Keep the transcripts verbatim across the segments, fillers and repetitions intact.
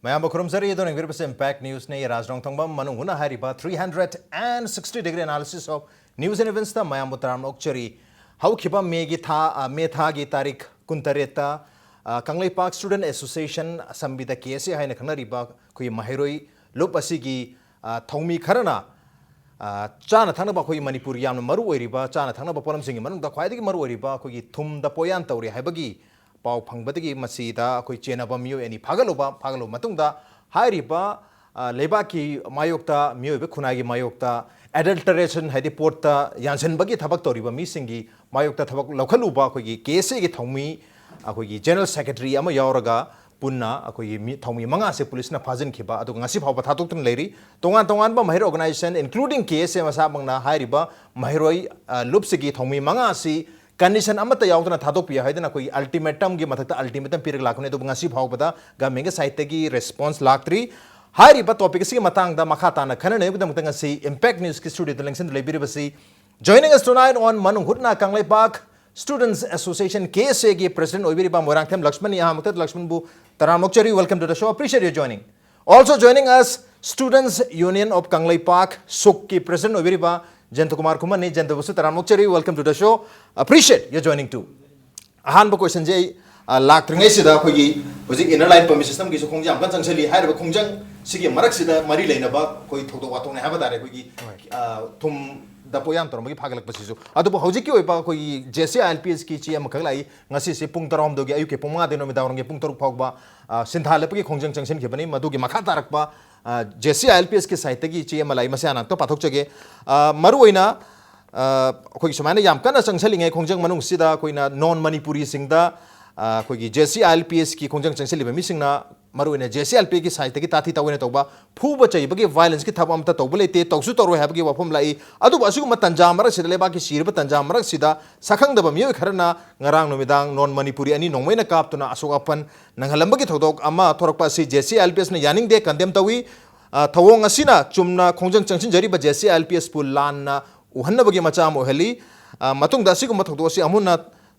ꯃꯌꯥꯝꯕꯨ ꯈꯨꯔꯨꯝꯖꯔꯤ꯫ ꯑꯗꯣ ꯌꯦꯡꯕꯤꯔꯤꯕꯁꯤ Impact Newsꯅꯤ꯫ ꯔꯥꯖ ꯔꯣꯡꯊꯣꯡꯕꯝ ꯃꯅꯨꯡ ꯍꯨꯠꯅ ꯍꯥꯏꯔꯤꯕ three hundred and sixty degree analysis of news and eventsꯇ ꯃꯌꯥꯝꯕꯨ ꯇꯔꯥꯝꯅ ꯑꯣꯛꯆꯔꯤ꯫ ꯍꯧꯈꯤꯕ ꯃꯦꯒꯤ ꯊꯥ, ꯑ, ꯃꯦ ꯊꯥꯒꯤ ꯇꯥꯔꯤꯛ ꯀꯨꯟꯇꯔꯦꯠꯇ, ꯑ, ꯀꯪꯂꯩꯄꯥꯛ Student Association, ꯑꯁꯝꯕꯤꯗ ꯀꯦ ꯑꯦꯁ ꯑꯦ ꯍꯥꯏꯅ ꯈꯪꯅꯔꯤꯕ ꯑꯩꯈꯣꯏꯒꯤ ꯃꯍꯩꯔꯣꯏ ꯂꯨꯞ ꯑꯁꯤꯒꯤ, ꯑ, ꯊꯧꯃꯤ ꯈꯔꯅ, ꯑ, ꯆꯥꯅ ꯊꯛꯅꯕ, ꯑꯩꯈꯣꯏꯒꯤ ꯃꯅꯤꯄꯨꯔꯒꯤ ꯌꯥꯝꯅ ꯃꯔꯨ ꯑꯣꯏꯔꯤꯕ ꯆꯥꯅ ꯊꯛꯅꯕ ꯄꯣꯠꯂꯝꯁꯤꯡꯒꯤ ꯃꯅꯨꯡꯗ ꯈ꯭ꯋꯥꯏꯗꯒꯤ ꯃꯔꯨ ꯑꯣꯏꯔꯤꯕ ꯑꯩꯈꯣꯏꯒꯤ ꯊꯨꯝꯗ ꯄꯣꯌꯥꯟ ꯇꯧꯔꯦ ꯍꯥꯏꯕꯒꯤ ꯄꯥꯎ ꯐꯪꯕꯗꯒꯤ ꯃꯁꯤꯗ ꯑꯩꯈꯣꯏ ꯆꯦꯟꯅꯕ ꯃꯤꯑꯣꯏ ꯑꯅꯤ ꯐꯥꯒꯠꯂꯨꯕ, ꯐꯥꯒꯠꯂꯨꯕ ꯃꯇꯨꯡꯗ ꯍꯥꯏꯔꯤꯕ, ꯑ, ꯂꯩꯕꯥꯛꯀꯤ ꯃꯥꯌꯣꯛꯇ, ꯃꯤꯑꯣꯏꯕ ꯈꯨꯟꯅꯥꯏꯒꯤ ꯃꯥꯌꯣꯛꯇ adulteration ꯍꯥꯏꯗꯤ ꯄꯣꯠꯇ ꯌꯥꯟꯁꯤꯟꯕꯒꯤ ꯊꯕꯛ ꯇꯧꯔꯤꯕ ꯃꯤꯁꯤꯡꯒꯤ ꯃꯥꯌꯣꯛꯇ ꯊꯕꯛ ꯂꯧꯈꯠꯂꯨꯕ ꯑꯩꯈꯣꯏꯒꯤ ꯀꯦ ꯑꯦꯁ ꯑꯦꯒꯤ ꯊꯧꯃꯤ, ꯑꯩꯈꯣꯏꯒꯤ General Secretary ꯑꯃ ꯌꯥꯎꯔꯒ ꯄꯨꯟꯅ ꯑꯩꯈꯣꯏꯒꯤ ꯃꯤ, ꯊꯧꯃꯤ ꯃꯉꯥꯁꯦ ꯄꯨꯂꯤꯁꯅ ꯐꯥꯖꯤꯟꯈꯤꯕ, ꯑꯗꯨꯒ ꯉꯁꯤ ꯐꯥꯎꯕ ꯊꯥꯗꯣꯛꯇꯨꯅ ꯂꯩꯔꯤ꯫ ꯇꯣꯉꯥꯟ ꯇꯣꯉꯥꯟꯕ ꯃꯍꯩꯔꯣꯏ organization, including ꯀꯦ ꯑꯦꯁ ꯑꯦ ꯃꯁꯥꯃꯛꯅ ꯍꯥꯏꯔꯤꯕ ꯃꯍꯩꯔꯣꯏ, ꯑ, ꯂꯨꯞꯁꯤꯒꯤ ꯊꯧꯃꯤ ꯃꯉꯥ ꯑꯁꯤ condition ꯑꯃꯠꯇ ꯌꯥꯎꯗꯅ ꯊꯥꯗꯣꯛꯄꯤꯌꯨ ꯍꯥꯏꯗꯅ ꯑꯩꯈꯣꯏꯒꯤ ultimatumꯒꯤ ꯃꯊꯛꯇ ultimatum ꯄꯤꯔꯒ ꯂꯥꯛꯄꯅꯤ꯫ ꯑꯗꯨꯕꯨ ꯉꯁꯤ ꯐꯥꯎꯕꯗ governmentꯀꯤ sideꯇꯒꯤ response ꯂꯥꯛꯇ꯭ꯔꯤ꯫ ꯍꯥꯏꯔꯤꯕ topic ꯑꯁꯤꯒꯤ ꯃꯇꯥꯡꯗ ꯃꯈꯥ ꯇꯥꯅ ꯈꯟꯅꯅꯕꯒꯤꯗꯃꯛꯇ ꯉꯁꯤ Impact Newsꯀꯤ studioꯗ ꯂꯦꯡꯁꯤꯟꯗꯨꯅ ꯂꯩꯕꯤꯔꯤꯕꯁꯤ, joining us tonight on ꯃꯅꯨꯡ ꯍꯨꯠꯅ ꯀꯪꯂꯩꯄꯥꯛ Students Association, ꯀꯦ ꯑꯦꯁ ꯑꯦꯒꯤ president ꯑꯣꯏꯕꯤꯔꯤꯕ ꯃꯣꯏꯔꯥꯡꯊꯦꯝ ꯂꯛꯁꯃꯟꯅꯤ꯫ ꯑꯍꯥꯟꯕꯃꯛꯇꯗ ꯂꯛꯁꯃꯟꯕꯨ ꯇꯔꯥꯝꯅ ꯑꯣꯛꯆꯔꯤ, welcome to the show, appreciate your joining. Also joining us, Students Union of Kangleipak, ꯁꯨꯛꯀꯤ president ꯑꯣꯏꯕꯤꯔꯤꯕ ꯖꯌꯟꯇ Kumar ꯈꯨꯃꯟꯅꯤ꯫ ꯖꯌꯟꯇꯕꯨꯁꯨ ꯇꯔꯥꯝꯅ ꯑꯣꯛꯆꯔꯤ, welcome to the show, appreciate your joining too. ꯑꯍꯥꯟꯕ questionꯁꯦ ꯑꯩ, ꯑ, ꯂꯥꯛꯇ꯭ꯔꯤꯉꯩꯁꯤꯗ ꯑꯩꯈꯣꯏꯒꯤ ꯍꯧꯖꯤꯛ inner line permit systemꯒꯤꯁꯨ ꯈꯣꯡꯖꯪ ꯌꯥꯝ ꯀꯟꯅ ꯆꯪꯁꯤꯜꯂꯤ꯫ ꯍꯥꯏꯔꯤꯕ ꯈꯣꯡꯖꯪꯁꯤꯒꯤ ꯃꯔꯛꯁꯤꯗ ꯃꯔꯤ ꯂꯩꯅꯕ ꯑꯩꯈꯣꯏ ꯊꯧꯗꯣꯛ ꯋꯥꯊꯣꯛꯅꯦ ꯍꯥꯏꯕ ꯇꯥꯔꯦ, ꯑꯩꯈꯣꯏꯒꯤ, ꯑ, ꯊꯨꯝꯗ ꯄꯣꯌꯥꯟ ꯇꯧꯔꯝꯕꯒꯤ ꯐꯥꯒꯠꯂꯛꯄꯁꯤꯁꯨ꯫ ꯑꯗꯨꯕꯨ ꯍꯧꯖꯤꯛꯀꯤ ꯑꯣꯏꯕ ꯑꯩꯈꯣꯏꯒꯤ J C I L P ꯑꯦꯁꯀꯤ ꯆꯦ ꯑꯃꯈꯛ ꯂꯥꯛꯏ꯫ ꯉꯁꯤꯁꯦ ꯄꯨꯡ ꯇꯔꯥꯍꯨꯝꯗꯣꯏꯒꯤ ꯑꯌꯨꯛꯀꯤ ꯄꯨꯡ ꯃꯉꯥꯗꯒꯤ ꯅꯨꯃꯤꯗꯥꯡ ꯋꯥꯏꯔꯝꯒꯤ ꯄꯨꯡ ꯇꯔꯨꯛ ꯐꯥꯎꯕ, ꯑ, ꯁꯤꯟꯊꯥ ꯂꯦꯞꯄꯒꯤ ꯈꯣꯡꯖꯪ ꯆꯪꯁꯤꯟꯈꯤꯕꯅꯤ꯫ ꯃꯗꯨꯒꯤ ꯃꯈꯥ ꯇꯥꯔꯛꯄ, ꯑ, J C I L P ꯑꯦꯁꯀꯤ sideꯇꯒꯤ ꯆꯦ ꯑꯃ ꯂꯥꯛꯏ, ꯃꯁꯤ ꯍꯥꯟꯅ ꯑꯝꯇ ꯄꯥꯊꯣꯛꯆꯒꯦ꯫ ꯑ, ꯃꯔꯨꯑꯣꯏꯅ, ꯑ, ꯑꯩꯈꯣꯏꯒꯤ ꯁꯨꯃꯥꯏꯅ ꯌꯥꯝ ꯀꯟꯅ ꯆꯪꯁꯤꯜꯂꯤꯉꯩ ꯈꯣꯡꯖꯪ ꯃꯅꯨꯡꯁꯤꯗ ꯑꯩꯈꯣꯏꯅ non ꯃꯅꯤꯄꯨꯔꯤꯁꯤꯡꯗ, ꯑ, ꯑꯩꯈꯣꯏꯒꯤ J C I L P ꯑꯦꯁꯀꯤ ꯈꯣꯡꯖꯪ ꯆꯪꯁꯤꯜꯂꯤꯕ ꯃꯤꯁꯤꯡꯅ ꯃꯔꯨꯑꯣꯏꯅ J C I L P ꯑꯦꯁꯀꯤ sideꯇꯒꯤ ꯇꯥꯊꯤ ꯇꯥꯑꯣꯏꯅ ꯇꯧꯕ, ꯐꯨꯕ ꯆꯩꯕꯒꯤ violenceꯀꯤ ꯊꯕꯛ ꯑꯃꯠꯇ ꯇꯧꯕ ꯂꯩꯇꯦ, ꯇꯧꯁꯨ ꯇꯧꯔꯣꯏ ꯍꯥꯏꯕꯒꯤ ꯋꯥꯐꯝ ꯂꯥꯛꯏ꯫ ꯑꯗꯨꯕꯨ ꯑꯁꯤꯒꯨꯝꯕ ꯇꯟꯖꯥ ꯃꯔꯛꯁꯤꯗ, ꯂꯩꯕꯥꯛꯀꯤ ꯁꯤꯔꯕ ꯇꯟꯖꯥ ꯃꯔꯛꯁꯤꯗ ꯁꯛꯈꯪꯗꯕ ꯃꯤꯑꯣꯏ ꯈꯔꯅ ꯉꯔꯥꯡ ꯅꯨꯃꯤꯗꯥꯡ non ꯃꯅꯤꯄꯨꯔꯤ ꯑꯅꯤ ꯅꯣꯡꯃꯩꯅ ꯀꯥꯞꯇꯨꯅ ꯑꯁꯣꯛ ꯑꯄꯟ ꯅꯪꯍꯜꯂꯝꯕꯒꯤ ꯊꯧꯗꯣꯛ ꯑꯃ ꯊꯣꯔꯛꯄ ꯑꯁꯤ J C I L P ꯑꯦꯁꯅ ꯌꯥꯅꯤꯡꯗꯦ, condemn ꯇꯧꯏ꯫ ꯑ, ꯊꯧꯑꯣꯡ ꯑꯁꯤꯅ ꯆꯨꯝꯅ ꯈꯣꯡꯖꯪ ꯆꯪꯁꯤꯟꯖꯔꯤꯕ J C I L P ꯑꯦꯁꯄꯨ ꯂꯥꯟꯅ ꯎꯍꯟꯅꯕꯒꯤ ꯃꯆꯥꯛ ꯑꯃ ꯑꯣꯏꯍꯜꯂꯤ꯫ ꯑ, ꯃꯇꯨꯡꯗ ꯑꯁꯤꯒꯨꯝꯕ ꯊꯧꯗꯣꯛ ꯑꯁꯤ ꯑꯃꯨꯛ ꯍꯟꯅ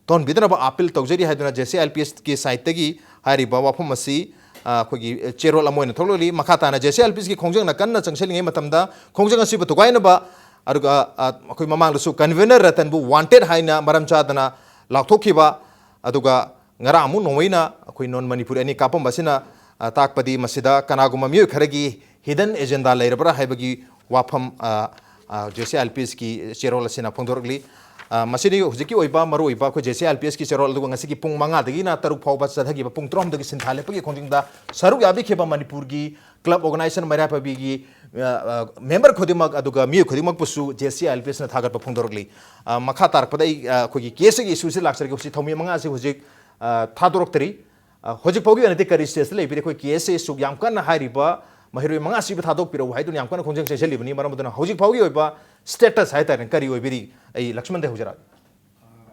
ꯊꯣꯛꯍꯟꯕꯤꯗꯅꯕ appeal ꯇꯧꯖꯔꯤ ꯍꯥꯏꯗꯨꯅ J C I L P ꯑꯦꯁꯀꯤ sideꯇꯒꯤ ꯍꯥꯏꯔꯤꯕ ꯋꯥꯐꯝ ꯑꯁꯤ, ꯑ, ꯑꯩꯈꯣꯏꯒꯤ ꯆꯦꯔꯣꯜ ꯑꯃ ꯑꯣꯏꯅ ꯊꯣꯛꯂꯛꯂꯤ꯫ ꯃꯈꯥ ꯇꯥꯅ ꯖꯦ ꯁꯤ ꯑꯦꯜ ꯄꯤ ꯑꯦꯁꯀꯤ ꯈꯣꯡꯖꯪꯅ ꯀꯟꯅ ꯆꯪꯁꯤꯜꯂꯤꯉꯩ ꯃꯇꯝꯗ ꯈꯣꯡꯖꯪ ꯑꯁꯤꯕꯨ ꯊꯨꯒꯥꯏꯅꯕ, ꯑꯗꯨꯒ, ꯑ, ꯑꯩꯈꯣꯏ ꯃꯃꯥꯡꯗꯁꯨ ꯀꯟꯚꯦꯅꯔ ꯔꯇꯟꯕꯨ ꯋꯥꯟꯇꯦꯗ ꯍꯥꯏꯅ ꯃꯔꯝ ꯆꯥꯗꯅ ꯂꯥꯎꯊꯣꯛꯈꯤꯕ, ꯑꯗꯨꯒ ꯉꯔꯥꯡ ꯑꯃꯨꯛ ꯅꯣꯡꯃꯩꯅ ꯑꯩꯈꯣꯏ ꯅꯣꯟ ꯃꯅꯤꯄꯨꯔꯤ ꯑꯅꯤ ꯀꯥꯞꯄꯝꯕ ꯑꯁꯤꯅ, ꯑ, ꯇꯥꯛꯄꯗꯤ ꯃꯁꯤꯗ ꯀꯅꯥꯒꯨꯝꯕ ꯃꯤꯑꯣꯏ ꯈꯔꯒꯤ ꯍꯤꯗꯟ ꯑꯦꯖꯦꯟꯗꯥ ꯂꯩꯔꯕ꯭ꯔꯥ ꯍꯥꯏꯕꯒꯤ ꯋꯥꯐꯝ, ꯑ, ꯑ, ꯖꯦ ꯁꯤ ꯑꯦꯜ ꯄꯤ ꯑꯦꯁꯀꯤ ꯆꯦꯔꯣꯜ ꯑꯁꯤꯅ ꯐꯣꯡꯗꯣꯔꯛꯂꯤ꯫ ꯑ, ꯃꯁꯤꯗꯤ ꯍꯧꯖꯤꯛꯀꯤ ꯑꯣꯏꯕ ꯃꯔꯨꯑꯣꯏꯕ ꯑꯩꯈꯣꯏ ꯖꯦ ꯁꯤ ꯑꯦꯜ ꯄꯤ ꯑꯦꯁꯀꯤ ꯆꯦꯔꯣꯜ, ꯑꯗꯨꯒ ꯉꯁꯤꯒꯤ ꯄꯨꯡ ꯃꯉꯥꯗꯒꯤꯅ ꯇꯔꯨꯛ ꯐꯥꯎꯕ ꯆꯠꯊꯈꯤꯕ ꯄꯨꯡ ꯇꯔꯥꯍꯨꯝꯗꯣꯏꯒꯤ ꯁꯤꯟꯊꯥ ꯂꯦꯞꯄꯒꯤ ꯈꯣꯡꯖꯪꯗ ꯁꯔꯨꯛ ꯌꯥꯕꯤꯈꯤꯕ ꯃꯅꯤꯄꯨꯔꯒꯤ ꯀ꯭ꯂꯕ ꯑꯣꯔꯒꯅꯥꯏꯖꯦꯁꯟ ꯃꯩꯔꯥ ꯄꯥꯏꯕꯤꯒꯤ, ꯑ, ꯑ, ꯃꯦꯝꯕꯔ ꯈꯨꯗꯤꯡꯃꯛ ꯑꯗꯨꯒ ꯃꯤꯑꯣꯏ ꯈꯨꯗꯤꯡꯃꯛꯄꯨꯁꯨ ꯖꯦ ꯁꯤ ꯑꯦꯜ ꯄꯤ ꯑꯦꯁꯅ ꯊꯥꯒꯠꯄ ꯐꯣꯡꯗꯣꯔꯛꯂꯤ꯫ ꯑ, ꯃꯈꯥ ꯇꯥꯔꯛꯄꯗ ꯑꯩ, ꯑ, ꯑꯩꯈꯣꯏꯒꯤ ꯀꯦ ꯑꯦꯁ ꯑꯦꯒꯤ ꯏꯁꯨꯁꯤ ꯂꯥꯛꯆꯔꯒꯦ꯫ ꯍꯧꯖꯤꯛ ꯊꯧꯃꯤ ꯃꯉꯥ ꯑꯁꯤ ꯍꯧꯖꯤꯛ, ꯑ, ꯊꯥꯗꯣꯔꯛꯇ꯭ꯔꯤ꯫ ꯑ, ꯍꯧꯖꯤꯛ ꯐꯥꯎꯒꯤ ꯑꯣꯏꯅꯗꯤ ꯀꯔꯤ ꯁ꯭ꯇꯦꯖꯇ ꯂꯩꯕꯤꯔꯤ? ꯑꯩꯈꯣꯏ ꯀꯦ ꯑꯦꯁ ꯑꯦ ꯁꯨꯛ ꯌꯥꯝ ꯀꯟꯅ ꯍꯥꯏꯔꯤꯕ ꯃꯍꯩꯔꯣꯏ ꯃꯉꯥ ꯑꯁꯤꯕꯨ ꯊꯥꯗꯣꯛꯄꯤꯔꯛꯎ ꯍꯥꯏꯗꯨꯅ ꯌꯥꯝ ꯀꯟꯅ ꯈꯣꯡꯖꯪ ꯆꯦꯟꯁꯤꯜꯂꯤꯕꯅꯤ꯫ ꯃꯔꯝ ꯑꯗꯨꯅ ꯍꯧꯖꯤꯛ ꯐꯥꯎꯒꯤ ꯑꯣꯏꯕ ꯁ꯭ꯇꯦꯇꯁ ꯍꯥꯏꯇꯥꯔꯦ, ꯀꯔꯤ ꯑꯣꯏꯕꯤꯔꯤ? ꯑꯩ ꯂꯛꯁꯃꯟꯗꯩ ꯍꯧꯖꯔꯛꯑꯒꯦ꯫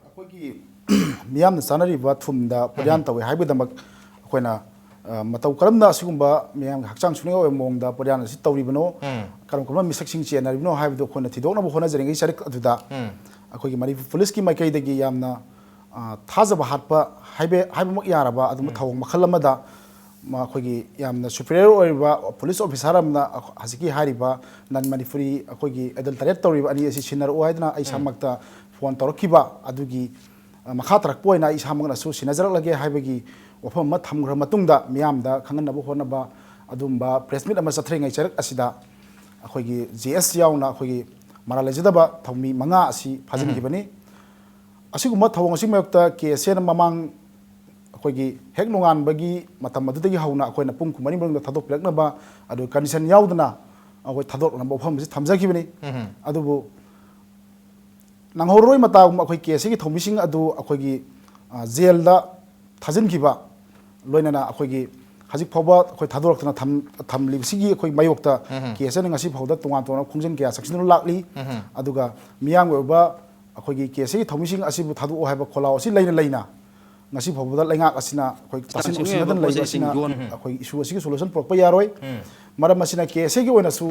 ꯑꯩꯈꯣꯏꯒꯤ ꯃꯤꯌꯥꯝꯅ ꯆꯥꯅꯔꯤꯕ ꯊꯨꯝꯗ ꯄꯣꯠꯌꯥꯟ ꯇꯧꯏ ꯍꯥꯏꯕꯒꯤꯗꯃꯛ ꯑꯩꯈꯣꯏꯅ, ꯑ, ꯃꯇꯧ ꯀꯔꯝꯅ ꯑꯁꯤꯒꯨꯝꯕ ꯃꯤꯌꯥꯝꯒꯤ ꯍꯛꯆꯥꯡ ꯁꯣꯛꯅꯤꯡꯉꯥꯏ ꯑꯣꯏꯕ ꯃꯑꯣꯡꯗ ꯄꯣꯠꯌꯥꯟ ꯑꯁꯤ ꯇꯧꯔꯤꯕꯅꯣ, ꯎꯝ꯫ ꯀꯔꯝ ꯀꯔꯝꯕ ꯃꯤꯁꯛꯁꯤꯡ ꯆꯦꯟꯅꯔꯤꯕꯅꯣ ꯍꯥꯏꯕꯗꯨ ꯑꯩꯈꯣꯏꯅ ꯊꯤꯗꯣꯛꯅꯕ ꯍꯣꯠꯅꯖꯔꯤꯉꯩ ꯆꯔꯛ ꯑꯗꯨꯗ ꯎꯝ꯫ ꯑꯩꯈꯣꯏꯒꯤ ꯃꯅꯤꯄꯨꯔ ꯄꯨꯂꯤꯁꯀꯤ ꯃꯥꯏꯀꯩꯗꯒꯤ ꯌꯥꯝꯅ, ꯑ, ꯊꯥꯖꯕ ꯍꯥꯠꯄ ꯍꯥꯏꯕ, ꯍꯥꯏꯕꯃꯛ ꯌꯥꯔꯕ ꯑꯗꯨꯝꯕ ꯎꯝ꯫ ꯊꯧꯑꯣꯡ ꯃꯈꯜ ꯑꯃꯗ ꯃ-, ꯑꯩꯈꯣꯏꯒꯤ ꯌꯥꯝꯅ ꯁꯨꯄꯤꯔꯤꯌꯔ ꯑꯣꯏꯔꯤꯕ ꯄꯨꯂꯤꯁ ꯑꯣꯐꯤꯁꯥꯔ ꯑꯃꯅ ꯑꯩꯈꯣ-, ꯍꯧꯖꯤꯛꯀꯤ ꯍꯥꯏꯔꯤꯕ ꯅꯟ ꯃꯅꯤꯄꯨꯔꯤ ꯑꯩꯈꯣꯏꯒꯤ ꯑꯦꯗꯜꯇꯔꯦꯠ ꯇꯧꯔꯤꯕ ꯑꯅꯤ ꯑꯁꯤ ꯁꯤꯟꯅꯔꯛꯑꯣ ꯍꯥꯏꯗꯨꯅ ꯑꯩ ꯎꯝ꯫ ꯏꯁꯥꯃꯛꯇ ꯐꯣꯟ ꯇꯧꯔꯛꯈꯤꯕ ꯑꯗꯨꯒꯤ, ꯑ, ꯃꯈꯥ ꯇꯥꯔꯛꯄ ꯑꯣꯏꯅ ꯑꯩ ꯏꯁꯥꯃꯛꯅꯁꯨ ꯁꯤꯟꯅꯖꯔꯛꯂꯒꯦ ꯍꯥꯏꯕꯒꯤ ꯋꯥꯐꯝ ꯑꯃ ꯊꯝꯈ꯭ꯔ ꯃꯇꯨꯡꯗ ꯃꯤꯌꯥꯝꯗ ꯈꯪꯍꯟꯅꯕ ꯍꯣꯠꯅꯕ ꯑꯗꯨꯝꯕ ꯄ꯭ꯔꯦꯁ ꯃꯤꯠ ꯑꯃ ꯆꯠꯊꯔꯤꯉꯩ ꯆꯔꯛ ꯑꯁꯤꯗ ꯑꯩꯈꯣꯏꯒꯤ ꯖꯤ ꯑꯦꯁ ꯌꯥꯎꯅ ꯑꯩꯈꯣꯏꯒꯤ ꯃꯔꯥꯜ ꯂꯩꯖꯗꯕ ꯊꯧꯃꯤ ꯃꯉꯥ ꯑꯁꯤ ꯐꯥꯖꯤꯟꯈꯤꯕꯅꯤ꯫ ꯑꯁꯤꯒꯨꯝꯕ ꯊꯧꯑꯣꯡ ꯑꯁꯤꯒꯤ ꯃꯥꯌꯣꯛꯇ ꯀꯦ ꯑꯦꯁ ꯑꯦꯅ ꯃꯃꯥꯡ ꯑꯩꯈꯣꯏꯒꯤ ꯍꯦꯛ ꯅꯣꯡꯉꯥꯟꯕꯒꯤ ꯃꯇꯝ ꯑꯗꯨꯗꯒꯤ ꯍꯧꯅ ꯑꯩꯈꯣꯏꯅ ꯄꯨꯡ ꯀꯨꯟꯃꯔꯤ ꯃꯅꯨꯡꯗ ꯊꯥꯗꯣꯛꯄꯤꯔꯛꯅꯕ, ꯑꯗꯨꯒ ꯀꯟꯗꯤꯁꯟ ꯌꯥꯎꯗꯅ ꯑꯩꯈꯣꯏ ꯊꯥꯗꯣꯔꯛꯅꯕ ꯋꯥꯐꯝ ꯑꯁꯤ ꯊꯝꯖꯈꯤꯕꯅꯤ꯫ ꯎꯝ꯫ ꯑꯗꯨꯕꯨ ꯅꯪꯍꯧꯔꯔꯣꯏ ꯃꯇꯥꯒꯨꯝꯕ ꯑꯩꯈꯣꯏ ꯀꯦ ꯑꯦꯁ ꯑꯦꯒꯤ ꯊꯧꯃꯤꯁꯤꯡ ꯑꯗꯨ ꯑꯩꯈꯣꯏꯒꯤ, ꯑ, ꯖꯦꯜꯗ ꯊꯥꯖꯤꯟꯈꯤꯕ, ꯂꯣꯏꯅꯅ ꯑꯩꯈꯣꯏꯒꯤ ꯍꯧꯖꯤꯛ ꯐꯥꯎꯕ ꯑꯩꯈꯣꯏ ꯊꯥꯗꯣꯔꯛꯇꯅ ꯊꯝ-, ꯊꯝꯂꯤꯕꯁꯤꯒꯤ ꯑꯩꯈꯣꯏ ꯃꯥꯌꯣꯛꯇ ꯎꯝ꯫ ꯀꯦ ꯑꯦꯁ ꯑꯦꯅ ꯉꯁꯤ ꯐꯥꯎꯗ ꯇꯣꯉꯥꯟ ꯇꯣꯉꯥꯟꯕ ꯈꯣꯡꯖꯪ ꯀꯌꯥ ꯆꯪꯁꯤꯟꯗꯨꯅ ꯂꯥꯛꯂꯤ꯫ ꯎꯝ꯫ ꯑꯗꯨꯒ ꯃꯤꯌꯥꯝꯒꯤ ꯑꯣꯏꯕ ꯑꯩꯈꯣꯏꯒꯤ ꯀꯦ ꯑꯦꯁ ꯑꯦꯒꯤ ꯊꯧꯃꯤꯁꯤꯡ ꯑꯁꯤꯕꯨ ꯊꯥꯗꯣꯛꯑꯣ ꯍꯥꯏꯕ ꯈꯣꯜꯂꯥꯎ ꯑꯁꯤ ꯂꯩꯅ ꯂꯩꯅ ꯉꯁꯤ ꯐꯥꯎꯕꯗ ꯂꯩꯉꯥꯛ ꯑꯁꯤꯅ ꯑꯩꯈꯣꯏ ꯇꯥꯁꯤꯟ ꯇꯥꯁꯤꯟ ꯎꯁꯤꯟꯅꯗꯅ ꯑꯣꯏꯕ ꯂꯩꯕ ꯄꯣꯠꯁꯦ ꯑꯁꯤꯅ ꯁꯤꯡꯗꯣꯟ꯫ ꯎꯝ꯫ ꯑꯩꯈꯣꯏ ꯏꯁꯨ ꯑꯁꯤꯒꯤ ꯁꯣꯂꯨꯁꯟ ꯄꯨꯔꯛꯄ ꯌꯥꯔꯣꯏ꯫ ꯎꯝ꯫ ꯃꯔꯝ ꯑꯁꯤꯅ ꯀꯦ ꯑꯦꯁ ꯑꯦꯒꯤ ꯑꯣꯏꯅꯁꯨ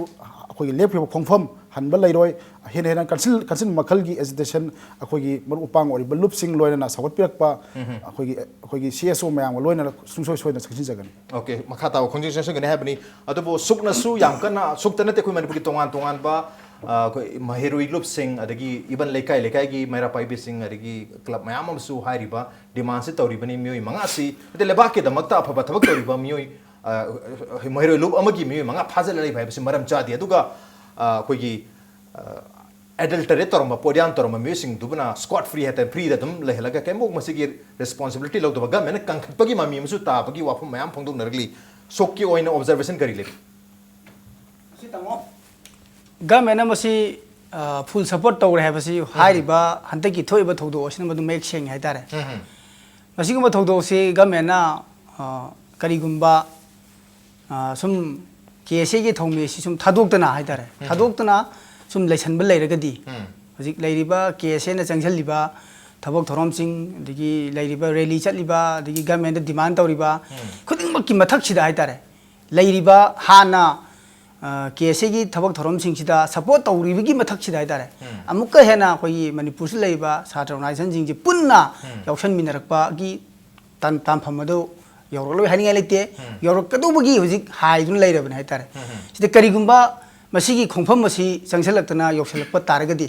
ꯑꯩꯈꯣꯏꯒꯤ ꯂꯦꯞꯈꯤꯕ ꯈꯣꯡꯐꯝ ꯍꯟꯕ ꯂꯩꯔꯣꯏ꯫ ꯍꯦꯟꯅ ꯍꯦꯟꯅ ꯀꯟꯁꯤꯜ ꯀꯟꯁꯤꯟ ꯃꯈꯜꯒꯤ ꯑꯦꯖꯤꯇꯦꯁꯟ ꯑꯩꯈꯣꯏꯒꯤ ꯃꯔꯨꯞ ꯃꯄꯥꯡ ꯑꯣꯏꯔꯤꯕ ꯂꯨꯞꯁꯤꯡ ꯂꯣꯏꯅꯅ ꯁꯧꯒꯠꯄꯤꯔꯛꯄ ꯑꯩꯈꯣꯏꯒꯤ ꯑꯩꯈꯣꯏꯒꯤ ꯁꯤ ꯑꯦꯁ ꯑꯣ ꯃꯌꯥꯝꯒ ꯂꯣꯏꯅꯅ ꯁꯨꯡꯁꯣꯏ ꯁꯣꯏꯗꯅ ꯆꯪꯁꯤꯟꯖꯒꯅꯤ꯫ ꯑꯣꯀꯦ, ꯃꯈꯥ ꯇꯥꯕ ꯈꯣꯡꯖꯦꯜ ꯆꯪꯁꯤꯟꯒꯅꯤ ꯍꯥꯏꯕꯅꯤ꯫ ꯑꯗꯨꯕꯨ ꯁꯨꯛꯅꯁꯨ ꯌꯥꯝ ꯀꯟꯅ, ꯁꯨꯛꯇ ꯅꯠꯇꯦ, ꯑꯩꯈꯣꯏ ꯃꯅꯤꯄꯨꯔꯒꯤ ꯇꯣꯉꯥꯟ ꯇꯣꯉꯥꯟꯕ ꯑ, ꯑꯩꯈꯣꯏ ꯃꯍꯩꯔꯣꯏ ꯂꯨꯞꯁꯤꯡ, ꯑꯗꯒꯤ ꯏꯚꯟ ꯂꯩꯀꯥꯏ ꯂꯩꯀꯥꯏꯒꯤ ꯃꯩꯔꯥ ꯄꯥꯏꯕꯤꯁꯤꯡ, ꯑꯗꯒꯤ ꯀ꯭ꯂꯕ ꯃꯌꯥꯝ ꯑꯃꯁꯨ ꯍꯥꯏꯔꯤꯕ ꯗꯤꯃꯥꯟꯁꯤ ꯇꯧꯔꯤꯕꯅꯤ꯫ ꯃꯤꯑꯣꯏ ꯃꯉꯥꯁꯤ, ꯅꯠꯇꯦ, ꯂꯩꯕꯥꯛꯀꯤꯗꯃꯛꯇ ꯑꯐꯕ ꯊꯕꯛ ꯇꯧꯔꯤꯕ ꯃꯤꯑꯣꯏ, ꯑ, ꯃꯍꯩꯔꯣꯏ ꯂꯨꯞ ꯑꯃꯒꯤ ꯃꯤꯑꯣꯏ ꯃꯉꯥ ꯐꯥꯖꯤꯜꯂ ꯂꯩꯕ ꯍꯥꯏꯕꯁꯤ ꯃꯔꯝ ꯆꯥꯗꯦ꯫ ꯑꯗꯨꯒ, ꯑ, ꯑꯩꯈꯣꯏꯒꯤ, ꯑ, ꯑꯦꯗꯜꯇꯔꯦꯠ ꯇꯧꯔꯝꯕ, ꯄꯣꯠꯌꯥꯟ ꯇꯧꯔꯝꯕ ꯃꯤꯑꯣꯏꯁꯤꯡꯗꯨꯕꯨꯅ ꯁ꯭ꯀꯣꯠ ꯐ꯭ꯔꯤ ꯍꯥꯏꯇꯥꯔꯦ, ꯐ꯭ꯔꯤꯗ ꯑꯗꯨꯝ ꯂꯩꯍꯜꯂꯒ ꯀꯩꯝꯐꯥꯎ ꯃꯁꯤꯒꯤ ꯔꯦꯁꯄꯣꯟꯁꯤꯕꯤꯂꯤꯇꯤ ꯂꯧꯗꯕ, ꯒꯃꯦꯟꯅ ꯀꯟꯈꯠꯄꯒꯤ ꯃꯃꯤ ꯑꯃꯁꯨ ꯇꯥꯕꯒꯤ ꯋꯥꯐꯝ ꯃꯌꯥꯝ ꯐꯣꯡꯗꯣꯛꯅꯔꯛꯂꯤ꯫ ꯁꯣꯛꯀꯤ ꯑꯣꯏꯅ ꯑꯣꯕꯖꯔꯕꯦꯁꯟ ꯀꯔꯤ ꯂꯩ? ꯒꯃꯦꯟꯅ ꯃꯁꯤ ꯐꯨꯜ ꯁꯄꯣꯔꯠ ꯇꯧꯔꯦ ꯍꯥꯏꯕꯁꯤ ꯍꯥꯏꯔꯤꯕ ꯍꯟꯗꯛꯀꯤ ꯊꯣꯛꯏꯕ ꯊꯧꯗꯣꯛ ꯑꯁꯤꯅ ꯃꯗꯨ ꯃꯌꯦꯛ ꯁꯦꯡꯉꯦ ꯍꯥꯏꯇꯥꯔꯦ꯫ ꯃꯁꯤꯒꯨꯝꯕ ꯊꯧꯗꯣꯛꯁꯤ ꯒꯃꯦꯟꯅ, ꯑ, ꯀꯔꯤꯒꯨꯝꯕ, ꯑ, ꯁꯨꯝ ꯀꯦ ꯑꯦꯁ ꯑꯦꯒꯤ ꯊꯧꯃꯤ ꯑꯁꯤ ꯁꯨꯝ ꯊꯥꯗꯣꯛꯇꯅ ꯍꯥꯏꯇꯥꯔꯦ, ꯊꯥꯗꯣꯛꯇꯅ ꯁꯨꯝ ꯂꯩꯁꯟꯕ ꯂꯩꯔꯒꯗꯤ, ꯍꯧꯖꯤꯛ ꯂꯩꯔꯤꯕ ꯀꯦ ꯑꯦꯁ ꯑꯦꯅ ꯆꯪꯁꯤꯜꯂꯤꯕ ꯊꯕꯛ ꯊꯧꯔꯝꯁꯤꯡ, ꯑꯗꯒꯤ ꯂꯩꯔꯤꯕ ꯔꯦꯂꯤ ꯆꯠꯂꯤꯕ, ꯑꯗꯒꯤ ꯒꯃꯦꯟꯗ ꯗꯤꯃꯥꯟ ꯇꯧꯔꯤꯕ ꯈꯨꯗꯤꯡꯃꯛꯀꯤ ꯃꯊꯛꯁꯤꯗ ꯍꯥꯏꯇꯥꯔꯦ, ꯂꯩꯔꯤꯕ ꯍꯥꯟꯅ ꯀꯦ ꯑꯦꯁ ꯑꯦꯒꯤ ꯊꯕꯛ ꯊꯧꯔꯝꯁꯤꯡꯁꯤꯗ ꯁꯄꯣꯔꯠ ꯇꯧꯔꯤꯕꯒꯤ ꯃꯊꯛꯁꯤꯗ ꯍꯥꯏꯇꯥꯔꯦ, ꯑꯃꯨꯛꯀ ꯍꯦꯟꯅ ꯑꯩꯈꯣꯏꯒꯤ ꯃꯅꯤꯄꯨꯔꯁꯤꯗ ꯂꯩꯔꯤꯕ ꯁꯥꯇ꯭ꯔ ꯑꯣꯔꯒꯅꯥꯏꯖꯦꯁꯟꯁꯤꯡꯁꯤ ꯄꯨꯟꯅ ꯌꯥꯎꯁꯟꯃꯤꯟꯅꯔꯛꯄꯒꯤ ꯇꯥꯟ-, ꯇꯥꯟꯐꯝ ꯑꯗꯨ ꯌꯧꯔꯛꯂꯣꯏ ꯍꯥꯏꯅꯤꯡꯉꯥꯏ ꯂꯩꯇꯦ꯫ ꯌꯧꯔꯛꯀꯗꯧꯕꯒꯤ ꯍꯧꯖꯤꯛ ꯍꯥꯏꯗꯨꯅ ꯂꯩꯔꯕꯅꯤ ꯍꯥꯏꯇꯥꯔꯦ꯫ ꯁꯤꯗ ꯀꯔꯤꯒꯨꯝꯕ ꯃꯁꯤꯒꯤ ꯈꯣꯡꯐꯝ ꯑꯁꯤ ꯆꯪꯁꯤꯜꯂꯛꯇꯅ ꯌꯧꯁꯤꯜꯂꯛꯄ ꯇꯥꯔꯒꯗꯤ,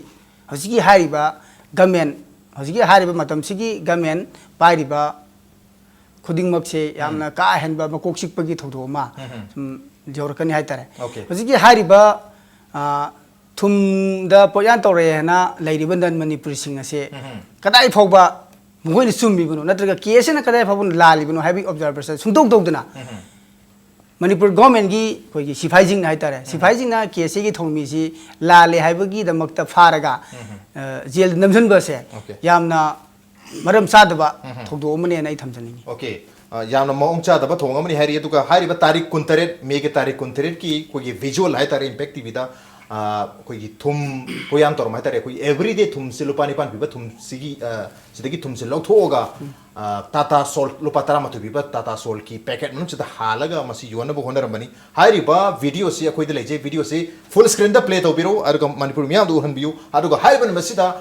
ꯍꯧꯖꯤꯛꯀꯤ ꯍꯥꯏꯔꯤꯕ ꯒꯃꯦꯟ, ꯍꯧꯖꯤꯛꯀꯤ ꯍꯥꯏꯔꯤꯕ ꯃꯇꯝꯁꯤꯒꯤ ꯒꯃꯦꯟ ꯄꯥꯏꯔꯤꯕ ꯈꯨꯗꯤꯡꯃꯛꯁꯦ ꯌꯥꯝꯅ ꯀꯥ ꯍꯦꯟꯕ ꯃꯀꯣꯛ ꯆꯤꯛꯄꯒꯤ ꯊꯧꯗꯣꯛ ꯑꯃ ꯁꯨꯝ ꯌꯧꯔꯛꯀꯅꯤ ꯍꯥꯏꯇꯥꯔꯦ꯫ Okay. ꯍꯧꯖꯤꯛꯀꯤ ꯍꯥꯏꯔꯤꯕ, ꯑ, ꯊꯨꯝꯗ ꯄꯣꯠꯌꯥꯟ ꯇꯧꯔꯛꯑꯦ ꯍꯥꯏꯅ ꯂꯩꯔꯤꯕ ꯅꯟ ꯃꯅꯤꯄꯨꯔꯤꯁꯤꯡ ꯑꯁꯦ ꯀꯗꯥꯏ ꯐꯥꯎꯕ ꯃꯈꯣꯏꯅ ꯆꯨꯝꯃꯤꯕꯅꯣ, ꯅꯠꯇ꯭ꯔꯒ ꯀꯦ ꯑꯦꯁ ꯑꯦꯅ ꯀꯗꯥꯏ ꯐꯥꯎꯕ ꯂꯥꯜꯂꯤꯕꯅꯣ ꯍꯥꯏꯕꯒꯤ ꯑꯣꯕꯖꯥꯔꯕꯦꯁꯟ ꯁꯨꯡꯇꯧ ꯇꯧꯗꯅ, ꯃꯅꯤꯄꯨꯔ ꯒꯣꯔꯃꯦꯟꯒꯤ ꯑꯩꯈꯣꯏꯒꯤ ꯁꯤꯐꯥꯏꯁꯤꯡꯅ ꯍꯥꯏꯇꯥꯔꯦ, ꯁꯤꯐꯥꯏꯁꯤꯡꯅ ꯀꯦ ꯑꯦꯁ ꯑꯦꯒꯤ ꯊꯧꯃꯤꯁꯤ ꯂꯥꯜꯂꯦ ꯍꯥꯏꯕꯒꯤꯗꯃꯛꯇ ꯐꯥꯔꯒ, ꯑ, ꯖꯦꯜꯗ ꯅꯝꯁꯤꯟꯕ ꯑꯁꯦ Okay. ꯌꯥꯝꯅ ꯃꯔꯝ ꯆꯥꯗꯕ ꯊꯧꯗꯣꯛ ꯑꯃꯅꯦꯅ ꯑꯩ ꯊꯝꯖꯅꯤꯡꯉꯤ꯫ Okay. ꯑ, ꯌꯥꯝꯅ ꯃꯑꯣꯡ ꯆꯥꯗꯕ ꯊꯧꯑꯣꯡ ꯑꯃꯅꯤ ꯍꯥꯏꯔꯤ꯫ ꯑꯗꯨꯒ ꯍꯥꯏꯔꯤꯕ ꯇꯥꯔꯤꯛ ꯀꯨꯟꯇꯔꯦꯠ, ꯃꯦꯒꯤ ꯇꯥꯔꯤꯛ ꯀꯨꯟꯇꯔꯦꯠꯀꯤ ꯑꯩꯈꯣꯏꯒꯤ ꯚꯤꯖꯨꯑꯦꯜ ꯍꯥꯏꯇꯥꯔꯦ, ꯏꯝꯄꯦꯛ ꯇꯤꯚꯤꯗ ꯑꯩꯈꯣꯏꯒꯤ ꯊꯨꯝ ꯄꯣꯌꯥꯟ ꯇꯧꯔꯝꯕ ꯍꯥꯏꯇꯥꯔꯦ꯫ ꯑꯩꯈꯣꯏꯒꯤ ꯑꯦꯕ꯭ꯔꯤꯗꯦ ꯊꯨꯝꯁꯦ ꯂꯨꯄꯥ ꯅꯤꯄꯥꯟ ꯄꯤꯕ ꯊꯨꯝꯁꯤꯒꯤ, ꯁꯤꯗꯒꯤ ꯊꯨꯝꯁꯦ ꯂꯧꯊꯣꯛꯑꯒ ꯇꯥꯇꯥ ꯁꯣꯜ, ꯂꯨꯄꯥ ꯇꯔꯥꯃꯥꯊꯣꯏ ꯄꯤꯕ ꯇꯥꯇꯥ ꯁꯣꯜꯒꯤ ꯄꯦꯀꯦꯠ ꯃꯅꯨꯡꯁꯤꯗ ꯍꯥꯜꯂꯒ ꯃꯁꯤ ꯌꯣꯟꯅꯕ ꯍꯣꯠꯅꯔꯝꯕꯅꯤ꯫ ꯍꯥꯏꯔꯤꯕ ꯚꯤꯗꯤꯑꯣꯁꯤ ꯑꯩꯈꯣꯏꯗ ꯂꯩꯖꯩ꯫ ꯚꯤꯗꯤꯑꯣꯁꯤ ꯐꯨꯜ ꯁ꯭ꯀ꯭ꯔꯤꯟꯗ ꯄ꯭ꯂꯦ ꯇꯧꯕꯤꯔꯣ, ꯑꯗꯨꯒ ꯃꯅꯤꯄꯨꯔ ꯃꯤꯌꯥꯝꯗ ꯎꯍꯟꯕꯤꯌꯨ꯫ ꯑꯗꯨꯒ ꯍꯥꯏꯔꯤꯕ ꯅꯨꯃꯤꯠꯁꯤꯗ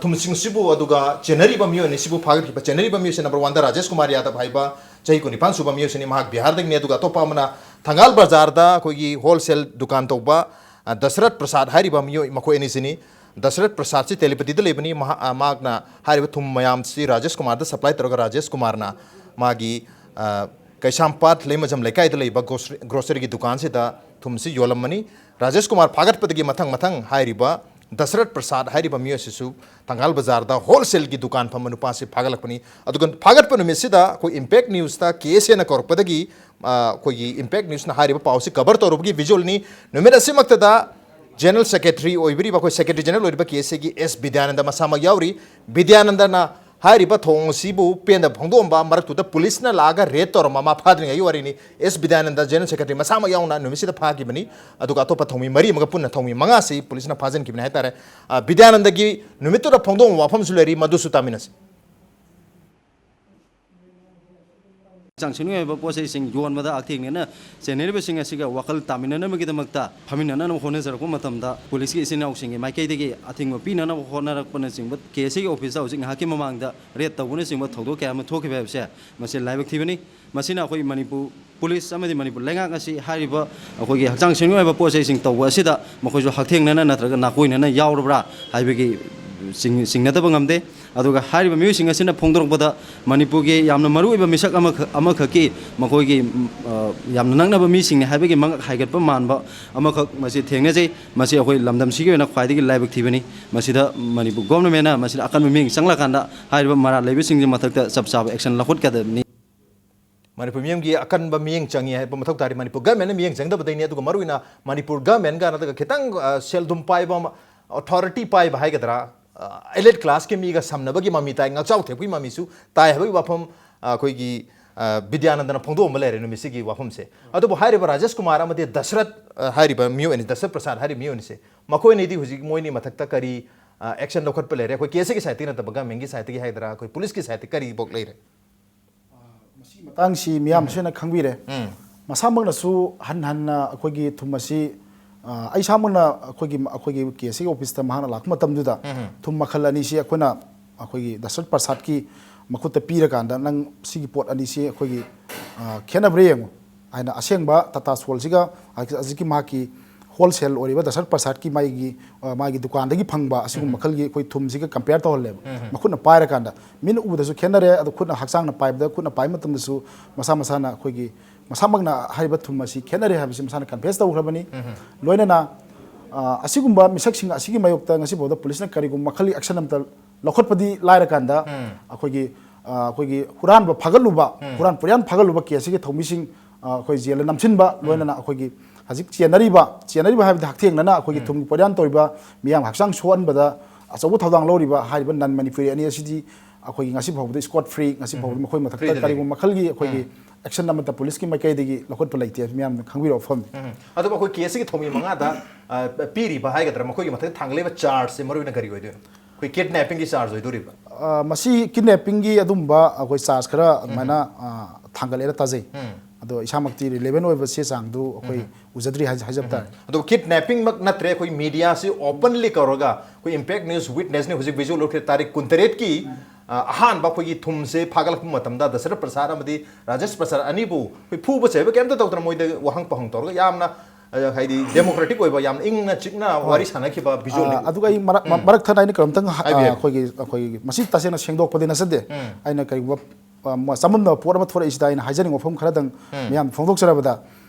ꯊꯨꯝꯁꯤꯡꯁꯤꯕꯨ, ꯑꯗꯨꯒ ꯆꯦꯟꯅꯔꯤꯕ ꯃꯤꯑꯣꯏ ꯑꯅꯤꯁꯤꯕꯨ ꯐꯥꯒꯠꯈꯤꯕ, ꯆꯦꯟꯅꯔꯤꯕ ꯃꯤꯑꯣꯏꯁꯤ ꯅꯝꯕꯔ ꯋꯥꯟꯗ ꯔꯥꯖꯦꯁ ꯀꯨꯃꯥꯔ ꯌꯥꯗꯕ ꯍꯥꯏꯕ ꯆꯍꯤ ꯀꯨꯟꯅꯤꯄꯥꯟ ꯁꯨꯕ ꯃꯤꯑꯣꯏꯁꯤꯅꯤ꯫ ꯃꯍꯥꯛ ꯕꯤꯍꯥꯔꯗꯒꯤꯅꯤ꯫ ꯑꯗꯨꯒ ꯑꯇꯣꯞꯄ ꯑꯃꯅ ꯊꯪꯒꯥꯜ ꯕꯖꯥꯔꯗ ꯑꯩꯈꯣꯏꯒꯤ ꯍꯣꯜꯁꯦꯜ ꯗꯨꯀꯥꯟ ꯇꯧꯕ ꯗꯁꯔꯠ ꯄ꯭ꯔꯁꯥꯗ ꯍꯥꯏꯔꯤꯕ ꯃꯤꯑꯣꯏ ꯃꯈꯣꯏ ꯑꯅꯤꯁꯤꯅꯤ꯫ ꯗꯁꯔꯠ ꯄ꯭ꯔꯁꯥꯗꯁꯤ ꯇꯦꯂꯤꯄꯇꯤꯗ ꯂꯩꯕꯅꯤ꯫ ꯃꯍꯥꯛ, ꯃꯍꯥꯛꯅ ꯍꯥꯏꯔꯤꯕ ꯊꯨꯝ ꯃꯌꯥꯝꯁꯤ ꯔꯥꯖꯦꯁ ꯀꯨꯃꯥꯔꯗ ꯁꯄ꯭ꯂꯥꯏ ꯇꯧꯔꯒ ꯔꯥꯖꯦꯁ ꯀꯨꯃꯥꯔꯅ ꯃꯥꯒꯤ ꯀꯩꯁꯥꯝꯄꯥꯠ ꯂꯩꯃꯖꯝ ꯂꯩꯀꯥꯏꯗ ꯂꯩꯕ ꯒ꯭ꯔꯣꯁꯔꯤ, ꯒ꯭ꯔꯣꯁꯔꯤꯒꯤ ꯗꯨꯀꯥꯟꯁꯤꯗ ꯊꯨꯝꯁꯤ ꯌꯣꯜꯂꯝꯕꯅꯤ꯫ ꯔꯥꯖꯦꯁ ꯀꯨꯃꯥꯔ ꯐꯥꯒꯠꯄꯗꯒꯤ ꯃꯊꯪ ꯃꯊꯪ ꯍꯥꯏꯔꯤꯕ ꯗꯁꯔꯠ ꯄ꯭ꯔꯁꯥꯗ ꯍꯥꯏꯔꯤꯕ ꯃꯤꯑꯣꯏ ꯑꯁꯤꯁꯨ ꯊꯪꯒꯥꯜ ꯕꯖꯥꯔꯗ ꯍꯣꯜꯁꯦꯜꯒꯤ ꯗꯨꯀꯥꯟ ꯐꯝꯕ ꯅꯨꯄꯥꯁꯤ ꯐꯥꯒꯠꯂꯛꯄꯅꯤ꯫ ꯑꯗꯨꯒ ꯐꯥꯒꯠꯄ ꯅꯨꯃꯤꯠꯁꯤꯗ ꯑꯩꯈꯣꯏ ꯏꯝꯄꯦꯛ ꯅ꯭ꯌꯨꯁꯇ ꯀꯦ ꯑꯦꯁ ꯑꯦꯅ ꯀꯧꯔꯛꯄꯗꯒꯤ, ꯑ, ꯑꯩꯈꯣꯏꯒꯤ ꯏꯝꯄꯦꯛ ꯅ꯭ꯌꯨꯁꯅ ꯍꯥꯏꯔꯤꯕ ꯄꯥꯎꯁꯤ ꯀꯚꯔ ꯇꯧꯔꯨꯕꯒꯤ ꯚꯤꯖꯨꯋꯦꯜꯅꯤ꯫ ꯅꯨꯃꯤꯠ ꯑꯁꯤꯃꯛꯇꯗ ꯖꯦꯅꯔꯦꯜ ꯁꯦꯀ꯭ꯔꯦꯇꯔꯤ ꯑꯣꯏꯕꯤꯔꯤꯕ, ꯑꯩꯈꯣꯏ ꯁꯦꯀ꯭ꯔꯦꯇꯔꯤ ꯖꯦꯅꯔꯦꯜ ꯑꯣꯏꯔꯤꯕ ꯀꯦ ꯑꯦꯁ ꯑꯦꯒꯤ ꯑꯦꯁ ꯕꯤꯗ꯭ꯌꯥꯅꯟꯗ ꯃꯁꯥꯃꯛ ꯌꯥꯎꯔꯤ꯫ ꯕꯤꯗ꯭ꯌꯥꯅꯟꯗꯅ ꯍꯥꯏꯔꯤꯕ ꯊꯧꯑꯣꯡ ꯑꯁꯤꯕꯨ ꯄꯦꯟꯗꯕ ꯐꯣꯡꯗꯣꯛꯑꯝꯕ ꯃꯔꯛꯇꯨꯗ ꯄꯨꯂꯤꯁꯅ ꯂꯥꯛꯑꯒ ꯔꯦꯗ ꯇꯧꯔꯝꯕ, ꯃꯥ ꯐꯥꯗ꯭ꯔꯤꯉꯩꯒꯤ ꯋꯥꯔꯤꯅꯤ꯫ ꯑꯦꯁ ꯕꯤꯗ꯭ꯌꯥꯅꯟꯗ ꯖꯦꯅꯔꯦꯜ ꯁꯦꯀ꯭ꯔꯦꯇꯔꯤ ꯃꯁꯥꯃꯛ ꯌꯥꯎꯅ ꯅꯨꯃꯤꯠꯁꯤꯗ ꯐꯥꯈꯤꯕꯅꯤ꯫ ꯑꯗꯨꯒ ꯑꯇꯣꯞꯄ ꯊꯧꯃꯤ ꯃꯔꯤ ꯑꯃꯒ ꯄꯨꯟꯅ ꯊꯧꯃꯤ ꯃꯉꯥꯁꯤ ꯄꯨꯂꯤꯁꯅ ꯐꯥꯖꯤꯟꯈꯤꯕꯅꯤ ꯍꯥꯏꯇꯥꯔꯦ꯫ ꯑ, ꯕꯤꯗ꯭ꯌꯥꯅꯟꯗꯒꯤ ꯅꯨꯃꯤꯠꯇꯨꯗ ꯐꯣꯡꯗꯣꯛꯂꯝꯕ ꯋꯥꯐꯝꯁꯨ ꯂꯩꯔꯤ, ꯃꯗꯨꯁꯨ ꯇꯥꯃꯤꯟꯅꯁꯤ꯫ ꯍꯛꯆꯥꯡ ꯁꯦꯟꯃꯤꯠꯂꯣꯟꯒꯤ ꯑꯣꯏꯕ ꯄꯣꯠ ꯆꯩꯁꯤꯡ ꯌꯣꯟꯕꯗ ꯍꯛꯊꯦꯡꯅꯅ ꯆꯦꯟꯅꯔꯤꯕꯁꯤꯡ ꯑꯁꯤꯒ ꯋꯥꯈꯜ ꯇꯥꯃꯤꯟꯅꯅꯕꯒꯤꯗꯃꯛꯇ ꯐꯝꯃꯤꯟꯅꯅꯕ ꯍꯣꯠꯅꯖꯔꯛꯄ ꯃꯇꯝꯗ ꯄꯨꯂꯤꯁꯀꯤ ꯏꯆꯤꯟ ꯏꯅꯥꯎꯁꯤꯡꯒꯤ ꯃꯥꯏꯀꯩꯗꯒꯤ ꯑꯊꯤꯡꯕ ꯄꯤꯅꯅꯕ ꯍꯣꯠꯅꯔꯛꯄꯅꯆꯤꯡꯕ ꯀꯦ ꯑꯦꯁ ꯑꯦꯒꯤ ꯑꯣꯐꯤꯁꯇ ꯍꯧꯖꯤꯛ ꯉꯥꯏꯍꯥꯛꯀꯤ ꯃꯃꯥꯡꯗ ꯔꯦꯗ ꯇꯧꯕꯅꯆꯤꯡꯕ ꯊꯧꯗꯣꯛ ꯀꯌꯥ ꯑꯃ ꯊꯣꯛꯈꯤꯕ ꯍꯥꯏꯕꯁꯦ ꯃꯁꯤ ꯂꯥꯏꯕꯛ ꯊꯤꯕꯅꯤ꯫ ꯃꯁꯤꯅ ꯑꯩꯈꯣꯏ ꯃꯅꯤꯄꯨꯔ ꯄꯨꯂꯤꯁ ꯑꯃꯗꯤ ꯃꯅꯤꯄꯨꯔ ꯂꯩꯉꯥꯛ ꯑꯁꯤ ꯍꯥꯏꯔꯤꯕ ꯑꯩꯈꯣꯏꯒꯤ ꯍꯛꯆꯥꯡ ꯁꯦꯟꯃꯤꯠꯂꯣꯟꯒꯤ ꯑꯣꯏꯕ ꯄꯣꯠ ꯆꯩꯁꯤꯡ ꯇꯧꯕ ꯑꯁꯤꯗ ꯃꯈꯣꯏꯁꯨ ꯍꯛꯊꯦꯡꯅꯅ ꯅꯠꯇ꯭ꯔꯒ ꯅꯥꯀꯣꯏꯅꯅ ꯌꯥꯎꯔꯕ꯭ꯔꯥ ꯍꯥꯏꯕꯒꯤ ꯆꯤꯡ-, ꯆꯤꯡꯅꯗꯕ ꯉꯝꯗꯦ꯫ ꯑꯗꯨꯒ ꯍꯥꯏꯔꯤꯕ ꯃꯤꯑꯣꯏꯁꯤꯡ ꯑꯁꯤꯅ ꯐꯣꯡꯗꯣꯔꯛꯄꯗ ꯃꯅꯤꯄꯨꯔꯒꯤ ꯌꯥꯝꯅ ꯃꯔꯨꯑꯣꯏꯕ ꯃꯤꯁꯛ ꯑꯃꯈꯛ, ꯑꯃꯈꯛꯀꯤ ꯃꯈꯣꯏꯒꯤ, ꯑ, ꯌꯥꯝꯅ ꯅꯛꯅꯕ ꯃꯤꯁꯤꯡꯅꯤ ꯍꯥꯏꯕꯒꯤ ꯃꯉꯛ ꯍꯥꯏꯒꯠꯄ ꯃꯥꯟꯕ ꯑꯃꯈꯛ ꯃꯁꯤ ꯊꯦꯡꯅꯖꯩ꯫ ꯃꯁꯤ ꯑꯩꯈꯣꯏ ꯂꯝꯗꯝꯁꯤꯒꯤ ꯑꯣꯏꯅ ꯈ꯭ꯋꯥꯏꯗꯒꯤ ꯂꯥꯏꯕꯛ ꯊꯤꯕꯅꯤ꯫ ꯃꯁꯤꯗ ꯃꯅꯤꯄꯨꯔ ꯒꯣꯚꯔꯟꯃꯦꯟꯅ ꯃꯁꯤꯗ ꯑꯀꯟꯕ ꯃꯤꯠꯌꯦꯡ ꯆꯪꯂꯀꯥꯟꯗ ꯍꯥꯏꯔꯤꯕ ꯃꯔꯥꯜ ꯂꯩꯕꯁꯤꯡꯒꯤ ꯃꯊꯛꯇ ꯆꯞ ꯆꯥꯕ ꯑꯦꯛꯁꯟ ꯂꯧꯈꯠꯀꯗꯕꯅꯤ꯫ ꯃꯅꯤꯄꯨꯔ ꯃꯤꯌꯥꯝꯒꯤ ꯑꯀꯟꯕ ꯃꯤꯠꯌꯦꯡ ꯆꯪꯉꯤ ꯍꯥꯏꯕ ꯃꯊꯧ ꯇꯥꯔꯤ꯫ ꯃꯅꯤꯄꯨꯔ ꯒꯚꯔꯟꯃꯦꯟꯅ ꯃꯤꯠꯌꯦꯡ ꯆꯪꯗꯕꯗꯩꯅꯤ꯫ ꯑꯗꯨꯒ ꯃꯔꯨꯑꯣꯏꯅ ꯃꯅꯤꯄꯨꯔ ꯒꯚꯔꯟꯃꯦꯟꯒ ꯅꯠꯇ꯭ꯔꯒ ꯈꯤꯇꯪ, ꯑ, ꯁꯦꯜ ꯑꯗꯨꯝ ꯄꯥꯏꯕ ꯑꯃ, ꯑꯣꯊꯣꯔꯤꯇꯤ ꯄꯥꯏꯕ ꯍꯥꯏꯒꯗ꯭ꯔꯥ, ꯑ, ꯑꯦꯂꯤꯠ ꯀ꯭ꯂꯥꯁꯀꯤ ꯃꯤꯒ ꯁꯝꯅꯕꯒꯤ ꯃꯃꯤ ꯇꯥꯏ, ꯉꯥꯛꯆꯥꯎ ꯊꯦꯛꯄꯒꯤ ꯃꯃꯤꯁꯨ ꯇꯥꯏ ꯍꯥꯏꯕꯒꯤ ꯋꯥꯐꯝ, ꯑ, ꯑꯩꯈꯣꯏꯒꯤ ꯑ, ꯕꯤꯗ꯭ꯌꯥꯅꯟꯗꯅ ꯐꯣꯡꯗꯣꯛꯑꯝꯕ ꯂꯩꯔꯦ ꯅꯨꯃꯤꯠꯁꯤꯒꯤ ꯋꯥꯐꯝꯁꯦ꯫ ꯑꯗꯨꯕꯨ ꯍꯥꯏꯔꯤꯕ ꯔꯥꯖꯦꯁ ꯀꯨꯃꯥꯔ ꯑꯃꯗꯤ ꯗꯁꯔꯠ, ꯑ, ꯍꯥꯏꯔꯤꯕ ꯃꯤꯑꯣꯏ ꯑꯅꯤ, ꯗꯁꯔꯠ ꯄ꯭ꯔꯁꯥꯗ ꯍꯥꯏꯔꯤꯕ ꯃꯤꯑꯣꯏ ꯑꯅꯤꯁꯦ, ꯃꯈꯣꯏ ꯑꯅꯤꯗꯤ ꯍꯧꯖꯤꯛ ꯃꯣꯏ ꯑꯅꯤ ꯃꯊꯛꯇ ꯀꯔꯤ, ꯑ, action ꯂꯧꯈꯠꯄ ꯂꯩꯔꯦ? ꯑꯩꯈꯣꯏ case ꯀꯤ side ꯇꯒꯤ ꯅꯠꯇꯕ, government ꯀꯤ side ꯇꯒꯤ ꯍꯥꯏꯒꯗ꯭ꯔꯥ, ꯑꯩꯈꯣꯏ police ꯀꯤ side ꯇꯒꯤ ꯀꯔꯤꯐꯥꯎ ꯂꯩꯔꯦ? ꯃꯁꯤꯒꯤ ꯃꯇꯥꯡꯁꯤ ꯃꯤꯌꯥꯝꯁꯨ ꯍꯦꯟꯅ ꯈꯪꯕꯤꯔꯦ꯫ ꯎꯝ꯫ ꯃꯁꯥꯃꯛꯅꯁꯨ ꯍꯟ ꯍꯟꯅ ꯑꯩꯈꯣꯏꯒꯤ ꯊꯨꯝ ꯑꯁꯤ, ꯑ, ꯑꯩ ꯏꯁꯥꯃꯛꯅ ꯑꯩꯈꯣꯏꯒꯤ, ꯑꯩꯈꯣꯏꯒꯤ case ꯀꯤ office ꯇ ꯃꯍꯥꯛꯅ ꯂꯥꯛꯄ ꯃꯇꯝꯗꯨꯗ ꯎꯝ꯫ ꯊꯨꯝ ꯃꯈꯜ ꯑꯅꯤꯁꯤ ꯑꯩꯈꯣꯏꯅ ꯑꯩꯈꯣꯏꯒꯤ ꯗꯁꯔꯠ ꯄ꯭ꯔꯁꯥꯗꯀꯤ ꯃꯈꯨꯠꯇ ꯄꯤꯔꯀꯥꯟꯗ, "ꯅꯪ ꯁꯤꯒꯤ ꯄꯣꯠ ꯑꯅꯤꯁꯤ ꯑꯩꯈꯣꯏꯒꯤ, ꯑ, ꯈꯦꯠꯅꯕ꯭ꯔꯥ ꯌꯦꯡꯉꯨ" ꯍꯥꯏꯅ, ꯑꯁꯦꯡꯕ ꯇꯥꯇꯥ ꯁꯣꯜꯁꯤꯒ ꯍꯧꯖꯤꯛꯀꯤ ꯃꯍꯥꯛꯀꯤ wholesale ꯑꯣꯏꯔꯤꯕ ꯗꯁꯔꯠ ꯄ꯭ꯔꯁꯥꯗꯀꯤ ꯃꯥꯒꯤ, ꯑ, ꯃꯥꯒꯤ ꯗꯨꯀꯥꯟꯗꯒꯤ ꯐꯪꯕ ꯑꯁꯤꯒꯨꯝꯕ ꯎꯝ꯫ ꯃꯈꯜꯒꯤ ꯑꯩꯈꯣꯏ ꯊꯨꯝꯁꯤꯒ compare ꯇꯧꯍꯜꯂꯦꯕ꯫ ꯎꯝ꯫ ꯃꯈꯨꯠꯅ ꯄꯥꯏꯔꯀꯥꯟꯗ ꯃꯤꯠꯅ ꯎꯕꯗꯁꯨ ꯈꯦꯠꯅꯔꯦ, ꯑꯗꯣ ꯈꯨꯠꯅ ꯍꯛꯆꯥꯡꯅ ꯄꯥꯏꯕꯗ, ꯈꯨꯠꯅ ꯄꯥꯏꯕ ꯃꯇꯝꯗꯁꯨ ꯃꯁꯥ ꯃꯁꯥꯅ ꯑꯩꯈꯣꯏꯒꯤ ꯃꯁꯥꯃꯛꯅ ꯍꯥꯏꯔꯤꯕ ꯊꯨꯝ ꯑꯁꯤ ꯈꯦꯠꯅꯔꯦ ꯍꯥꯏꯕꯁꯤ ꯃꯁꯥꯅ confess ꯇꯧꯈ꯭ꯔꯕꯅꯤ꯫ ꯎꯝ꯫ ꯂꯣꯏꯅꯅ, ꯑ, ꯑꯁꯤꯒꯨꯝꯕ ꯃꯤꯁꯛꯁꯤꯡ ꯑꯁꯤꯒꯤ ꯃꯥꯌꯣꯛꯇ ꯉꯁꯤ ꯐꯥꯎꯗ police ꯅ ꯀꯔꯤꯒꯨꯝꯕ ꯃꯈꯜꯒꯤ action ꯑꯝꯇ ꯂꯧꯈꯠꯄꯗꯤ ꯂꯥꯏꯔ ꯀꯥꯟꯗ ꯎꯝ꯫ ꯑꯩꯈꯣꯏꯒꯤ, ꯑ, ꯑꯩꯈꯣꯏꯒꯤ ꯍꯨꯔꯥꯟꯕ ꯐꯥꯒꯠꯂꯨꯕ, ꯎꯝ꯫ ꯍꯨꯔꯥꯟ ꯄꯣꯠꯌꯥꯟ ꯐꯥꯒꯠꯂꯨꯕ case ꯁꯤꯒꯤ ꯊꯧꯃꯤꯁꯤꯡ, ꯑ, ꯑꯩꯈꯣꯏ jail ꯗ ꯅꯝꯁꯤꯟꯕ, ꯎꯝ꯫ ꯂꯣꯏꯅꯅ ꯑꯩꯈꯣꯏꯒꯤ ꯍꯧꯖꯤꯛ ꯆꯦꯟꯅꯔꯤꯕ, ꯆꯦꯟꯅꯔꯤꯕ ꯍꯥꯏꯕꯗꯤ ꯍꯛꯊꯦꯡꯅꯅ ꯑꯩꯈꯣꯏꯒꯤ ꯎꯝ꯫ ꯊꯨꯝꯒꯤ ꯄꯣꯠꯌꯥꯟ ꯇꯧꯔꯤꯕ, ꯃꯤꯌꯥꯝ ꯍꯛꯆꯥꯡ ꯁꯣꯛꯍꯟꯕꯗ ꯑꯆꯧꯕ ꯊꯧꯗꯥꯡ ꯂꯧꯔꯤꯕ ꯍꯥꯏꯔꯤꯕ non ꯃꯅꯤꯄꯨꯔꯤ ꯑꯅꯤ ꯑꯁꯤꯗꯤ ꯑꯩꯈꯣꯏꯒꯤ ꯉꯁꯤ ꯐꯥꯎꯕꯗ scot free, ꯉꯁꯤ ꯐꯥꯎꯕꯗ ꯎꯝ꯫ ꯃꯈꯣꯏ ꯃꯊꯛꯇ free ꯗ ꯂꯩꯔꯤ꯫ ꯀꯔꯤꯒꯨꯝꯕ ꯃꯈꯜꯒꯤ ꯑꯩꯈꯣꯏꯒꯤ ꯎꯝ꯫ action ꯑꯃꯠꯇ police ꯀꯤ ꯃꯥꯏꯀꯩꯗꯒꯤ ꯂꯧꯈꯠꯄ ꯂꯩꯇꯦ ꯍꯥꯏꯕꯁꯤ ꯃꯤꯌꯥꯝꯅ ꯈꯪꯕꯤꯔꯕ ꯋꯥꯐꯝꯅꯤ꯫ ꯎꯝ꯫ ꯑꯗꯨꯕꯨ ꯑꯩꯈꯣꯏ case ꯁꯤꯒꯤ ꯊꯧꯃꯤ ꯃꯉꯥꯗ, ꯑ, ꯄꯤꯔꯤꯕ ꯍꯥꯏꯒꯗ꯭ꯔꯥ, ꯃꯈꯣꯏꯒꯤ ꯃꯊꯛꯇ ꯊꯥꯡꯒꯠꯂꯤꯕ charge ꯁꯦ ꯃꯔꯨ ꯑꯣꯏꯅ ꯀꯔꯤ ꯑꯣꯏꯗꯣꯏꯅꯣ? ꯑꯩꯈꯣꯏ kidnapping ꯒꯤ charge ꯑꯣꯏꯗꯣꯔꯤꯕ? ꯑ, ꯃꯁꯤ kidnapping ꯒꯤ ꯑꯗꯨꯝꯕ ꯑꯩꯈꯣꯏ charge ꯈꯔ ꯑꯗꯨꯃꯥꯏꯅ, ꯎꯝ꯫ ꯑ, ꯊꯥꯡꯒꯠꯂꯦꯅ ꯇꯥꯖꯩ꯫ ꯎꯝ꯫ ꯑꯗꯣ ꯏꯁꯥꯃꯛꯇꯤ relevant ꯑꯣꯏꯕ ꯆꯦ ꯆꯥꯡꯗꯨ ꯑꯩꯈꯣꯏ ꯎꯝ꯫ ꯎꯖꯗ꯭ꯔꯤ ꯍꯥꯏꯖ-, ꯍꯥꯏꯖꯕ ꯎꯝ꯫ ꯇꯥꯔꯦ꯫ ꯑꯗꯣ kidnapping ꯃꯛ ꯅꯠꯇ꯭ꯔꯦ, ꯑꯩꯈꯣꯏ media ꯁꯤ openly ꯀꯧꯔꯒ ꯑꯩꯈꯣꯏ Impact News Witness ꯅ ꯍꯧꯖꯤꯛ visual ꯎꯠꯈ꯭ꯔꯦ, ꯇꯥꯔꯤꯛ ꯀꯨꯟꯇꯔꯦꯠꯀꯤ, ꯑ, ꯑꯍꯥꯟꯕ ꯑꯩꯈꯣꯏꯒꯤ ꯊꯨꯝꯁꯦ ꯐꯥꯒꯠꯂꯛꯄ ꯃꯇꯝꯗ ꯗꯁꯔꯠ ꯄ꯭ꯔꯁꯥꯗ ꯑꯃꯗꯤ ꯔꯥꯖꯦꯁ ꯄ꯭ꯔꯁꯥꯗ ꯑꯅꯤꯕꯨ ꯑꯩꯈꯣꯏ ꯐꯨꯕ ꯆꯩꯕ ꯀꯩꯝꯇ ꯇꯧꯗꯅ ꯃꯣꯏꯗ ꯋꯥꯍꯪ ꯄꯥꯎꯍꯪ ꯇꯧꯔꯒ ꯌꯥꯝꯅ, ꯑ, ꯍꯥꯏꯗꯤ democratic ꯑꯣꯏꯕ, ꯌꯥꯝꯅ ꯏꯪꯅ ꯆꯤꯛꯅ ꯍꯣꯏ꯫ ꯋꯥꯔꯤ ꯁꯥꯟꯅꯈꯤꯕ visual ꯑ, ꯅꯤ꯫ ꯑꯗꯨꯒ ꯑꯩ ꯃꯔꯛ-, ꯎꯝ꯫ ꯃꯔꯛ ꯊꯠꯅ ꯑꯩꯅ ꯀꯩꯅꯣꯝꯇꯪ ꯍ-, ꯍꯥꯏꯕꯤꯌꯨ꯫ ꯑ, ꯑꯩꯈꯣꯏꯒꯤ, ꯑꯩꯈꯣꯏꯒꯤ ꯃꯁꯤ ꯇꯁꯦꯡꯅ ꯁꯦꯡꯗꯣꯛꯄꯗꯤ ꯅꯠꯆꯗꯦ꯫ ꯎꯝ꯫ ꯑꯩꯅ ꯀꯔꯤꯒꯨꯝꯕ, ꯑ, ꯃ-, ꯆꯃꯝꯅꯕ ꯄꯣꯠ ꯑꯃ ꯊꯣꯔꯛꯏꯁꯤꯗ ꯑꯩꯅ ꯍꯥꯏꯖꯅꯤꯡꯕ ꯋꯥꯐꯝ ꯈꯔꯗꯪ ꯎꯝ꯫ ꯃꯌꯥꯝ ꯐꯣꯡꯗꯣꯛꯆꯔꯕꯗ,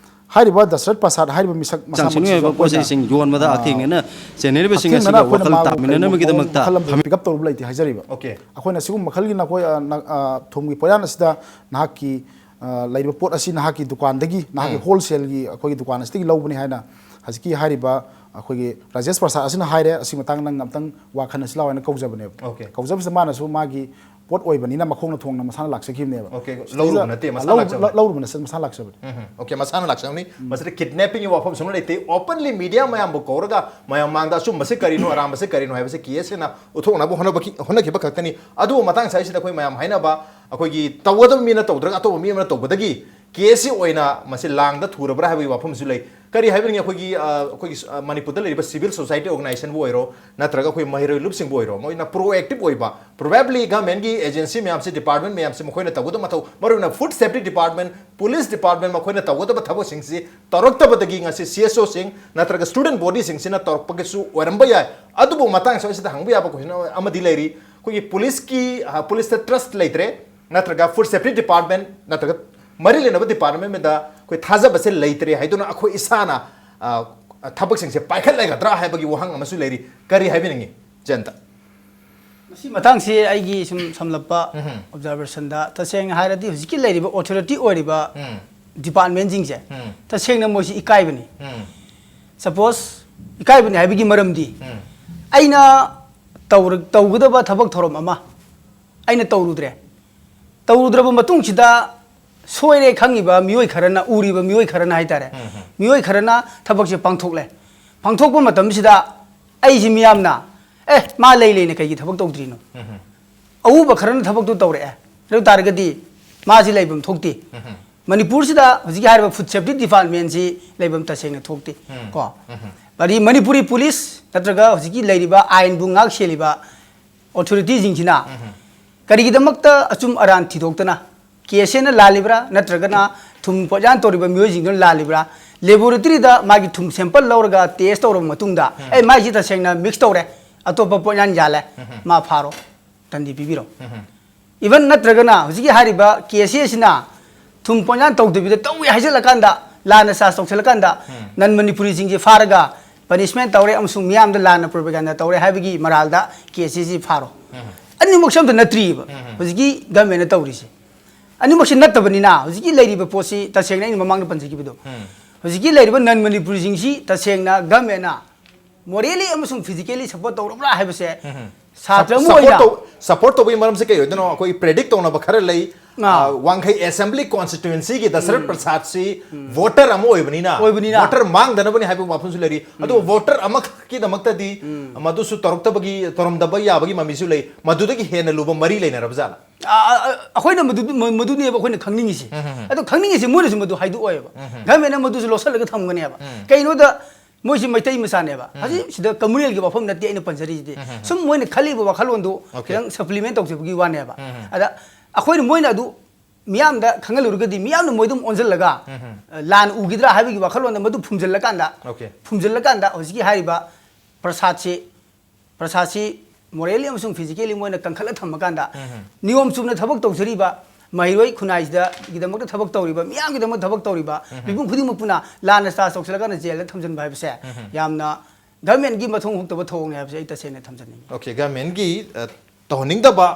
ꯍꯥꯏꯔꯤꯕ ꯗꯁꯔꯠ ꯄ꯭ꯔꯁꯥꯗ ꯍꯥꯏꯔꯤꯕ ꯃꯤꯁꯛ ꯆꯥꯡꯁꯤꯡ ꯃꯁꯥꯃꯛꯁꯤꯁꯨ ꯑꯣꯏꯕ ꯄꯣꯠ ꯑꯩꯈꯣꯏꯅ, ꯆꯩꯁꯤꯡ ꯌꯣꯟꯕꯗ ꯑ, ꯍꯛꯊꯦꯡꯅꯅ ꯆꯦꯟꯅꯔꯤꯕꯁꯤꯡ ꯍꯛꯊꯦꯡꯅꯅ ꯑꯁꯤꯒ ꯑꯩꯈꯣꯏꯅ ꯋꯥꯈꯜ ꯃꯥꯕꯨ ꯀꯔꯤꯒꯨꯝꯕ ꯇꯥꯃꯤꯟꯅꯅꯕꯒꯤꯗꯃꯛꯇ ꯃꯈꯜ ꯑꯃ ꯊꯝꯃꯤ꯫ Pick up ꯇꯧꯔꯨꯕ ꯂꯩꯇꯦ ꯍꯥꯏꯖꯔꯤꯕ꯫ Okay꯫ ꯑꯩꯈꯣꯏꯅ ꯁꯤꯒꯨꯝꯕ ꯃꯈꯜꯒꯤ ꯅꯈꯣꯏ, ꯑ, ꯅ-, ꯑ, ꯊꯨꯝꯒꯤ ꯄꯣꯠꯌꯥꯟ ꯑꯁꯤꯗ ꯅꯍꯥꯛꯀꯤ, ꯑ, ꯂꯩꯔꯤꯕ ꯄꯣꯠ ꯑꯁꯤ ꯅꯍꯥꯛꯀꯤ ꯗꯨꯀꯥꯟꯗꯒꯤ, ꯅꯍꯥꯛꯀꯤ ꯎꯝ꯫ Wholesale ꯒꯤ ꯑꯩꯈꯣꯏꯒꯤ ꯗꯨꯀꯥꯟ ꯑꯁꯤꯗꯒꯤ ꯂꯧꯕꯅꯤ ꯍꯥꯏꯅ ꯍꯧꯖꯤꯛꯀꯤ ꯍꯥꯏꯔꯤꯕ ꯑꯩꯈꯣꯏꯒꯤ ꯔꯥꯖꯦꯁ ꯄ꯭ꯔꯁꯥꯗ ꯑꯁꯤꯅ ꯍꯥꯏꯔꯦ꯫ ꯑꯁꯤ ꯃꯇꯥꯡꯗ ꯅꯪ ꯑꯝꯇꯪ ꯋꯥ ꯈꯟꯅꯁꯤ ꯂꯥꯎ ꯍꯥꯏꯅ ꯀꯧꯖꯕꯅꯦꯕ꯫ Okay꯫ ꯀꯧꯖꯕꯁꯤꯗ ꯃꯥꯅꯁꯨ ꯃꯥꯒꯤ ꯄꯣꯠ ꯑꯣꯏꯕꯅꯤꯅ ꯃꯈꯣꯡꯅ ꯊꯣꯡꯅ ꯃꯁꯥꯅ ꯂꯥꯛꯆꯈꯤꯕꯅꯦꯕ꯫ Okay, ꯂꯧꯔꯨꯕ ꯅꯠꯇꯦ, ꯃꯁꯥꯅ ꯂꯧ- ꯂꯥꯛꯆꯕꯅꯤ꯫ ꯂꯧꯔꯨꯕ ꯅꯠꯇꯦ, ꯃꯁꯥꯅ ꯂꯥꯛꯆꯕꯅꯤ꯫ ꯎꯝ, okay, ꯃꯁꯥꯅ ꯂꯥꯛꯆꯕꯅꯤ꯫ ꯃꯁꯤꯗ kidnappingꯒꯤ ꯋꯥꯐꯝ ꯁꯨꯡꯂꯩ ꯂꯩꯇꯦ꯫ Openly media ꯃꯌꯥꯝꯕꯨ ꯀꯧꯔꯒ ꯃꯌꯥꯝ ꯃꯥꯡꯗ ꯑꯆꯨꯝꯕꯁꯤ ꯀꯔꯤꯅꯣ, ꯑꯔꯥꯟꯕꯁꯤ ꯀꯔꯤꯅꯣ ꯍꯥꯏꯕꯁꯤ ꯀꯦ ꯑꯦꯁ ꯑꯦꯅ ꯎꯠꯊꯣꯛꯅꯕ ꯍꯣꯠꯅꯕ-, ꯍꯣꯠꯅꯈꯤꯕ ꯈꯛꯇꯅꯤ꯫ ꯑꯗꯨꯕꯨ ꯃꯇꯥꯡ ꯑꯁꯤꯗ ꯑꯩꯈꯣꯏ ꯃꯌꯥꯝ ꯍꯥꯏꯅꯕ, ꯑꯩꯈꯣꯏꯒꯤ ꯇꯧꯒꯗꯕ ꯃꯤꯅ ꯇꯧꯗ꯭ꯔꯒ ꯑꯇꯧꯕ ꯃꯤ ꯑꯃꯅ ꯇꯧꯕꯗꯒꯤ ꯀꯦ ꯑꯦꯁ ꯑꯦ ꯑꯣꯏꯅ ꯃꯁꯤ ꯂꯥꯡꯗ ꯊꯨꯔꯕ꯭ꯔꯥ ꯍꯥꯏꯕꯒꯤ ꯋꯥꯐꯝꯁꯨ ꯂꯩ꯫ ꯀꯔꯤ ꯍꯥꯏꯕꯅꯤ, ꯑꯩꯈꯣꯏꯒꯤ, ꯑ, ꯑꯩꯈꯣꯏꯒꯤ, ꯑ, ꯃꯅꯤꯄꯨꯔꯗ ꯂꯩꯔꯤꯕ civil society organizationꯕꯨ ꯑꯣꯏꯔꯣ, ꯅꯠꯇ꯭ꯔꯒ ꯑꯩꯈꯣꯏ ꯃꯍꯩꯔꯣꯏ ꯂꯨꯞꯁꯤꯡꯕꯨ ꯑꯣꯏꯔꯣ, ꯃꯣꯏꯅ proactive ꯑꯣꯏꯕ, probably governmentꯀꯤ agency ꯃꯌꯥꯝꯁꯤ, department ꯃꯌꯥꯝꯁꯤ ꯃꯈꯣꯏꯅ ꯇꯧꯒꯗꯕ ꯃꯊꯧ, ꯃꯔꯨꯑꯣꯏꯅ food safety department, police department, ꯃꯈꯣꯏꯅ ꯇꯧꯒꯗꯕ ꯊꯕꯛꯁꯤꯡꯁꯤ ꯇꯧꯔꯛꯇꯕꯗꯒꯤ ꯉꯁꯤ C S Oꯁꯤꯡ ꯅꯠꯇ꯭ꯔꯒ student bodyꯁꯤꯡꯁꯤꯅ ꯇꯧꯔꯛꯄꯒꯤꯁꯨ ꯑꯣꯏꯔꯝꯕ ꯌꯥꯏ꯫ ꯑꯗꯨꯕꯨ ꯃꯇꯥꯡ ꯑꯁꯤꯗ ꯍꯪꯕ ꯌꯥꯕ question ꯑꯃꯗꯤ ꯂꯩꯔꯤ꯫ ꯑꯩꯈꯣꯏꯒꯤ policeꯀꯤ, ꯑ, policeꯇ trust ꯂꯩꯇ꯭ꯔꯦ, ꯅꯠꯇ꯭ꯔꯒ food safety department ꯅꯠꯇ꯭ꯔꯒ ꯃꯔꯤ ꯂꯩꯅꯕ departmentꯗ ꯑꯩꯈꯣꯏ ꯊꯥꯖꯕꯁꯦ ꯂꯩꯇ꯭ꯔꯦ ꯍꯥꯏꯗꯨꯅ ꯑꯩꯈꯣꯏ ꯏꯁꯥꯅ, ꯑ, ꯊꯕꯛꯁꯤꯡꯁꯦ ꯄꯥꯏꯈꯠꯂꯒꯗ꯭ꯔꯥ ꯍꯥꯏꯕꯒꯤ ꯋꯥꯍꯪ ꯑꯃꯁꯨ ꯂꯩꯔꯤ꯫ ꯀꯔꯤ ꯍꯥꯏꯕꯤꯅꯤꯡꯉꯤ, ꯖꯌꯟꯇ? ꯃꯁꯤ ꯃꯇꯥꯡꯁꯤ ꯑꯩꯒꯤ ꯁꯨꯝ ꯁꯝꯂꯞꯄ observationꯗ, ꯇꯁꯦꯡꯅ ꯍꯥꯏꯔꯗꯤ ꯍꯧꯖꯤꯛꯀꯤ ꯂꯩꯔꯤꯕ authority ꯑꯣꯏꯔꯤꯕ departmentꯁꯤꯡꯁꯦ ꯇꯁꯦꯡꯅ ꯃꯣꯏꯁꯤ ꯏꯀꯥꯏꯕꯅꯤ꯫ Suppose ꯏꯀꯥꯏꯕꯅꯤ ꯍꯥꯏꯕꯒꯤ ꯃꯔꯝꯗꯤ, ꯑꯩꯅ ꯇꯧꯔ-, ꯇꯧꯒꯗꯕ ꯊꯕꯛ ꯊꯧꯔꯝ ꯑꯃ ꯑꯩꯅ ꯇꯧꯔꯨꯗ꯭ꯔꯦ꯫ ꯇꯧꯔꯨꯗ꯭ꯔꯕ ꯃꯇꯨꯡꯁꯤꯗ ꯁꯣꯏꯔꯦ ꯈꯪꯉꯤꯕ ꯃꯤꯑꯣꯏ ꯈꯔꯅ, ꯎꯔꯤꯕ ꯃꯤꯑꯣꯏ ꯈꯔꯅ ꯍꯥꯏꯇꯥꯔꯦ, ꯃꯤꯑꯣꯏ ꯈꯔꯅ ꯊꯕꯛꯁꯦ ꯄꯥꯡꯊꯣꯛꯂꯦ꯫ ꯄꯥꯡꯊꯣꯛꯄ ꯃꯇꯝꯁꯤꯗ ꯑꯩꯁꯤ ꯃꯤꯌꯥꯝꯅ, "ꯑꯦ, ꯃꯥ ꯂꯩ ꯂꯩꯅ ꯀꯩꯒꯤ ꯊꯕꯛ ꯇꯧꯗ꯭ꯔꯤꯅꯣ?" ꯑꯎꯕ ꯈꯔꯅ ꯊꯕꯛꯇꯨ ꯇꯧꯔꯛꯑꯦ꯫ ꯑꯗꯨ ꯇꯥꯔꯒꯗꯤ ꯃꯥꯁꯤ ꯂꯩꯐꯝ ꯊꯣꯛꯇꯦ꯫ ꯃꯅꯤꯄꯨꯔꯁꯤꯗ ꯍꯧꯖꯤꯛꯀꯤ ꯍꯥꯏꯔꯤꯕ food safety departmentꯁꯤ ꯂꯩꯐꯝ ꯇꯁꯦꯡꯅ ꯊꯣꯛꯇꯦ꯫ ꯀꯣ? ꯃꯔꯤ-, ꯃꯅꯤꯄꯨꯔꯤ police ꯅꯠꯇ꯭ꯔꯒ ꯍꯧꯖꯤꯛꯀꯤ ꯂꯩꯔꯤꯕ ꯑꯥꯏꯟꯕꯨ ꯉꯥꯛ ꯁꯦꯜꯂꯤꯕ authorityꯁꯤꯡꯁꯤꯅ ꯀꯔꯤꯒꯤꯗꯃꯛꯇ ꯑꯆꯨꯝ ꯑꯔꯥꯟ ꯊꯤꯗꯣꯛꯇꯅ ꯀꯦ ꯑꯦꯁ ꯑꯦꯅ ꯂꯥꯜꯂꯤꯕ꯭ꯔꯥ ꯅꯠꯇ꯭ꯔꯒꯅ ꯊꯨꯝ ꯄꯣꯠꯌꯥꯟ ꯇꯧꯔꯤꯕ ꯃꯤꯑꯣꯏꯁꯤꯡꯗꯨꯅ ꯂꯥꯜꯂꯤꯕ꯭ꯔꯥ? Laboratoryꯗ ꯃꯥꯒꯤ ꯊꯨꯝ sample ꯂꯧꯔꯒ test ꯇꯧꯔꯕ ꯃꯇꯨꯡꯗ, "ꯑꯦ, ꯃꯥꯏꯁꯤ ꯇꯁꯦꯡꯅ mix ꯇꯧꯔꯦ, ꯑꯇꯣꯞꯄ ꯄꯣꯠꯌꯥꯟ ꯌꯥꯜꯂꯦ, ꯃꯥ ꯐꯥꯔꯣ, ꯗꯟꯗꯤ ꯄꯤꯕꯤꯔꯣ"꯫ Even ꯅꯠꯇ꯭ꯔꯒꯅ ꯍꯧꯖꯤꯛꯀꯤ ꯍꯥꯏꯔꯤꯕ ꯀꯦ ꯑꯦꯁ ꯑꯦꯁꯤꯅ ꯊꯨꯝ ꯄꯣꯠꯌꯥꯟ ꯇꯧꯗꯕꯤꯗ ꯇꯧꯏ ꯍꯥꯏꯖꯤꯜꯂꯀꯥꯟꯗ, ꯂꯥꯟꯅ charge ꯇꯧꯁꯤꯜꯂꯀꯥꯟꯗ, non ꯃꯅꯤꯄꯨꯔꯤꯁꯤꯡꯁꯤ ꯐꯥꯔꯒ punishment ꯇꯧꯔꯦ ꯑꯃꯁꯨꯡ ꯃꯤꯌꯥꯝꯗ ꯂꯥꯟꯅ propaganda ꯇꯧꯔꯦ ꯍꯥꯏꯕꯒꯤ ꯃꯔꯥꯜꯗ ꯀꯦ ꯑꯦꯁ ꯑꯦꯁꯤ ꯐꯥꯔꯣ꯫ ꯑꯅꯤꯃꯛꯁꯦ ꯑꯝꯇ ꯅꯠꯇ꯭ꯔꯤꯕ ꯍꯧꯖꯤꯛꯀꯤ governmentꯅ ꯇꯧꯔꯤꯁꯦ꯫ ꯑꯅꯤꯃꯛꯁꯦ ꯅꯠꯇꯕꯅꯤꯅ ꯍꯧꯖꯤꯛꯀꯤ ꯂꯩꯔꯤꯕ ꯄꯣꯠꯁꯤ ꯇꯁꯦꯡꯅ ꯑꯩꯅ ꯃꯃꯥꯡꯗ ꯄꯟꯖꯈꯤꯕꯗꯣ, ꯍꯧꯖꯤꯛꯀꯤ ꯂꯩꯔꯤꯕ non ꯃꯅꯤꯄꯨꯔꯤꯁꯤꯡꯁꯤ ꯇꯁꯦꯡꯅ governmentꯅ morally ꯑꯃꯁꯨꯡ physically support ꯇꯧꯔꯕ꯭ꯔꯥ ꯍꯥꯏꯕꯁꯦ ꯁꯥꯇ꯭ꯔ ꯑꯃ ꯁꯄꯣꯔꯠ ꯑꯣꯏꯅ ꯇꯧ ꯁꯄꯣꯔꯠ ꯇꯧꯕꯒꯤ ꯃꯔꯝꯁꯦ ꯀꯩ ꯑꯣꯏꯗꯣꯏꯅꯣ? ꯑꯩꯈꯣꯏ ꯄ꯭ꯔꯦꯗꯤꯛ ꯇꯧꯅꯕ ꯈꯔ ꯂꯩ꯫ ꯑꯥ꯫ ꯑ, ꯋꯥꯡꯈꯩ ꯑꯦꯁꯦꯝꯕ꯭ꯂꯤ ꯀꯣꯟꯁꯇꯤꯇ꯭ꯌꯨꯑꯦꯟꯁꯤꯒꯤ ꯗꯁꯔꯠ ꯄ꯭ꯔꯁꯥꯗꯁꯤ ꯚꯣꯇꯔ ꯑꯃ ꯑꯣꯏꯕꯅꯤꯅ, ꯑꯣꯏꯕꯅꯤꯅ꯫ ꯚꯣꯇꯔ ꯃꯥꯡꯗꯅꯕꯅꯤ ꯍꯥꯏꯕ ꯋꯥꯐꯝꯁꯨ ꯂꯩꯔꯤ꯫ ꯑꯗꯨꯕꯨ ꯚꯣꯇꯔ ꯑꯃꯈꯛꯀꯤꯗꯃꯛꯇꯗꯤ ꯃꯗꯨꯁꯨ ꯇꯧꯔꯛꯇꯕꯒꯤ, ꯇꯧꯔꯝꯗꯕ ꯌꯥꯕꯒꯤ ꯃꯃꯤꯁꯨ ꯂꯩ꯫ ꯃꯗꯨꯗꯒꯤ ꯍꯦꯟꯅ ꯂꯨꯕ ꯃꯔꯤ ꯂꯩꯅꯔꯕ ꯖꯥꯠꯂꯥ? ꯑ, ꯑ, ꯑ, ꯑꯩꯈꯣꯏꯅ ꯃꯗꯨ-, ꯃ-, ꯃꯗꯨꯅꯦꯕ ꯑꯩꯈꯣꯏꯅ ꯈꯪꯅꯤꯡꯉꯤꯁꯦ꯫ ꯑꯗꯣ ꯈꯪꯅꯤꯡꯉꯤꯁꯦ ꯃꯣꯏꯅꯁꯨ ꯃꯗꯨ ꯍꯥꯏꯗꯣꯛꯑꯣꯏꯕ꯫ ꯒꯚꯔꯟꯃꯦꯟꯅ ꯃꯗꯨꯁꯨ ꯂꯣꯠꯁꯤꯜꯂꯒ ꯊꯝꯒꯅꯦꯕ꯫ ꯀꯩꯅꯣꯗ ꯃꯣꯏꯁꯤ ꯃꯩꯇꯩ ꯃꯆꯥꯅꯦꯕ꯫ ꯍꯧꯖꯤꯛ ꯁꯤꯗ ꯀꯃꯨꯅꯦꯜꯒꯤ ꯋꯥꯐꯝ ꯅꯠꯇꯦ ꯑꯩꯅ ꯄꯟꯖꯔꯤꯁꯤꯗꯤ꯫ ꯁꯨꯝ ꯃꯣꯏꯅ ꯈꯜꯂꯤꯕ ꯋꯥꯈꯜꯂꯣꯟꯗꯨ Okay. ꯈꯤꯇꯪ ꯁꯄ꯭ꯂꯤꯃꯦꯟ ꯇꯧꯖꯕꯒꯤ ꯋꯥꯅꯦꯕ꯫ ꯑꯗ ꯑꯩꯈꯣꯏꯅ ꯃꯣꯏꯅ ꯑꯗꯨ ꯃꯤꯌꯥꯝꯗ ꯈꯪꯍꯜꯂꯨꯔꯒꯗꯤ ꯃꯤꯌꯥꯝꯅ ꯃꯣꯏꯗꯨꯝ ꯑꯣꯟꯁꯤꯜꯂꯒ, ꯑ, ꯂꯥꯟ ꯎꯈꯤꯗ꯭ꯔꯥ ꯍꯥꯏꯕꯒꯤ ꯋꯥꯈꯜꯂꯣꯟꯗ ꯃꯗꯨ ꯐꯨꯝꯖꯤꯜꯂꯀꯥꯟꯗ, Okay. ꯐꯨꯝꯖꯤꯜꯂꯀꯥꯟꯗ ꯍꯧꯖꯤꯛꯀꯤ ꯍꯥꯏꯔꯤꯕ ꯄ꯭ꯔꯁꯥꯗꯁꯤ, ꯄ꯭ꯔꯁꯥꯗꯁꯤ morally ꯑꯃꯁꯨꯡ physically ꯃꯣꯏꯅ ꯀꯟꯈꯠꯂ ꯊꯝꯃꯀꯥꯟꯗ, ꯅꯤꯌꯣꯝ ꯆꯨꯝꯅ ꯊꯕꯛ ꯇꯧꯖꯔꯤꯕ ꯃꯍꯩꯔꯣꯏ ꯈꯨꯟꯅꯥꯏꯁꯤꯗꯒꯤꯗꯃꯛꯇ ꯊꯕꯛ ꯇꯧꯔꯤꯕ, ꯃꯤꯌꯥꯝꯒꯤꯗꯃꯛ ꯊꯕꯛ ꯇꯧꯔꯤꯕ ꯃꯤꯄꯨꯝ ꯈꯨꯗꯤꯡꯃꯛꯄꯨꯅ ꯂꯥꯟꯅ ꯆꯥꯔꯖ ꯇꯧꯁꯤꯜꯂꯀꯥꯟꯗ ꯖꯦꯜꯗ ꯊꯝꯖꯤꯟꯕ ꯍꯥꯏꯕꯁꯦ ꯌꯥꯝꯅ ꯒꯚꯔꯟꯃꯦꯟꯒꯤ ꯃꯊꯧ ꯍꯨꯛꯇꯕ ꯊꯧꯑꯣꯡꯅꯦ ꯍꯥꯏꯕꯁꯦ ꯑꯩ ꯇꯁꯦꯡꯅ ꯊꯝꯖꯅꯤꯡꯉꯤ꯫ Okay, ꯒꯚꯔꯟꯃꯦꯟꯒꯤ, ꯑ, ꯇꯧꯍꯟꯅꯤꯡꯗꯕ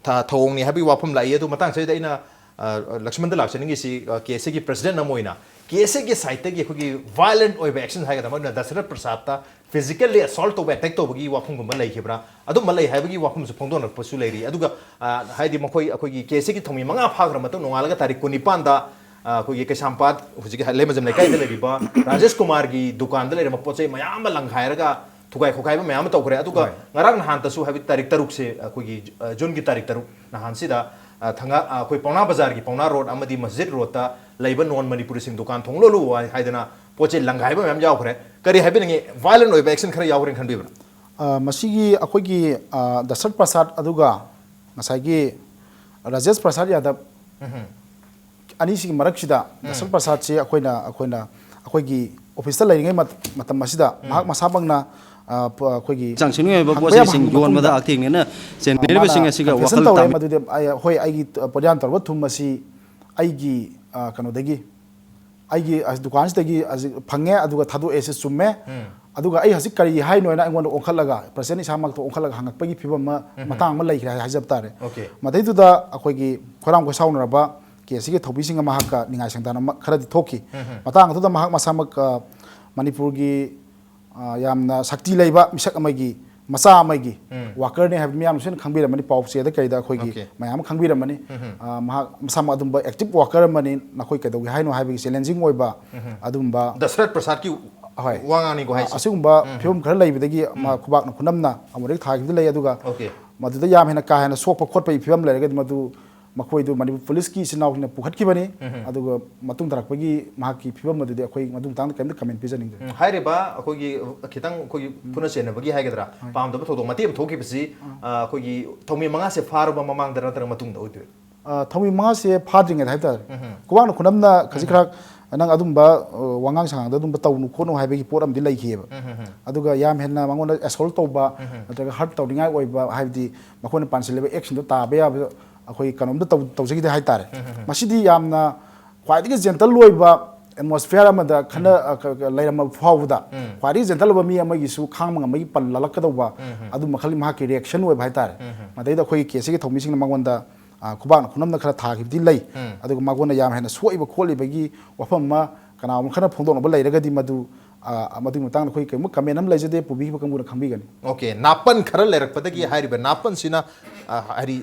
ꯊ-, ꯊꯧꯑꯣꯡꯅꯤ ꯍꯥꯏꯕꯒꯤ ꯋꯥꯐꯝ ꯂꯥꯛꯏ꯫ ꯑꯗꯨ ꯃꯇꯥꯡꯁꯤꯗ ꯑꯩꯅ, ꯑ, ꯂꯛꯁꯃꯟꯗ ꯂꯥꯛꯆꯅꯤꯡꯉꯤꯁꯤ, ꯑ, ꯀꯦ ꯑꯦꯁ ꯑꯦꯒꯤ ꯄ꯭ꯔꯁꯤꯗꯦꯟ ꯑꯃ ꯑꯣꯏꯅ ꯀꯦ ꯑꯦꯁ ꯑꯦꯒꯤ ꯁꯥꯏꯠꯇꯒꯤ ꯑꯩꯈꯣꯏꯒꯤ ꯚꯥꯏꯂꯦꯟ ꯑꯣꯏꯕ ꯑꯦꯛꯁꯟ ꯍꯥꯏꯒꯗ꯭ꯔꯥ, ꯃꯗꯨꯅ ꯗꯁꯔꯠ ꯄ꯭ꯔꯁꯥꯗꯇ ꯐꯤꯖꯤꯀꯦꯜꯂꯤ ꯑꯁꯣꯜꯠ ꯇꯧꯕ, ꯑꯦꯇꯦꯛ ꯇꯧꯕꯒꯤ ꯋꯥꯐꯝꯒꯨꯝꯕ ꯂꯩꯈꯤꯕ꯭ꯔꯥ? ꯑꯗꯨꯝꯕ ꯂꯩ ꯍꯥꯏꯕꯒꯤ ꯋꯥꯐꯝꯁꯨ ꯐꯣꯡꯗꯣꯛꯅꯔꯛꯄꯁꯨ ꯂꯩꯔꯤ꯫ ꯑꯗꯨꯒ, ꯑ, ꯍꯥꯏꯗꯤ ꯃꯈꯣꯏ, ꯑꯩꯈꯣꯏꯒꯤ ꯀꯦ ꯑꯦꯁ ꯑꯦꯒꯤ ꯊꯧꯃꯤ ꯃꯉꯥ ꯐꯥꯈ꯭ꯔ ꯃꯇꯨꯡ ꯅꯣꯡꯉꯥꯜꯂꯒ ꯇꯥꯔꯤꯛ ꯀꯨꯟꯅꯤꯄꯥꯟꯗ, ꯑ, ꯑꯩꯈꯣꯏꯒꯤ ꯀꯩꯁꯥꯝꯄꯥꯠ ꯍꯧꯖꯤꯛꯀꯤ ꯂꯩꯃꯖꯝ ꯂꯩꯀꯥꯏꯗ ꯂꯩꯔꯤꯕ ꯔꯥꯖꯦꯁ ꯀꯨꯃꯥꯔꯒꯤ ꯗꯨꯀꯥꯟꯗ ꯂꯩꯔꯝꯕ ꯄꯣꯠ ꯆꯩ ꯃꯌꯥꯝ ꯑꯃ ꯂꯪꯈꯥꯏꯔꯒ ꯊꯨꯒꯥꯏ ꯈꯣꯈꯥꯏꯕ ꯃꯌꯥꯝ ꯑꯃ ꯇꯧꯈ꯭ꯔꯦ꯫ ꯑꯗꯨꯒ ꯉꯔꯥꯡ ꯅꯍꯥꯟꯇꯁꯨ, ꯍꯥꯏꯕꯗꯤ ꯇꯥꯔꯤꯛ ꯇꯔꯨꯛꯁꯦ, ꯑꯩꯈꯣꯏꯒꯤ, ꯑ, ꯖꯨꯟꯒꯤ ꯇꯥꯔꯤꯛ ꯇꯔꯨꯛ ꯅꯍꯥꯟꯁꯤꯗ, ꯑ, ꯊꯪꯒꯥ-, ꯑ, ꯑꯩꯈꯣꯏ ꯄꯥꯎꯅꯥ ꯕꯖꯥꯔꯒꯤ ꯄꯥꯎꯅꯥ ꯔꯣꯗ ꯑꯃꯗꯤ ꯃꯁꯖꯤꯗ ꯔꯣꯗꯇ ꯂꯩꯕ ꯅꯣꯟ ꯃꯅꯤꯄꯨꯔꯤꯁꯤꯡ ꯗꯨꯀꯥꯟ ꯊꯣꯡ ꯂꯣꯜꯂꯨ ꯍꯥꯏꯗꯅ ꯄꯣꯠ ꯆꯩ ꯂꯪꯈꯥꯏꯕ ꯃꯌꯥꯝ ꯌꯥꯎꯈ꯭ꯔꯦ꯫ ꯀꯔꯤ ꯍꯥꯏꯕꯤꯅꯤꯡꯉꯤ? ꯚꯥꯏꯂꯦꯟ ꯑꯣꯏꯕ ꯑꯦꯛꯁꯟ ꯈꯔ ꯌꯥꯎꯈ꯭ꯔꯦꯅ ꯈꯟꯕꯤꯕ꯭ꯔꯥ? ꯑ, ꯃꯁꯤꯒꯤ ꯑꯩꯈꯣꯏꯒꯤ, ꯑ, ꯗꯁꯔꯠ ꯄ꯭ꯔꯁꯥꯗ ꯑꯗꯨꯒ ꯉꯁꯥꯏꯒꯤ ꯔꯥꯖꯦꯁ ꯄ꯭ꯔꯁꯥꯗ ꯌꯥꯗꯕ ꯑꯅꯤꯁꯤꯒꯤ ꯃꯔꯛꯁꯤꯗ ꯗꯁꯔꯠ ꯄ꯭ꯔꯁꯥꯗꯁꯤ ꯑꯩꯈꯣꯏꯅ, ꯑꯩꯈꯣꯏꯅ ꯑꯩꯈꯣꯏꯒꯤ ꯑꯣꯐꯤꯁꯇ ꯂꯩꯔꯤꯉꯩ ꯃꯠ-, ꯃꯇꯝ ꯑꯁꯤꯗ ꯃꯍꯥꯛ ꯃꯁꯥꯃꯛꯅ, ꯑ, ꯄ-, ꯑꯩꯈꯣꯏꯒꯤ ꯆꯥꯡꯁꯤꯟ ꯑꯣꯏꯕ ꯄꯣꯠ ꯍꯪꯕ ꯌꯥꯕ ꯆꯩꯁꯤꯡ ꯍꯪꯕ ꯌꯣꯟꯕꯗ ꯃꯇꯨꯡꯗ ꯍꯛꯊꯦꯡꯅꯅ ꯆꯦꯟꯕꯤꯔꯤꯕꯁꯤꯡ ꯃꯥꯅ ꯑꯁꯤꯒ confession ꯋꯥꯈꯜ ꯇꯧꯔꯦ ꯇꯥꯃꯤꯟ- ꯃꯗꯨꯗꯤ ꯑꯩ, ꯍꯣꯏ, ꯑꯩꯒꯤ ꯄꯣꯠꯌꯥꯟ ꯇꯧꯔꯕ ꯊꯨꯝ ꯑꯁꯤ ꯑꯩꯒꯤ, ꯑ, ꯀꯩꯅꯣꯗꯒꯤ, ꯑꯩꯒꯤ, ꯑ, ꯗꯨꯀꯥꯟꯁꯤꯗꯒꯤ ꯍꯧꯖꯤꯛ ꯐꯪꯉꯦ, ꯑꯗꯨꯒ ꯊꯥꯗꯣꯛꯑꯦ, ꯁꯤ ꯆꯨꯝꯃꯦ꯫ ꯑꯗꯨꯒ ꯑꯩ ꯍꯧꯖꯤꯛ ꯀꯔꯤ ꯍꯥꯏꯅꯣ ꯍꯥꯏꯅ ꯑꯩꯉꯣꯟꯗ ꯑꯣꯟꯈꯠꯂꯒ, ꯄ꯭ꯔꯁꯤꯗꯦꯟ ꯏꯁꯥꯃꯛꯇ ꯑꯣꯟꯈꯠꯂꯒ ꯍꯪꯉꯛꯄꯒꯤ ꯐꯤꯕꯝ ꯑꯃ, ꯃꯇꯥꯡ ꯑꯃ ꯂꯩꯈ꯭ꯔꯦ ꯍꯥꯏ-, ꯍꯥꯏꯖꯕ ꯇꯥꯔꯦ꯫ Okay. ꯃꯗꯩꯗꯨꯗ ꯑꯩꯈꯣꯏꯒꯤ ꯈꯣꯏꯔꯥꯡ ꯈꯣꯏꯁꯥꯎꯅꯔꯕ ꯀꯦ ꯑꯦꯁ ꯑꯦꯒꯤ ꯊꯧꯃꯤꯁꯤꯡꯒ ꯃꯍꯥꯛꯀ ꯅꯤꯡꯉꯥꯏ ꯁꯪꯗꯥꯅ ꯑꯃ ꯈꯔꯗꯤ ꯊꯣꯛꯈꯤ꯫ ꯃꯇꯥꯡ ꯑꯗꯨꯗ ꯃꯍꯥꯛ ꯃꯁꯥꯃꯛ, ꯑ, ꯃꯅꯤꯄꯨꯔꯒꯤ, ꯑ, ꯌꯥꯝꯅ ꯁꯛꯇꯤ ꯂꯩꯕ ꯃꯤꯁꯛ ꯑꯃꯒꯤ ꯃꯆꯥ ꯑꯃꯒꯤ ꯋꯥꯀꯔꯅꯤ ꯍꯥꯏꯕ ꯃꯤꯌꯥꯝꯅꯁꯨ ꯍꯦꯟꯅ ꯈꯪꯕꯤꯔꯝꯃꯅꯤ, ꯄꯥꯎ ꯆꯦꯗ ꯀꯩꯗ ꯑꯩꯈꯣꯏꯒꯤ ꯃꯌꯥꯝ ꯑꯃ ꯈꯪꯕꯤꯔꯝꯃꯅꯤ꯫ ꯃꯍꯥꯛ ꯃꯁꯥꯃꯛ ꯑꯗꯨꯝꯕ ꯑꯦꯛꯇꯤꯞ ꯋꯥꯀꯔ ꯑꯃꯅꯤ꯫ ꯅꯈꯣꯏ ꯀꯩꯗꯧꯒꯦ ꯍꯥꯏꯅꯣ ꯍꯥꯏꯕꯒꯤ ꯆꯦꯂꯦꯟꯖꯤꯡ ꯑꯣꯏꯕ ꯑꯗꯨꯝꯕ ꯗꯁꯔꯠ ꯄ꯭ꯔꯁꯥꯗꯀꯤ ꯍꯣꯏ꯫ ꯋꯥꯉꯥꯡꯅꯤꯀꯣ ꯍꯥꯏꯁꯦ꯫ ꯑꯁꯤꯒꯨꯝꯕ ꯐꯤꯕꯝ ꯈꯔ ꯂꯩꯕꯗꯒꯤ ꯃꯥ ꯈꯨꯕꯥꯛꯅ ꯈꯨꯅꯝꯅ ꯑꯃꯨꯔꯛ ꯊꯥꯈꯤꯕꯗꯤ ꯂꯩ꯫ ꯑꯗꯨꯒ Okay. ꯃꯗꯨꯗ ꯌꯥꯝ ꯍꯦꯟꯅ ꯀꯥ ꯍꯦꯟꯅ ꯁꯣꯛꯄ ꯈꯣꯠꯄꯒꯤ ꯐꯤꯕꯝ ꯂꯩꯔꯒꯗꯤ ꯃꯗꯨ ꯃꯈꯣꯏꯗꯨ ꯃꯅꯤꯄꯨꯔ ꯄꯨꯂꯤꯁꯀꯤ ꯏꯆꯤꯟ ꯏꯅꯥꯎꯁꯤꯡꯅ ꯄꯨꯈꯠꯈꯤꯕꯅꯤ꯫ ꯑꯗꯨꯒ ꯃꯇꯨꯡ ꯇꯥꯔꯛꯄꯒꯤ ꯃꯍꯥꯛꯀꯤ ꯐꯤꯕꯝ ꯑꯗꯨꯗꯤ ꯑꯩꯈꯣꯏ ꯃꯗꯨ ꯃꯇꯥꯡꯗ ꯀꯔꯤꯝꯇ ꯀꯃꯦꯟ ꯄꯤꯖꯅꯤꯡꯗ꯭ꯔꯦ꯫ ꯎꯝ, ꯍꯥꯏꯔꯤꯕ ꯑꯩꯈꯣꯏꯒꯤ ꯈꯤꯇꯪ ꯑꯩꯈꯣꯏꯒꯤ ꯐꯨꯅ ꯆꯩꯅꯕꯒꯤ ꯍꯥꯏꯒꯗ꯭ꯔꯥ, ꯄꯥꯝꯗꯕ ꯊꯧꯗꯣꯛ ꯃꯇꯦꯛ ꯑꯃ ꯊꯣꯛꯈꯤꯕꯁꯤ, ꯑ, ꯑꯩꯈꯣꯏꯒꯤ ꯊꯧꯃꯤ ꯃꯉꯥꯁꯦ ꯐꯥꯔꯕ ꯃꯃꯥꯡꯗ ꯅꯠꯇ꯭ꯔꯒ ꯃꯇꯨꯡꯗ ꯑꯣꯏꯗꯣꯏꯔꯥ? ꯑ, ꯊꯧꯃꯤ ꯃꯉꯥꯁꯦ ꯐꯥꯗ꯭ꯔꯤꯉꯩꯗ ꯍꯥꯏꯕ ꯇꯥꯔꯦ꯫ ꯈꯨꯕꯥꯛꯅ ꯈꯨꯅꯝꯅ ꯈꯖꯤꯛ ꯈꯔ ꯅꯪ ꯑꯗꯨꯝꯕ, ꯑ, ꯋꯥꯉꯥꯡ ꯁꯉꯥꯡꯗ ꯑꯗꯨꯝꯕ ꯇꯧꯅꯨ ꯈꯣꯠꯅꯨ ꯍꯥꯏꯕꯒꯤ ꯄꯣꯠ ꯑꯃꯗꯤ ꯂꯩꯈꯤꯑꯕ꯫ ꯑꯗꯨꯒ ꯌꯥꯝ ꯍꯦꯟꯅ ꯃꯉꯣꯟꯗ ꯑꯦꯁꯣꯜ ꯇꯧꯕ ꯅꯠꯇ꯭ꯔꯒ ꯍꯔꯠ ꯇꯧꯅꯤꯡꯉꯥꯏ ꯑꯣꯏꯕ, ꯍꯥꯏꯕꯗꯤ ꯃꯈꯣꯏꯅ ꯄꯥꯟꯁꯤꯜꯂꯤꯕ ꯑꯦꯛꯁꯤꯡꯗꯣ ꯇꯥꯕ ꯌꯥꯕ ꯑꯩꯈꯣꯏ ꯀꯩꯅꯣꯝꯇ ꯇꯧ-, ꯇꯧꯖꯈꯤꯗꯦ ꯍꯥꯏꯇꯥꯔꯦ꯫ ꯃꯁꯤꯗꯤ ꯌꯥꯝꯅ ꯈ꯭ꯋꯥꯏꯗꯒꯤ ꯖꯦꯟꯇꯜ ꯑꯣꯏꯕ ꯑꯦꯠꯃꯣꯁꯐꯤꯌꯔ ꯑꯃꯗ ꯈꯟꯅ-, ꯑ, ꯀ-, ꯀ-, ꯂꯩꯔꯝꯕ ꯐꯥꯎꯕꯗ ꯈ꯭ꯋꯥꯏꯗꯒꯤ ꯖꯦꯟꯇꯜ ꯑꯣꯏꯕ ꯃꯤ ꯑꯃꯒꯤꯁꯨ ꯈꯥꯡꯕ ꯉꯝꯕꯒꯤ ꯄꯜ ꯂꯥꯜꯂꯛꯀꯗꯧꯕ ꯑꯗꯨ ꯃꯈꯜꯒꯤ ꯃꯍꯥꯛꯀꯤ ꯔꯤꯌꯦꯛꯁꯟ ꯑꯣꯏꯕ ꯍꯥꯏꯇꯥꯔꯦ꯫ ꯃꯗꯩꯗ ꯑꯩꯈꯣꯏꯒꯤ ꯀꯦꯁꯁꯤꯒꯤ ꯊꯧꯃꯤꯁꯤꯡꯅ ꯃꯉꯣꯟꯗ, ꯑ, ꯈꯨꯕꯥꯛꯅ ꯈꯨꯅꯝꯅ ꯈꯔ ꯊꯥꯈꯤꯕꯗꯤ ꯂꯩ꯫ ꯑꯗꯨꯒ ꯃꯉꯣꯟꯗ ꯌꯥꯝ ꯍꯦꯟꯅ ꯁꯣꯛꯏꯕ ꯈꯣꯠꯂꯤꯕꯒꯤ ꯋꯥꯐꯝ ꯑꯃ ꯀꯅꯥꯒꯨꯝꯕ ꯈꯔ ꯐꯣꯡꯗꯣꯛꯅꯕ ꯂꯩꯔꯒꯗꯤ ꯃꯗꯨ, ꯑ, ꯃꯗꯨꯒꯤ ꯃꯇꯥꯡꯗ ꯑꯩꯈꯣꯏ ꯀꯔꯤꯒꯨꯝꯕ ꯀꯃꯦꯟ ꯑꯃ ꯂꯩꯖꯗꯦ, ꯄꯨꯕꯤꯈꯤꯕ ꯀꯥꯡꯕꯨꯅ ꯈꯪꯕꯤꯒꯅꯤ꯫ Okay, ꯅꯥꯄꯟ ꯈꯔ ꯂꯩꯔꯛꯄꯗꯒꯤ ꯍꯥꯏꯔꯤꯕ ꯅꯥꯄꯟꯁꯤꯅ, ꯑ, ꯍꯥꯏꯗꯤ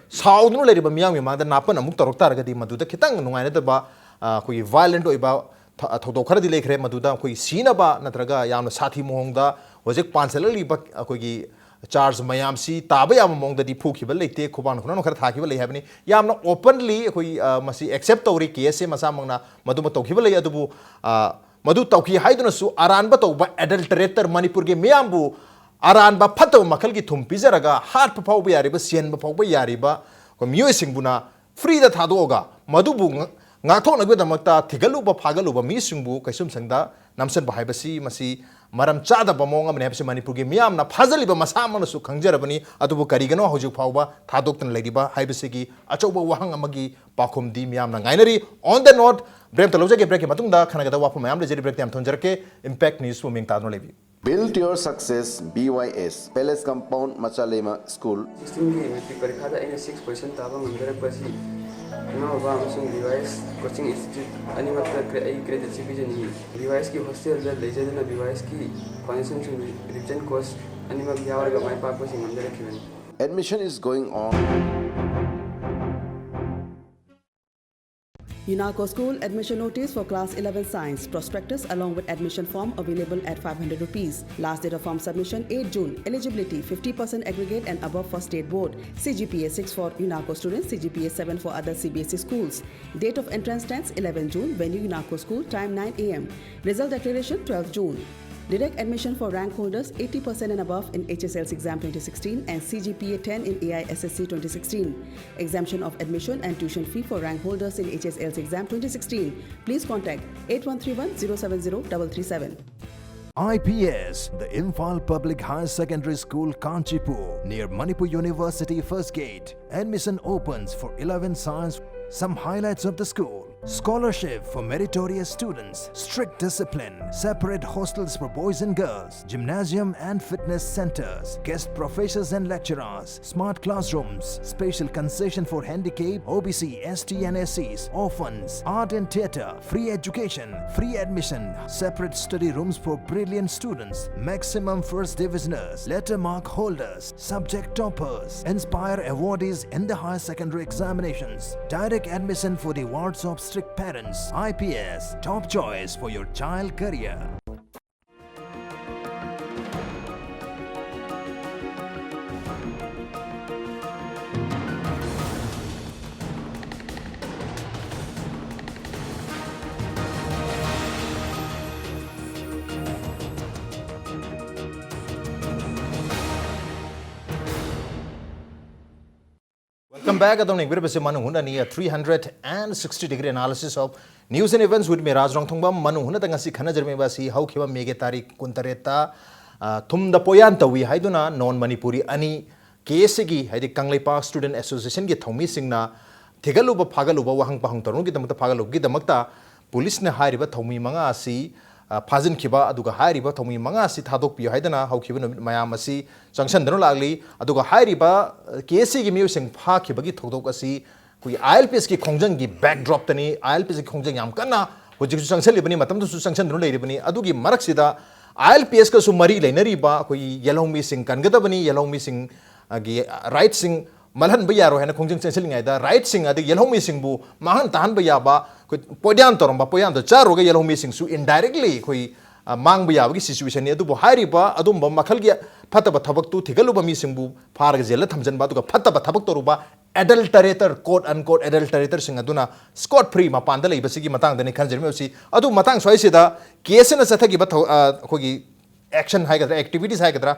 ꯁꯥꯎꯗꯨꯅ ꯂꯩꯔꯤꯕ ꯃꯤꯌꯥꯝꯒꯤ ꯃꯃꯥꯡꯗ ꯅꯥꯄꯟ ꯑꯃꯨꯛ ꯇꯧꯔꯛ ꯇꯥꯔꯒꯗꯤ ꯃꯗꯨꯗ ꯈꯤꯇꯪ ꯅꯨꯡꯉꯥꯏꯅꯗꯕ, ꯑ, ꯑꯩꯈꯣꯏꯒꯤ ꯚꯥꯏꯂꯦꯟꯠ ꯑꯣꯏꯕ ꯊ-, ꯊꯧꯗꯣꯛ ꯈꯔꯗꯤ ꯂꯩꯈ꯭ꯔꯦ꯫ ꯃꯗꯨꯗ ꯑꯩꯈꯣꯏꯒꯤ ꯁꯤꯅꯕ ꯅꯠꯇ꯭ꯔꯒ ꯌꯥꯝꯅ ꯁꯥꯊꯤ ꯃꯑꯣꯡꯗ ꯍꯧꯖꯤꯛ ꯄꯥꯟꯁꯤꯜꯂꯛꯂꯤꯕ ꯑꯩꯈꯣꯏꯒꯤ ꯆꯥꯔꯖ ꯃꯌꯥꯝꯁꯤ ꯇꯥꯕ ꯌꯥꯕ ꯃꯑꯣꯡꯗꯗꯤ ꯐꯨꯈꯤꯕ ꯂꯩꯇꯦ, ꯈꯨꯕꯥꯛꯅ ꯈꯨꯅꯝꯅ ꯈꯔ ꯊꯥꯈꯤꯕ ꯂꯩ ꯍꯥꯏꯕꯅꯤ꯫ ꯌꯥꯝꯅ ꯑꯣꯄꯟꯂꯤ ꯑꯩꯈꯣꯏ, ꯑ, ꯃꯁꯤ ꯑꯦꯛꯁꯦꯞ ꯇꯧꯔꯤ, ꯀꯦꯁꯁꯦ ꯃꯁꯥꯃꯛꯅ ꯃꯗꯨꯃ ꯇꯧꯈꯤꯕ ꯂꯩ꯫ ꯑꯗꯨꯕꯨ, ꯑ, ꯃꯗꯨ ꯇꯧꯈꯤ ꯍꯥꯏꯗꯨꯅꯁꯨ ꯑꯔꯥꯟꯕ ꯇꯧꯕ ꯑꯦꯗꯜꯇꯔꯦꯇꯔ, ꯃꯅꯤꯄꯨꯔꯒꯤ ꯃꯤꯌꯥꯝꯕꯨ ꯑꯔꯥꯟꯕ ꯐꯠꯇꯕ ꯃꯈꯜꯒꯤ ꯊꯨꯝ ꯄꯤꯖꯔꯒ ꯍꯥꯠꯄ ꯐꯥꯎꯕ ꯌꯥꯔꯤꯕ, ꯁꯤꯍꯟꯕ ꯐꯥꯎꯕ ꯌꯥꯔꯤꯕ ꯑꯩꯈꯣꯏ ꯃꯤꯑꯣꯏꯁꯤꯡꯕꯨꯅ ꯐ꯭ꯔꯤꯗ ꯊꯥꯗꯣꯛꯑꯒ ꯃꯗꯨꯕꯨ ꯉ-, ꯉꯥꯛꯊꯣꯛꯅꯕꯒꯤꯗꯃꯛꯇ ꯊꯤꯒꯠꯂꯨꯕ ꯐꯥꯒꯠꯂꯨꯕ ꯃꯤꯁꯤꯡꯕꯨ ꯀꯩꯁꯨꯝꯁꯪꯗ ꯅꯝꯁꯤꯟꯕ ꯍꯥꯏꯕꯁꯤ ꯃꯁꯤ ꯃꯔꯝ ꯆꯥꯗꯕ ꯃꯑꯣꯡ ꯑꯃꯅꯤ ꯍꯥꯏꯕꯁꯤ ꯃꯅꯤꯄꯨꯔꯒꯤ ꯃꯤꯌꯥꯝꯅ ꯐꯥꯖꯤꯜꯂꯤꯕ ꯃꯁꯥꯃꯛꯅꯁꯨ ꯈꯪꯖꯔꯕꯅꯤ꯫ ꯑꯗꯨꯕꯨ ꯀꯔꯤꯒꯤꯅꯣ ꯍꯧꯖꯤꯛ ꯐꯥꯎꯕ ꯊꯥꯗꯣꯛꯇꯅ ꯂꯩꯔꯤꯕ ꯍꯥꯏꯕꯁꯤꯒꯤ ꯑꯆꯧꯕ ꯋꯥꯍꯪ ꯑꯃꯒꯤ ꯄꯥꯎꯈꯨꯝꯗꯤ ꯃꯤꯌꯥꯝꯅ ꯉꯥꯏꯅꯔꯤ꯫ On the note, ꯕ꯭ꯔꯦꯛ ꯑꯃꯇ ꯂꯧꯖꯒꯦ꯫ ꯕ꯭ꯔꯦꯛꯀꯤ ꯃꯇꯨꯡꯗ ꯈꯟꯅꯒꯗꯕ ꯋꯥꯐꯝ ꯃꯌꯥꯝ ꯂꯩꯖꯔꯤ꯫ ꯕ꯭ꯔꯦꯛꯇ ꯌꯥꯝ ꯊꯝꯖꯔꯛꯀꯦ꯫ Impact News ꯄꯨ ꯃꯤꯡ ꯇꯥꯗꯨꯅ ꯂꯩꯕꯤꯌꯨ꯫ Build your success, B Y S, Palace Compound, ꯃꯆꯥꯂꯦꯃ School. Sixteen ꯒꯤ ꯃꯦꯇ꯭ꯔꯤꯛ ꯄꯔꯤꯈꯥꯗ ꯑꯩꯅ six percent ꯇꯥꯕ ꯉꯝꯖꯔꯛꯄ ꯑꯁꯤ ꯏꯃꯥ ꯕꯕꯥ ꯑꯃꯁꯨꯡ B Y S coaching institute ꯑꯅꯤꯃꯛꯇ ꯀ꯭ꯔꯦ-, ꯑꯩ credit ꯁꯤ ꯄꯤꯖꯅꯤꯡꯏ꯫ B Y S ꯀꯤ hostel ꯗ ꯂꯩꯖꯗꯨꯅ B Y S ꯀꯤ foundation ꯁꯤꯡ revision course ꯑꯅꯤꯃꯛ ꯌꯥꯎꯔꯒ ꯃꯥꯏ ꯄꯥꯛꯄꯁꯤ ꯉꯝꯖꯔꯛꯈꯤꯕꯅꯤ꯫ Admission is going on. UNACO School admission notice for class eleven science. Prospectus along with admission form available at five hundred rupees. Last date of form submission eight June. Eligibility fifty percent aggregate and above for state board. C G P A six for UNACO students, C G P A seven for other C B S E schools. Date of entrance test eleven June. Venue UNACO School. Time nine a m. Result declaration twelve June. Direct admission for rank holders eighty percent and above in H S L C exam twenty sixteen and C G P A ten in A I S S C twenty sixteen. Exemption of admission and tuition fee for rank holders in H S L C exam twenty sixteen. Please contact eight one three one zero seven zero double three seven. I P S, the Imphal Public Higher Secondary School, Kanchipur, near Manipur University First Gate. Admission opens for eleven science. Some highlights of the school: scholarship for meritorious students, strict discipline, separate hostels for boys and girls, gymnasium and fitness centers, guest professors and lecturers, smart classrooms, special concession for handicap, O B C, S T and S Cs, orphans, art and theatre, free education, free admission, separate study rooms for brilliant students, maximum first divisioners, letter mark holders, subject toppers, inspire awardees in the higher secondary examinations, direct admission for the wards of strict parents. I P S, top choice for your child career. Welcome back. ꯑꯗꯣꯝꯅ ꯌꯦꯡꯕꯤꯔꯤꯕꯁꯤ ꯃꯅꯨꯡ ꯍꯨꯠꯅꯅꯤ, a three hundred and sixty degree analysis of news and events with me, Raj Rongthongbam. ꯃꯅꯨꯡ ꯍꯨꯠꯅꯗ ꯉꯁꯤ ꯈꯟꯅꯖꯔꯝꯃꯤꯕ ꯑꯁꯤ ꯍꯧꯈꯤꯕ ꯃꯦꯒꯤ ꯇꯥꯔꯤꯛ ꯀꯨꯟꯇꯔꯦꯠꯇ, ꯑ, ꯊꯨꯝꯗ ꯄꯣꯌꯥꯟ ꯇꯧꯏ ꯍꯥꯏꯗꯨꯅ non Manipuri ꯑꯅꯤ, ꯀꯦ ꯑꯦꯁ ꯑꯦꯒꯤ, ꯍꯥꯏꯗꯤ ꯀꯪꯂꯩꯄꯥꯛ Student Associationꯒꯤ ꯊꯧꯃꯤꯁꯤꯡꯅ ꯊꯤꯒꯠꯂꯨꯕ ꯐꯥꯒꯠꯂꯨꯕ, ꯋꯥꯍꯪ ꯄꯥꯎꯍꯪ ꯇꯧꯅꯕꯒꯤꯗꯃꯛꯇ, ꯐꯥꯒꯠꯂꯨꯕꯒꯤꯗꯃꯛꯇ ꯄꯨꯂꯤꯁꯅ ꯍꯥꯏꯔꯤꯕ ꯊꯧꯃꯤ ꯃꯉꯥ ꯑꯁꯤ, ꯑ, ꯐꯥꯖꯤꯟꯈꯤꯕ, ꯑꯗꯨꯒ ꯍꯥꯏꯔꯤꯕ ꯊꯧꯃꯤ ꯃꯉꯥ ꯑꯁꯤ ꯊꯥꯗꯣꯛꯄꯤꯌꯨ ꯍꯥꯏꯗꯅ ꯍꯧꯈꯤꯕ ꯅꯨꯃꯤꯠ ꯃꯌꯥꯝ ꯑꯁꯤ ꯆꯪꯁꯤꯟꯗꯨꯅ ꯂꯥꯛꯂꯤ꯫ ꯑꯗꯨꯒ ꯍꯥꯏꯔꯤꯕ, ꯑ, ꯀꯦ ꯑꯦꯁ ꯑꯦꯒꯤ ꯃꯤꯑꯣꯏꯁꯤꯡ ꯐꯥꯈꯤꯕꯒꯤ ꯊꯧꯗꯣꯛ ꯑꯁꯤ ꯑꯩꯈꯣꯏꯒꯤ ꯑꯥꯏ ꯑꯦꯜ ꯄꯤ ꯑꯦꯁꯀꯤ ꯈꯣꯡꯖꯪꯒꯤ backdropꯇꯅꯤ꯫ ꯑꯥꯏ ꯑꯦꯜ ꯄꯤ ꯑꯦꯁꯀꯤ ꯈꯣꯡꯖꯪ ꯌꯥꯝ ꯀꯟꯅ ꯍꯧꯖꯤꯛꯁꯨ ꯆꯪꯁꯤꯜꯂꯤꯕꯅꯤ, ꯃꯇꯝꯗꯨꯁꯨ ꯆꯪꯁꯤꯟꯗꯨꯅ ꯂꯩꯔꯤꯕꯅꯤ꯫ ꯑꯗꯨꯒꯤ ꯃꯔꯛꯁꯤꯗ ꯑꯥꯏ ꯑꯦꯜ ꯄꯤ ꯑꯦꯁꯀꯁꯨ ꯃꯔꯤ ꯂꯩꯅꯔꯤꯕ ꯑꯩꯈꯣꯏꯒꯤ ꯌꯦꯜꯍꯧꯃꯤꯁꯤꯡ ꯀꯟꯒꯗꯕꯅꯤ, ꯌꯦꯜꯍꯧꯃꯤꯁꯤꯡꯒꯤ ꯔꯥꯏꯠꯁꯤꯡ ꯃꯜꯍꯟꯕ ꯌꯥꯔꯣꯏ ꯍꯥꯏꯅ ꯈꯣꯡꯖꯪ ꯆꯦꯟꯁꯤꯜꯂꯤꯉꯩꯗ ꯔꯥꯏꯠꯁꯤꯡ ꯑꯗꯒꯤ ꯌꯦꯜꯍꯧꯃꯤꯁꯤꯡꯕꯨ ꯃꯥꯡꯍꯟ ꯇꯥꯍꯟꯕ ꯌꯥꯕ ꯑꯩꯈꯣꯏ ꯄꯣꯠꯌꯥꯟ ꯇꯧꯔꯝꯕ ꯄꯣꯠꯌꯥꯟꯗꯣ ꯆꯥꯔꯨꯔꯒ ꯌꯦꯜꯍꯧꯃꯤꯁꯤꯡꯁꯨ indirectly ꯑꯩꯈꯣꯏ, ꯑ, ꯃꯥꯡꯕ ꯌꯥꯕꯒꯤ ꯁꯤꯆꯨꯋꯦꯁꯟꯅꯤ꯫ ꯑꯗꯨꯕꯨ ꯍꯥꯏꯔꯤꯕ ꯑꯗꯨꯝꯕ ꯃꯈꯜꯒꯤ ꯐꯠꯇꯕ ꯊꯕꯛꯇꯨ ꯊꯤꯒꯠꯂꯨꯕ ꯃꯤꯁꯤꯡꯕꯨ ꯐꯥꯔꯒ ꯖꯦꯜꯗ ꯊꯝꯖꯤꯟꯕ, ꯑꯗꯨꯒ ꯐꯠꯇꯕ ꯊꯕꯛ ꯇꯧꯔꯨꯕ adulterator, quote unquote adulteratorꯁꯤꯡ ꯑꯗꯨꯅ scot free ꯃꯄꯥꯟꯗ ꯂꯩꯕꯁꯤꯒꯤ ꯃꯇꯥꯡꯗꯅꯤ ꯈꯟꯖꯔꯤꯕ ꯑꯁꯤ꯫ ꯑꯗꯨ ꯃꯇꯥꯡ ꯁ꯭ꯋꯥꯏꯁꯤꯗ ꯀꯦ ꯑꯦꯁ ꯑꯦꯅ ꯆꯠꯊꯈꯤꯕ ꯊꯧ-, ꯑ, ꯑꯩꯈꯣꯏꯒꯤ action ꯍꯥꯏꯒꯗ꯭ꯔꯥ, activities ꯍꯥꯏꯒꯗ꯭ꯔꯥ,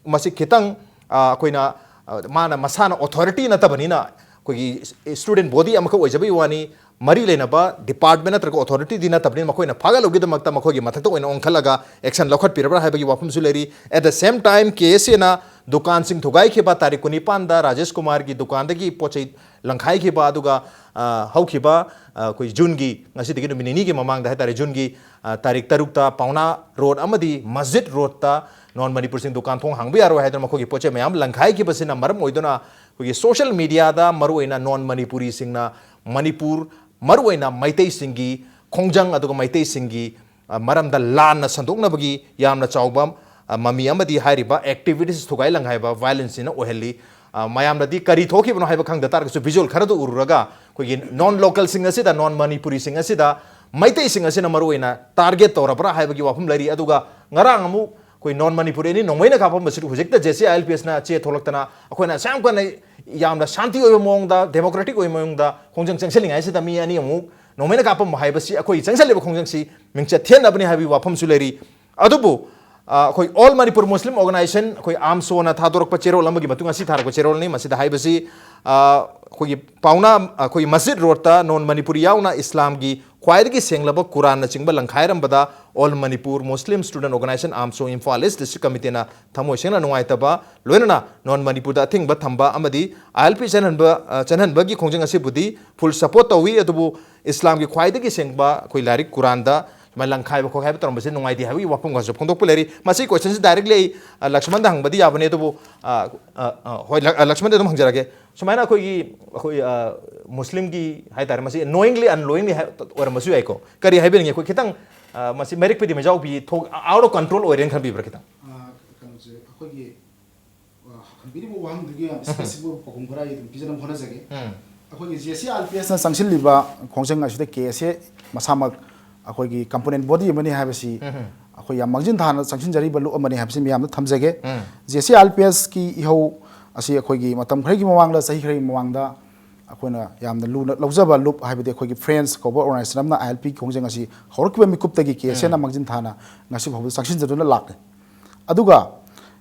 ꯃꯁꯤ ꯈꯤꯇꯪ, ꯑ, ꯑꯩꯈꯣꯏꯅ, ꯑ, ꯃꯥꯅ ꯃꯁꯥꯅ authority ꯅꯠꯇꯕꯅꯤꯅ ꯑꯩꯈꯣꯏꯒꯤ student body ꯑꯃꯈꯛ ꯑꯣꯏꯖꯕꯒꯤ ꯋꯥꯅꯤ, ꯃꯔꯤ ꯂꯩꯅꯕ department ꯅꯠꯇ꯭ꯔꯒ authorityꯗꯤ ꯅꯠꯇꯕꯅꯤꯅ ꯃꯈꯣꯏꯅ ꯐꯥꯒꯠꯂꯨꯒꯤꯗꯃꯛꯇ ꯃꯈꯣꯏꯒꯤ ꯃꯊꯛꯇ ꯑꯣꯏꯅ ꯑꯣꯟꯈꯠꯂꯒ action ꯂꯧꯈꯠꯄꯤꯔꯕ꯭ꯔꯥ ꯍꯥꯏꯕꯒꯤ ꯋꯥꯐꯝꯁꯨ ꯂꯩꯔꯤ꯫ At the same time, ꯀꯦ ꯑꯦꯁ ꯑꯦꯅ ꯗꯨꯀꯥꯟꯁꯤꯡ ꯊꯨꯒꯥꯏꯈꯤꯕ ꯇꯥꯔꯤꯛ ꯀꯨꯟꯅꯤꯄꯥꯟꯗ ꯔꯥꯖꯦꯁ ꯀꯨꯃꯥꯔꯒꯤ ꯗꯨꯀꯥꯟꯗꯒꯤ ꯄꯣꯠ ꯆꯩ ꯂꯪꯈꯥꯏꯈꯤꯕ, ꯑꯗꯨꯒ, ꯑ, ꯍꯧꯈꯤꯕ, ꯑ, ꯑꯩꯈꯣꯏ ꯖꯨꯟꯒꯤ, ꯉꯁꯤꯗꯒꯤ ꯅꯨꯃꯤꯠ ꯅꯤꯅꯤꯒꯤ ꯃꯃꯥꯡꯗ ꯍꯥꯏꯇꯥꯔꯦ, ꯖꯨꯟꯒꯤ, ꯑ, ꯇꯥꯔꯤꯛ ꯇꯔꯨꯛꯇ ꯄꯥꯎꯅꯥ ꯔꯣꯗ ꯑꯃꯗꯤ ꯃꯁꯖꯤꯗ ꯔꯣꯗꯇ non ꯃꯅꯤꯄꯨꯔꯁꯤꯡ ꯗꯨꯀꯥꯟ ꯊꯣꯡ ꯍꯥꯡꯕ ꯌꯥꯔꯣꯏ ꯍꯥꯏꯗꯨꯅ ꯃꯈꯣꯏꯒꯤ ꯄꯣꯠ ꯆꯩ ꯃꯌꯥꯝ ꯂꯪꯈꯥꯏꯈꯤꯕꯁꯤꯅ ꯃꯔꯝ ꯑꯣꯏꯗꯨꯅ ꯑꯩꯈꯣꯏꯒꯤ social mediaꯗ ꯃꯔꯨꯑꯣꯏꯅ non ꯃꯅꯤꯄꯨꯔꯤꯁꯤꯡꯅ ꯃꯅꯤꯄꯨꯔ, ꯃꯔꯨꯑꯣꯏꯅ ꯃꯩꯇꯩꯁꯤꯡꯒꯤ ꯈꯣꯡꯖꯪ ꯑꯗꯨꯒ ꯃꯩꯇꯩꯁꯤꯡꯒꯤ, ꯑ, ꯃꯔꯝꯗ ꯂꯥꯟꯅ ꯁꯟꯗꯣꯛꯅꯕꯒꯤ ꯌꯥꯝꯅ ꯆꯥꯎꯕ, ꯑ, ꯃꯃꯤ ꯑꯃꯗꯤ ꯍꯥꯏꯔꯤꯕ activities ꯊꯨꯒꯥꯏ ꯂꯪꯈꯥꯏꯕ violenceꯁꯤꯅ ꯑꯣꯏꯍꯜꯂꯤ꯫ ꯑ, ꯃꯌꯥꯝꯅꯗꯤ ꯀꯔꯤ ꯊꯣꯛꯈꯤꯕꯅꯣ ꯍꯥꯏꯕ ꯈꯪꯗ ꯇꯥꯔꯒꯁꯨ visual ꯈꯔꯗꯨ ꯎꯔꯨꯔꯒ ꯑꯩꯈꯣꯏꯒꯤ non localꯁꯤꯡ ꯑꯁꯤꯗ, non ꯃꯅꯤꯄꯨꯔꯤꯁꯤꯡ ꯑꯁꯤꯗ ꯃꯩꯇꯩꯁꯤꯡ ꯑꯁꯤꯅ ꯃꯔꯨꯑꯣꯏꯅ target ꯇꯧꯔꯕ꯭ꯔꯥ ꯍꯥꯏꯕꯒꯤ ꯋꯥꯐꯝ ꯂꯩꯔꯤ꯫ ꯑꯗꯨꯒ ꯉꯔꯥꯡ ꯑꯃꯨꯛ ꯑꯩꯈꯣꯏ non ꯃꯅꯤꯄꯨꯔꯤ ꯑꯅꯤ ꯅꯣꯡꯃꯩꯅ ꯀꯥꯞꯄꯝꯕꯁꯤꯗ ꯍꯧꯖꯤꯛꯇ J C I L P ꯑꯦꯁꯅ ꯆꯦ ꯊꯣꯛꯂꯛꯇꯅ ꯑꯩꯈꯣꯏꯅ ꯑꯁꯨꯛ ꯌꯥꯝ ꯀꯟꯅ ꯌꯥꯝꯅ ꯁꯥꯟꯇꯤ ꯑꯣꯏꯕ ꯃꯑꯣꯡꯗ, democratic ꯑꯣꯏꯕ ꯃꯑꯣꯡꯗ ꯈꯣꯡꯖꯪ ꯆꯪꯁꯤꯜꯂꯤꯉꯩꯁꯤꯗ ꯃꯤ ꯑꯅꯤ ꯑꯃꯨꯛ ꯅꯣꯡꯃꯩꯅ ꯀꯥꯞꯄꯝꯕ ꯍꯥꯏꯕꯁꯤ ꯑꯩꯈꯣꯏ ꯆꯪꯁꯤꯜꯂꯤꯕ ꯈꯣꯡꯖꯪꯁꯤ ꯃꯤꯡꯆꯠ ꯊꯦꯠꯅꯕꯅꯤ ꯍꯥꯏꯕꯒꯤ ꯋꯥꯐꯝꯁꯨ ꯂꯩꯔꯤ꯫ ꯑꯗꯨꯕꯨ, ꯑ, ꯑꯩꯈꯣꯏ All Manipur Muslim Organisation, ꯑꯩꯈꯣꯏ ꯑꯥꯝꯁꯣꯅ ꯊꯥꯗꯣꯔꯛꯄ ꯆꯦꯔꯣꯜ ꯑꯃꯒꯤ ꯃꯇꯨꯡ, ꯉꯁꯤ ꯊꯥꯔꯛꯄ ꯆꯦꯔꯣꯜꯅꯤ꯫ ꯃꯁꯤꯗ ꯍꯥꯏꯕꯁꯤ, ꯑ, ꯑꯩꯈꯣꯏꯒꯤ ꯄꯥꯎꯅꯥ, ꯑꯩꯈꯣꯏꯒꯤ ꯃꯁꯖꯤꯗ ꯔꯣꯗꯇ non ꯃꯅꯤꯄꯨꯔꯤ ꯌꯥꯎꯅ ꯏꯁꯂꯥꯝꯒꯤ ꯈ꯭ꯋꯥꯏꯗꯒꯤ ꯁꯦꯡꯂꯕ ꯀꯨꯔꯥꯟꯅꯆꯤꯡꯕ ꯂꯪꯈꯥꯏꯔꯝꯕꯗ All Manipur Muslim Student Organisation, AMSO, Imphal east district ꯀꯃꯤꯇꯤꯅ ꯊꯃꯣꯏ ꯁꯦꯡꯅ ꯅꯨꯡꯉꯥꯏꯇꯕ, ꯂꯣꯏꯅꯅ non ꯃꯅꯤꯄꯨꯔꯗ ꯑꯊꯤꯡꯕ ꯊꯝꯕ ꯑꯃꯗꯤ ꯑꯥꯏ ꯑꯦꯜ ꯄꯤ ꯆꯪꯍꯟꯕ, ꯑ, ꯆꯪꯍꯟꯕꯒꯤ ꯈꯣꯡꯖꯪ ꯑꯁꯤꯕꯨꯗꯤ full support ꯇꯧꯏ꯫ ꯑꯗꯨꯕꯨ ꯏꯁꯂꯥꯝꯒꯤ ꯈ꯭ꯋꯥꯏꯗꯒꯤ ꯁꯦꯡꯕ ꯑꯩꯈꯣꯏ ꯂꯥꯏꯔꯤꯛ ꯀꯨꯔꯥꯟꯗ ꯁꯨꯃꯥꯏꯅ ꯂꯪꯈꯥꯏꯕ ꯈꯣꯠꯈꯥꯏꯕ ꯇꯧꯔꯝꯕꯁꯦ ꯅꯨꯡꯉꯥꯏꯇꯦ ꯍꯥꯏꯕꯒꯤ ꯋꯥꯐꯝꯒꯁꯨ ꯐꯣꯡꯗꯣꯛꯄ ꯂꯩꯔꯤ꯫ ꯃꯁꯤ questionꯁꯤ directly ꯑꯩ, ꯑ, ꯂꯛꯁꯃꯟꯗ ꯍꯪꯕꯗꯤ ꯌꯥꯕꯅꯤ, ꯑꯗꯨꯕꯨ, ꯑ, ꯑ, ꯑ, ꯍꯣꯏ, ꯂꯛ-, ꯑ, ꯂꯛꯁꯃꯟꯗ ꯑꯗꯨꯝ ꯍꯪꯖꯔꯒꯦ꯫ ꯁꯨꯃꯥꯏꯅ ꯑꯩꯈꯣꯏꯒꯤ, ꯑꯩꯈꯣꯏ, ꯑ, ꯃꯨꯁꯂꯤꯝꯒꯤ ꯍꯥꯏ ꯇꯥꯔꯦ, ꯃꯁꯤ knowingly unknowingly ꯍꯥꯏ-, ꯑꯣꯏꯔꯝꯕꯁꯨ ꯌꯥꯏꯀꯣ꯫ ꯀꯔꯤ ꯍꯥꯏꯕꯤꯅꯤꯡꯉꯤ? ꯑꯩꯈꯣꯏ ꯈꯤꯇꯪ, ꯑ, ꯃꯁꯤ ꯃꯩꯔꯛ ꯄꯤꯗꯤ ꯃꯩꯖꯥꯎꯕꯤ ꯊꯣꯛ out of control ꯑꯣꯏꯔꯦꯅ ꯈꯟꯕꯤꯕ꯭ꯔꯥ ꯈꯤꯇꯪ? ꯑ, ꯀꯩꯅꯣꯁꯦ ꯑꯩꯈꯣꯏꯒꯤ, ꯑ, ꯍꯪꯕꯤꯔꯤꯕ ꯋꯥꯍꯪꯗꯨꯒꯤ ꯌꯥꯝ specific ꯑꯣꯏꯕ ꯄꯥꯎꯈꯨꯝ ꯈꯔ ꯑꯩ ꯑꯗꯨꯝ ꯄꯤꯖꯅꯕ ꯍꯣꯠꯅꯖꯒꯦ꯫ ꯎꯝ꯫ ꯑꯩꯈꯣꯏꯒꯤ J C I L P S ꯅ ꯆꯪꯁꯤꯜꯂꯤꯕ ꯈꯣꯡꯖꯪ ꯑꯁꯤꯗ K S A ꯃꯁꯥꯃꯛ ꯑꯩꯈꯣꯏꯒꯤ component body ꯑꯃꯅꯤ ꯍꯥꯏꯕꯁꯤ ꯎꯝ꯫ ꯑꯩꯈꯣꯏ ꯌꯥꯝ ꯃꯥꯡꯖꯤꯟ ꯊꯥꯅ ꯆꯪꯁꯤꯟꯖꯔꯤꯕ ꯂꯨꯞ ꯑꯃꯅꯤ ꯍꯥꯏꯕꯁꯤ ꯃꯌꯥꯝꯗ ꯊꯝꯖꯒꯦ꯫ ꯎꯝ꯫ J C I L P S ꯀꯤ ꯏꯍꯧ ꯑꯁꯤ ꯑꯩꯈꯣꯏꯒꯤ ꯃꯇꯝ ꯈꯔꯒꯤ ꯃꯃꯥꯡꯗ, ꯆꯍꯤ ꯈꯔꯒꯤ ꯃꯃꯥꯡꯗ ꯑꯩꯈꯣꯏꯅ ꯌꯥꯝꯅ ꯂꯨꯅ ꯂꯧꯖꯕ ꯂꯨꯞ ꯍꯥꯏꯕꯗꯤ ꯑꯩꯈꯣꯏꯒꯤ Friends ꯀꯧꯕ organization ꯑꯃꯅ I L P ꯈꯣꯡꯖꯪ ꯑꯁꯤ ꯍꯧꯔꯛꯈꯤꯕ ꯃꯤꯀꯨꯞꯇꯒꯤ K S A ꯅ ꯎꯝ꯫ ꯃꯥꯡꯖꯤꯟ ꯊꯥꯅ ꯉꯁꯤ ꯐꯥꯎꯕꯗ ꯆꯪꯁꯤꯟꯖꯗꯨꯅ ꯂꯥꯛꯂꯤ꯫ ꯑꯗꯨꯒ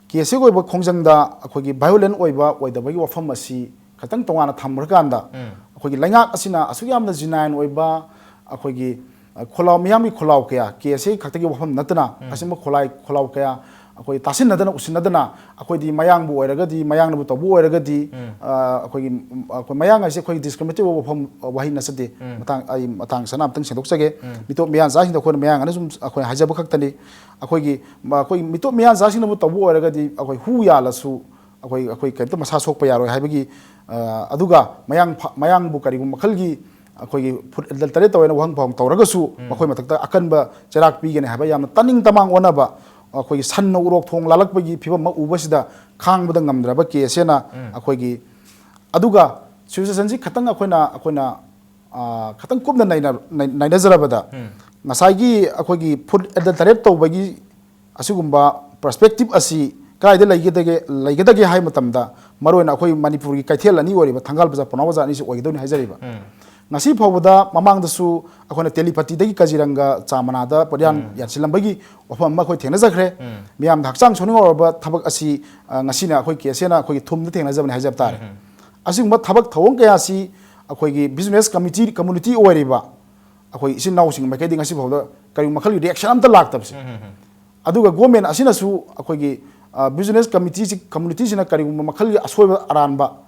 K S A ꯑꯣꯏꯕ ꯈꯣꯡꯖꯪꯗ ꯑꯩꯈꯣꯏꯒꯤ violent ꯑꯣꯏꯕ ꯑꯣꯏꯗꯕꯒꯤ ꯋꯥꯐꯝ ꯑꯁꯤ ꯈꯤꯇꯪ ꯇꯣꯉꯥꯟꯅ ꯊꯝꯈ꯭ꯔꯀꯥꯟꯗ ꯎꯝ꯫ ꯑꯩꯈꯣꯏꯒꯤ ꯂꯩꯉꯥꯛ ꯑꯁꯤꯅ ꯑꯁꯨꯛ ꯌꯥꯝꯅ genuine ꯑꯣꯏꯕ ꯑꯩꯈꯣꯏꯒꯤ, ꯑ, ꯈꯣꯜꯂꯥꯎ, ꯃꯤꯌꯥꯝꯒꯤ ꯈꯣꯜꯂꯥꯎ ꯀꯌꯥ K S A ꯈꯛꯇꯒꯤ ꯋꯥꯐꯝ ꯅꯠꯇꯅ ꯎꯝ꯫ ꯑꯁꯤꯒꯨꯝꯕ ꯈꯣꯜꯂꯥꯏ, ꯈꯣꯜꯂꯥꯎ ꯀꯌꯥ ꯑꯩꯈꯣꯏ ꯇꯥꯁꯤꯟꯅꯗꯅ ꯎꯁꯤꯟꯅꯗꯅ ꯑꯩꯈꯣꯏꯗꯤ ꯃꯌꯥꯡꯕꯨ ꯑꯣꯏꯔꯒꯗꯤ, ꯃꯌꯥꯡꯅꯕꯨ ꯇꯧꯕ ꯑꯣꯏꯔꯒꯗꯤ, ꯎꯝ꯫ ꯑ, ꯑꯩꯈꯣꯏꯒꯤ, ꯎꯝ, ꯑꯩꯈꯣꯏ ꯃꯌꯥꯡ ꯍꯥꯏꯁꯦ ꯑꯩꯈꯣꯏꯒꯤ discriminative ꯑꯣꯏꯕ ꯋꯥꯐꯝ, ꯑ, ꯋꯥꯍꯩ ꯅꯠꯆꯗꯦ꯫ ꯎꯝ꯫ ꯃꯇꯥꯡ, ꯑꯩ ꯃꯇꯥꯡ ꯆꯥꯅ ꯑꯝꯇꯪ ꯁꯦꯡꯗꯣꯛꯆꯒꯦ꯫ ꯎꯝ꯫ ꯃꯤꯇꯣꯞ ꯃꯤꯌꯥꯟꯆꯥꯁꯤꯡꯗ ꯑꯩꯈꯣꯏꯅ ꯃꯌꯥꯡ ꯑꯅ ꯁꯨꯝ ꯑꯩꯈꯣꯏ ꯍꯥꯏꯖꯕ ꯈꯛꯇꯅꯤ꯫ ꯑꯩꯈꯣꯏꯒꯤ, ꯃ-, ꯑꯩꯈꯣꯏ ꯃꯤꯇꯣꯞ ꯃꯤꯌꯥꯟꯆꯥꯁꯤꯡꯅꯕꯨ ꯇꯧꯕ ꯑꯣꯏꯔꯒꯗꯤ ꯑꯩꯈꯣꯏ ꯍꯨ ꯌꯥꯜꯂꯁꯨ ꯑꯩꯈꯣꯏ, ꯑꯩꯈꯣꯏ ꯀꯩꯝꯇ ꯃꯁꯥ ꯁꯣꯛꯄ ꯌꯥꯔꯣꯏ ꯍꯥꯏꯕꯒꯤ, ꯑ, ꯑꯗꯨꯒ ꯃꯌꯥꯡ ꯐ-, ꯃꯌꯥꯡꯕꯨ ꯀꯔꯤꯒꯨꯝꯕ ꯃꯈꯜꯒꯤ ꯑꯩꯈꯣꯏꯒꯤ food adulterate ꯇꯧꯋꯦꯅ ꯋꯥꯍꯪ ꯄꯥꯎꯍꯪ ꯇꯧꯔꯒꯁꯨ ꯎꯝ꯫ ꯃꯈꯣꯏ ꯃꯊꯛꯇ ꯑꯀꯟꯕ ꯆꯩꯔꯥꯛ ꯄꯤꯒꯅꯤ ꯍꯥꯏꯕ ꯌꯥꯝꯅ ꯇꯥꯅꯤꯡ ꯇꯃꯥꯡ ꯑꯣꯟꯅꯕ, ꯑꯩꯈꯣꯏꯒꯤ ꯁꯟꯅ ꯎꯔꯣꯛ ꯊꯣꯡ ꯂꯥꯜꯂꯛꯄꯒꯤ ꯐꯤꯕꯝ ꯑꯃ ꯎꯕꯁꯤꯗ ꯈꯥꯡꯕꯗ ꯉꯝꯗ꯭ꯔꯕ K S A ꯅ ꯎꯝ꯫ ꯑꯩꯈꯣꯏꯒꯤ, ꯑꯗꯨꯒ situation ꯁꯤ ꯈꯤꯇꯪ ꯑꯩꯈꯣꯏꯅ, ꯑꯩꯈꯣꯏꯅ, ꯑ, ꯈꯤꯇꯪ ꯀꯨꯞꯅ ꯅꯩꯅ-, ꯅꯩ-, ꯅꯩꯅꯖꯔꯕꯗ ꯎꯝ꯫ ꯉꯁꯥꯏꯒꯤ ꯑꯩꯈꯣꯏꯒꯤ food adulterate ꯇꯧꯕꯒꯤ ꯑꯁꯤꯒꯨꯝꯕ perspective ꯑꯁꯤ ꯀꯗꯥꯏꯗ ꯂꯩꯒꯗꯒꯦ, ꯂꯩꯒꯗꯒꯦ ꯍꯥꯏꯕ ꯃꯇꯝꯗ, ꯃꯔꯨꯑꯣꯏꯅ ꯑꯩꯈꯣꯏ ꯃꯅꯤꯄꯨꯔꯒꯤ ꯀꯩꯊꯦꯜ ꯑꯅꯤ ꯑꯣꯏꯔꯤꯕ ꯊꯪꯒꯥꯜ ꯕꯖꯥꯔ, ꯄꯥꯎꯅꯥ ꯕꯖꯥꯔ ꯑꯅꯤꯁꯤ ꯑꯣꯏꯒꯗꯧꯅꯤ ꯍꯥꯏꯖꯔꯤꯕ꯫ ꯎꯝ꯫ ꯉꯁꯤ ꯐꯥꯎꯕꯗ, ꯃꯃꯥꯡꯗꯁꯨ ꯑꯩꯈꯣꯏꯅ ꯇꯦꯂꯤꯄꯇꯤꯗꯒꯤ ꯀꯖꯤꯔꯪꯒ ꯆꯥ ꯃꯅꯥꯗ ꯄꯣꯠꯌꯥꯟ ꯎꯝ꯫ ꯌꯥꯟꯁꯤꯜꯂꯝꯕꯒꯤ ꯋꯥꯐꯝ ꯑꯃ ꯑꯩꯈꯣꯏ ꯊꯦꯡꯅꯖꯈ꯭ꯔꯦ꯫ ꯎꯝ꯫ ꯃꯤꯌꯥꯝꯗ ꯍꯛꯆꯥꯡ ꯁꯣꯛꯅꯤꯡꯉꯥꯏ ꯑꯣꯏꯔꯕ ꯊꯕꯛ ꯑꯁꯤ, ꯑ, ꯉꯁꯤꯅ ꯑꯩꯈꯣꯏ K S A ꯅ ꯑꯩꯈꯣꯏꯒꯤ ꯊꯨꯝꯗ ꯊꯦꯡꯅꯖꯕꯅꯤ ꯍꯥꯏꯖꯕ ꯇꯥꯔꯦ꯫ ꯎꯝ꯫ ꯑꯁꯤꯒꯨꯝꯕ ꯊꯕꯛ ꯊꯧꯑꯣꯡ ꯀꯌꯥ ꯑꯁꯤ ꯑꯩꯈꯣꯏꯒꯤ business committee, community ꯑꯣꯏꯔꯤꯕ ꯑꯩꯈꯣꯏ ꯏꯆꯤꯟ ꯏꯅꯥꯎꯁꯤꯡ ꯃꯥꯏꯀꯩꯗꯒꯤ ꯉꯁꯤ ꯐꯥꯎꯗ ꯀꯔꯤꯒꯨꯝꯕ ꯃꯈꯜꯒꯤ reaction ꯑꯝꯇ ꯂꯥꯛꯇꯕꯁꯦ꯫ ꯎꯝ, ꯎꯝ, ꯎꯝ꯫ ꯑꯗꯨꯒ government ꯑꯁꯤꯅꯁꯨ ꯑꯩꯈꯣꯏꯒꯤ, ꯑ, business committee ꯁꯤ, community ꯁꯤꯅ ꯀꯔꯤꯒꯨꯝꯕ ꯃꯈꯜꯒꯤ ꯑꯁꯣꯏꯕ ꯑꯔꯥꯟꯕ,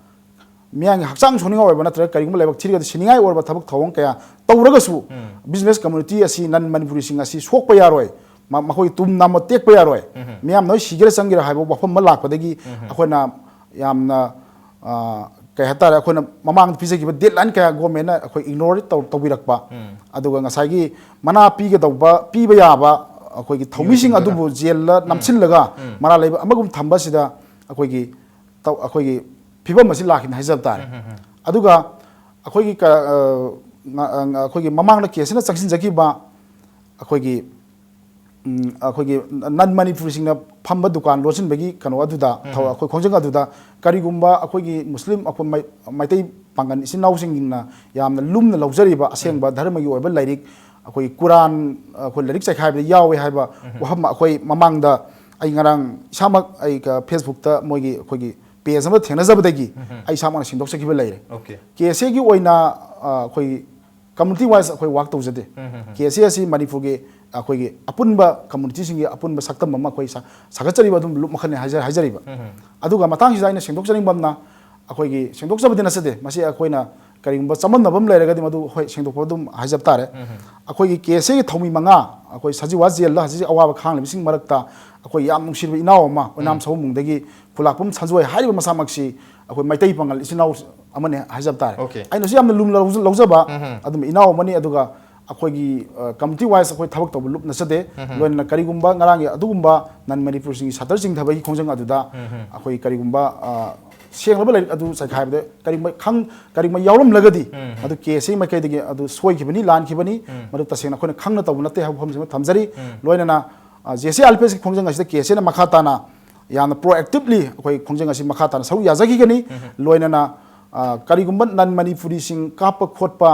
ꯃꯤꯌꯥꯝꯒꯤ ꯍꯛꯆꯥꯡ ꯁꯣꯛꯅꯤꯡꯉꯥꯏ ꯑꯣꯏꯕ ꯅꯠꯇ꯭ꯔꯒ ꯀꯔꯤꯒꯨꯝꯕ ꯂꯥꯏꯕꯛ ꯊꯤꯔꯒꯗꯤ ꯁꯤꯅꯤꯡꯉꯥꯏ ꯑꯣꯏꯔꯕ ꯊꯕꯛ ꯊꯧꯑꯣꯡ ꯀꯌꯥ ꯇꯧꯔꯒꯁꯨ, ꯎꯝ꯫ Business community ꯑꯁꯤ non ꯃꯅꯤꯄꯨꯔꯤꯁꯤꯡ ꯑꯁꯤ ꯁꯣꯛꯄ ꯌꯥꯔꯣꯏ, ꯃ-, ꯃꯈꯣꯏ ꯇꯨꯝ ꯅꯥꯝꯃ ꯇꯦꯛꯄ ꯌꯥꯔꯣꯏ, ꯎꯝ꯫ ꯃꯤꯌꯥꯝ ꯂꯣꯏ ꯁꯤꯒꯦꯔꯥ ꯆꯪꯒꯦꯔꯥ ꯍꯥꯏꯕ ꯋꯥꯐꯝ ꯑꯃ ꯂꯥꯛꯄꯗꯒꯤ ꯎꯝ꯫ ꯑꯩꯈꯣꯏꯅ ꯌꯥꯝꯅ, ꯑ, ꯀꯩ ꯍꯥꯏꯇꯥꯔꯦ, ꯑꯩꯈꯣꯏꯅ ꯃꯃꯥꯡꯗ ꯄꯤꯖꯈꯤꯕ deadline ꯀꯌꯥ ꯒꯣꯔꯃꯦꯟꯅ ꯑꯩꯈꯣꯏ ignore ꯇꯧ ꯇꯧꯕꯤꯔꯛꯄ, ꯑꯗꯨꯒ ꯉꯁꯥꯏꯒꯤ ꯃꯅꯥ ꯄꯤꯒꯗꯧꯕ, ꯄꯤꯕ ꯌꯥꯕ ꯑꯩꯈꯣꯏꯒꯤ ꯊꯧꯃꯤꯁꯤꯡ ꯃꯤꯑꯣꯏꯁꯤꯡꯗꯨꯗ꯫ ꯑꯗꯨꯕꯨ ꯖꯦꯜꯗ ꯅꯝꯁꯤꯜꯂꯒ ꯃꯔꯥ ꯂꯩꯕ ꯑꯃꯒꯨꯝ ꯊꯝꯕꯁꯤꯗ ꯑꯩꯈꯣꯏꯒꯤ ꯇꯧ ꯑꯩꯈꯣꯏꯒꯤ ꯐꯤꯕꯝ ꯑꯁꯤ ꯂꯥꯛꯈꯤꯅꯤ ꯍꯥꯏꯖꯕ ꯇꯥꯔꯦ꯫ ꯑꯗꯨꯒ ꯑꯩꯈꯣꯏꯒꯤ ꯀ- ꯑ, ꯉ- ꯑ, ꯑꯩꯈꯣꯏꯒꯤ ꯃꯃꯥꯡꯗ ꯀꯦꯁ ꯑꯁꯤꯅ ꯆꯪꯁꯤꯟꯖꯈꯤꯕ ꯑꯩꯈꯣꯏꯒꯤ ꯎꯝ, ꯑꯩꯈꯣꯏꯒꯤ ꯅꯟ ꯃꯅꯤꯄꯨꯔꯤꯁꯤꯡꯅ ꯐꯝꯕ ꯗꯨꯀꯥꯟ ꯂꯣꯟꯁꯤꯟꯕꯒꯤ ꯀꯩꯅꯣ ꯑꯗꯨꯗ, ꯊꯧ- ꯑꯩꯈꯣꯏ ꯈꯣꯡꯖꯪ ꯑꯗꯨꯗ ꯀꯔꯤꯒꯨꯝꯕ ꯑꯩꯈꯣꯏꯒꯤ ꯃꯨꯁꯂꯤꯝ, ꯑꯩꯈꯣꯏ ꯃꯩ- ꯃꯩꯇꯩ ꯄꯥꯡꯒꯜ ꯏꯆꯤꯟ ꯏꯅꯥꯎꯁꯤꯡꯅ ꯌꯥꯝꯅ ꯂꯨꯝꯅ ꯂꯧꯖꯔꯤꯕ ꯑꯁꯦꯡꯕ ꯙꯔꯃꯒꯤ ꯑꯣꯏꯕ ꯂꯥꯏꯔꯤꯛ, ꯑꯩꯈꯣꯏꯒꯤ ꯀꯨꯔꯥꯟ, ꯑꯩꯈꯣꯏ ꯂꯥꯏꯔꯤꯛ ꯆꯥꯏꯈꯥꯏꯕꯗ ꯌꯥꯎꯋꯦ ꯍꯥꯏꯕ ꯋꯥꯐꯝ ꯑꯃ ꯑꯩꯈꯣꯏ ꯃꯃꯥꯡꯗ ꯑꯩ ꯉꯔꯥꯡ ꯏꯁꯥꯃꯛ ꯑꯩ ꯀ- Facebookꯇ ꯃꯣꯏꯒꯤ ꯑꯩꯈꯣꯏꯒꯤ page ꯑꯃ ꯊꯦꯡꯅꯖꯕꯗꯒꯤ ꯑꯩ ꯏꯁꯥꯃꯛꯅ ꯁꯦꯡꯗꯣꯛꯆꯈꯤꯕ ꯂꯩꯔꯦ꯫ Okay. ꯀꯦꯁ ꯑꯦꯒꯤ ꯑꯣꯏꯅ, ꯑ, ꯑꯩꯈꯣꯏ community wise ꯑꯩꯈꯣꯏ work ꯇꯧꯖꯗꯦ꯫ ꯀꯦ ꯑꯦꯁ ꯑꯦ ꯑꯁꯤ ꯃꯅꯤꯄꯨꯔꯒꯤ ꯑꯩꯈꯣꯏꯒꯤ ꯑꯄꯨꯟꯕ communityꯁꯤꯡꯒꯤ ꯑꯄꯨꯟꯕ ꯁꯛꯇꯝ ꯑꯃ ꯑꯩꯈꯣꯏ ꯁꯥ- ꯁꯥꯒꯠꯆꯔꯤꯕ ꯑꯗꯨꯝ ꯂꯨꯞ ꯃꯈꯜꯅꯤ ꯍꯥꯏꯖ- ꯍꯥꯏꯖꯔꯤꯕ꯫ ꯑꯗꯨꯒ ꯃꯇꯥꯡꯁꯤꯗ ꯑꯩꯅ ꯁꯦꯡꯗꯣꯛꯆꯅꯤꯡꯕ ꯑꯃꯅ, ꯑꯩꯈꯣꯏꯒꯤ ꯁꯦꯡꯗꯣꯛꯆꯕꯗꯤ ꯅꯠꯆꯗꯦ, ꯃꯁꯤ ꯑꯩꯈꯣꯏꯅ ꯀꯔꯤꯒꯨꯝꯕ ꯆꯃꯝꯅꯕ ꯑꯃ ꯂꯩꯔꯒꯗꯤ ꯃꯗꯨ ꯍꯣꯏ ꯁꯦꯡꯗꯣꯛꯄ ꯑꯗꯨꯝ ꯍꯥꯏꯖꯕ ꯇꯥꯔꯦ꯫ ꯑꯩꯈꯣꯏꯒꯤ ꯀꯦ ꯑꯦꯁ ꯑꯦꯒꯤ ꯊꯧꯃꯤ ꯃꯉꯥ ꯑꯩꯈꯣꯏ ꯁꯖꯤꯋꯥ ꯖꯦꯜꯗ ꯍꯧꯖꯤꯛ ꯑꯋꯥꯕ ꯈꯥꯡꯂꯤꯕꯁꯤꯡ ꯃꯔꯛꯇ ꯑꯩꯈꯣꯏ ꯌꯥꯝ ꯅꯨꯡꯁꯤꯔꯕ ꯏꯅꯥꯎ ꯑꯃ ꯑꯣꯏꯅꯥꯝ ꯁꯑꯣꯝꯕꯨꯡꯗꯒꯤ ꯈꯨꯂꯥꯛꯄꯝ ꯁꯟꯖꯣꯏ ꯍꯥꯏꯔꯤꯕ ꯃꯁꯥꯃꯛꯁꯤ ꯑꯩꯈꯣꯏ ꯃꯩꯇꯩ ꯄꯥꯉꯜ ꯏꯆꯤꯟ ꯏꯅꯥꯎ ꯑꯃꯅꯤ ꯍꯥꯏꯖꯕ ꯇꯥꯔꯦ꯫ Okay. ꯑꯩꯅꯁꯨ ꯌꯥꯝꯅ ꯂꯨꯝꯅ ꯂꯧꯖ- ꯂꯧꯖꯕ ꯑꯗꯨꯝ ꯏꯅꯥꯎ ꯑꯃꯅꯤ꯫ ꯑꯗꯨꯒ ꯑꯩꯈꯣꯏꯒꯤ community wise ꯑꯩꯈꯣꯏ ꯊꯕꯛ ꯇꯧꯕ ꯂꯨꯞ ꯅꯠꯆꯗꯦ꯫ ꯂꯣꯏꯅꯅ ꯀꯔꯤꯒꯨꯝꯕ ꯉꯔꯥꯡꯒꯤ ꯑꯗꯨꯒꯨꯝꯕ ꯅꯟ ꯃꯅꯤꯄꯨꯔꯁꯤꯡꯒꯤ ꯁꯇꯔ ꯆꯤꯡꯊꯕꯒꯤ ꯈꯣꯡꯖꯪ ꯑꯗꯨꯗ ꯑꯩꯈꯣꯏ ꯀꯔꯤꯒꯨꯝꯕ ꯑ, ꯁꯦꯡꯂꯕ ꯂꯥꯏꯔꯤꯛ ꯑꯗꯨ ꯆꯥꯏꯈꯥꯏꯕꯗ ꯀꯔꯤꯒꯨꯝꯕ ꯈꯪ ꯀꯔꯤꯒꯨꯝꯕ ꯌꯥꯎꯔꯝꯂꯒꯗꯤ ꯃꯗꯨ ꯀꯦ ꯑꯦꯁ ꯑꯦꯒꯤ ꯃꯥꯏꯀꯩꯗꯒꯤ ꯑꯗꯨ ꯁꯣꯏꯈꯤꯕꯅꯤ, ꯂꯥꯟꯈꯤꯕꯅꯤ꯫ ꯃꯗꯨ ꯇꯁꯦꯡꯅ ꯑꯩꯈꯣꯏꯅ ꯈꯪꯅ ꯇꯧꯕ ꯅꯠꯇꯦ ꯍꯥꯏꯕ ꯋꯥꯐꯝꯁꯤꯃ ꯊꯝꯖꯔꯤ꯫ ꯂꯣꯏꯅꯅ J S A R P ꯑꯦꯁꯀꯤ ꯈꯣꯡꯖꯪ ꯑꯁꯤꯗ ꯀꯦ ꯑꯦꯁ ꯑꯦꯅ ꯃꯈꯥ ꯇꯥꯅ ꯌꯥꯝꯅ proactively ꯑꯩꯈꯣꯏ ꯈꯣꯡꯖꯪ ꯑꯁꯤ ꯃꯈꯥ ꯇꯥꯅ ꯁꯔꯨꯛ ꯌꯥꯖꯈꯤꯒꯅꯤ꯫ ꯂꯣꯏꯅꯅ ꯑ, ꯀꯔꯤꯒꯨꯝꯕ ꯅꯟ ꯃꯅꯤꯄꯨꯔꯤꯁꯤꯡ ꯀꯥꯞꯄ ꯈꯣꯠꯄ,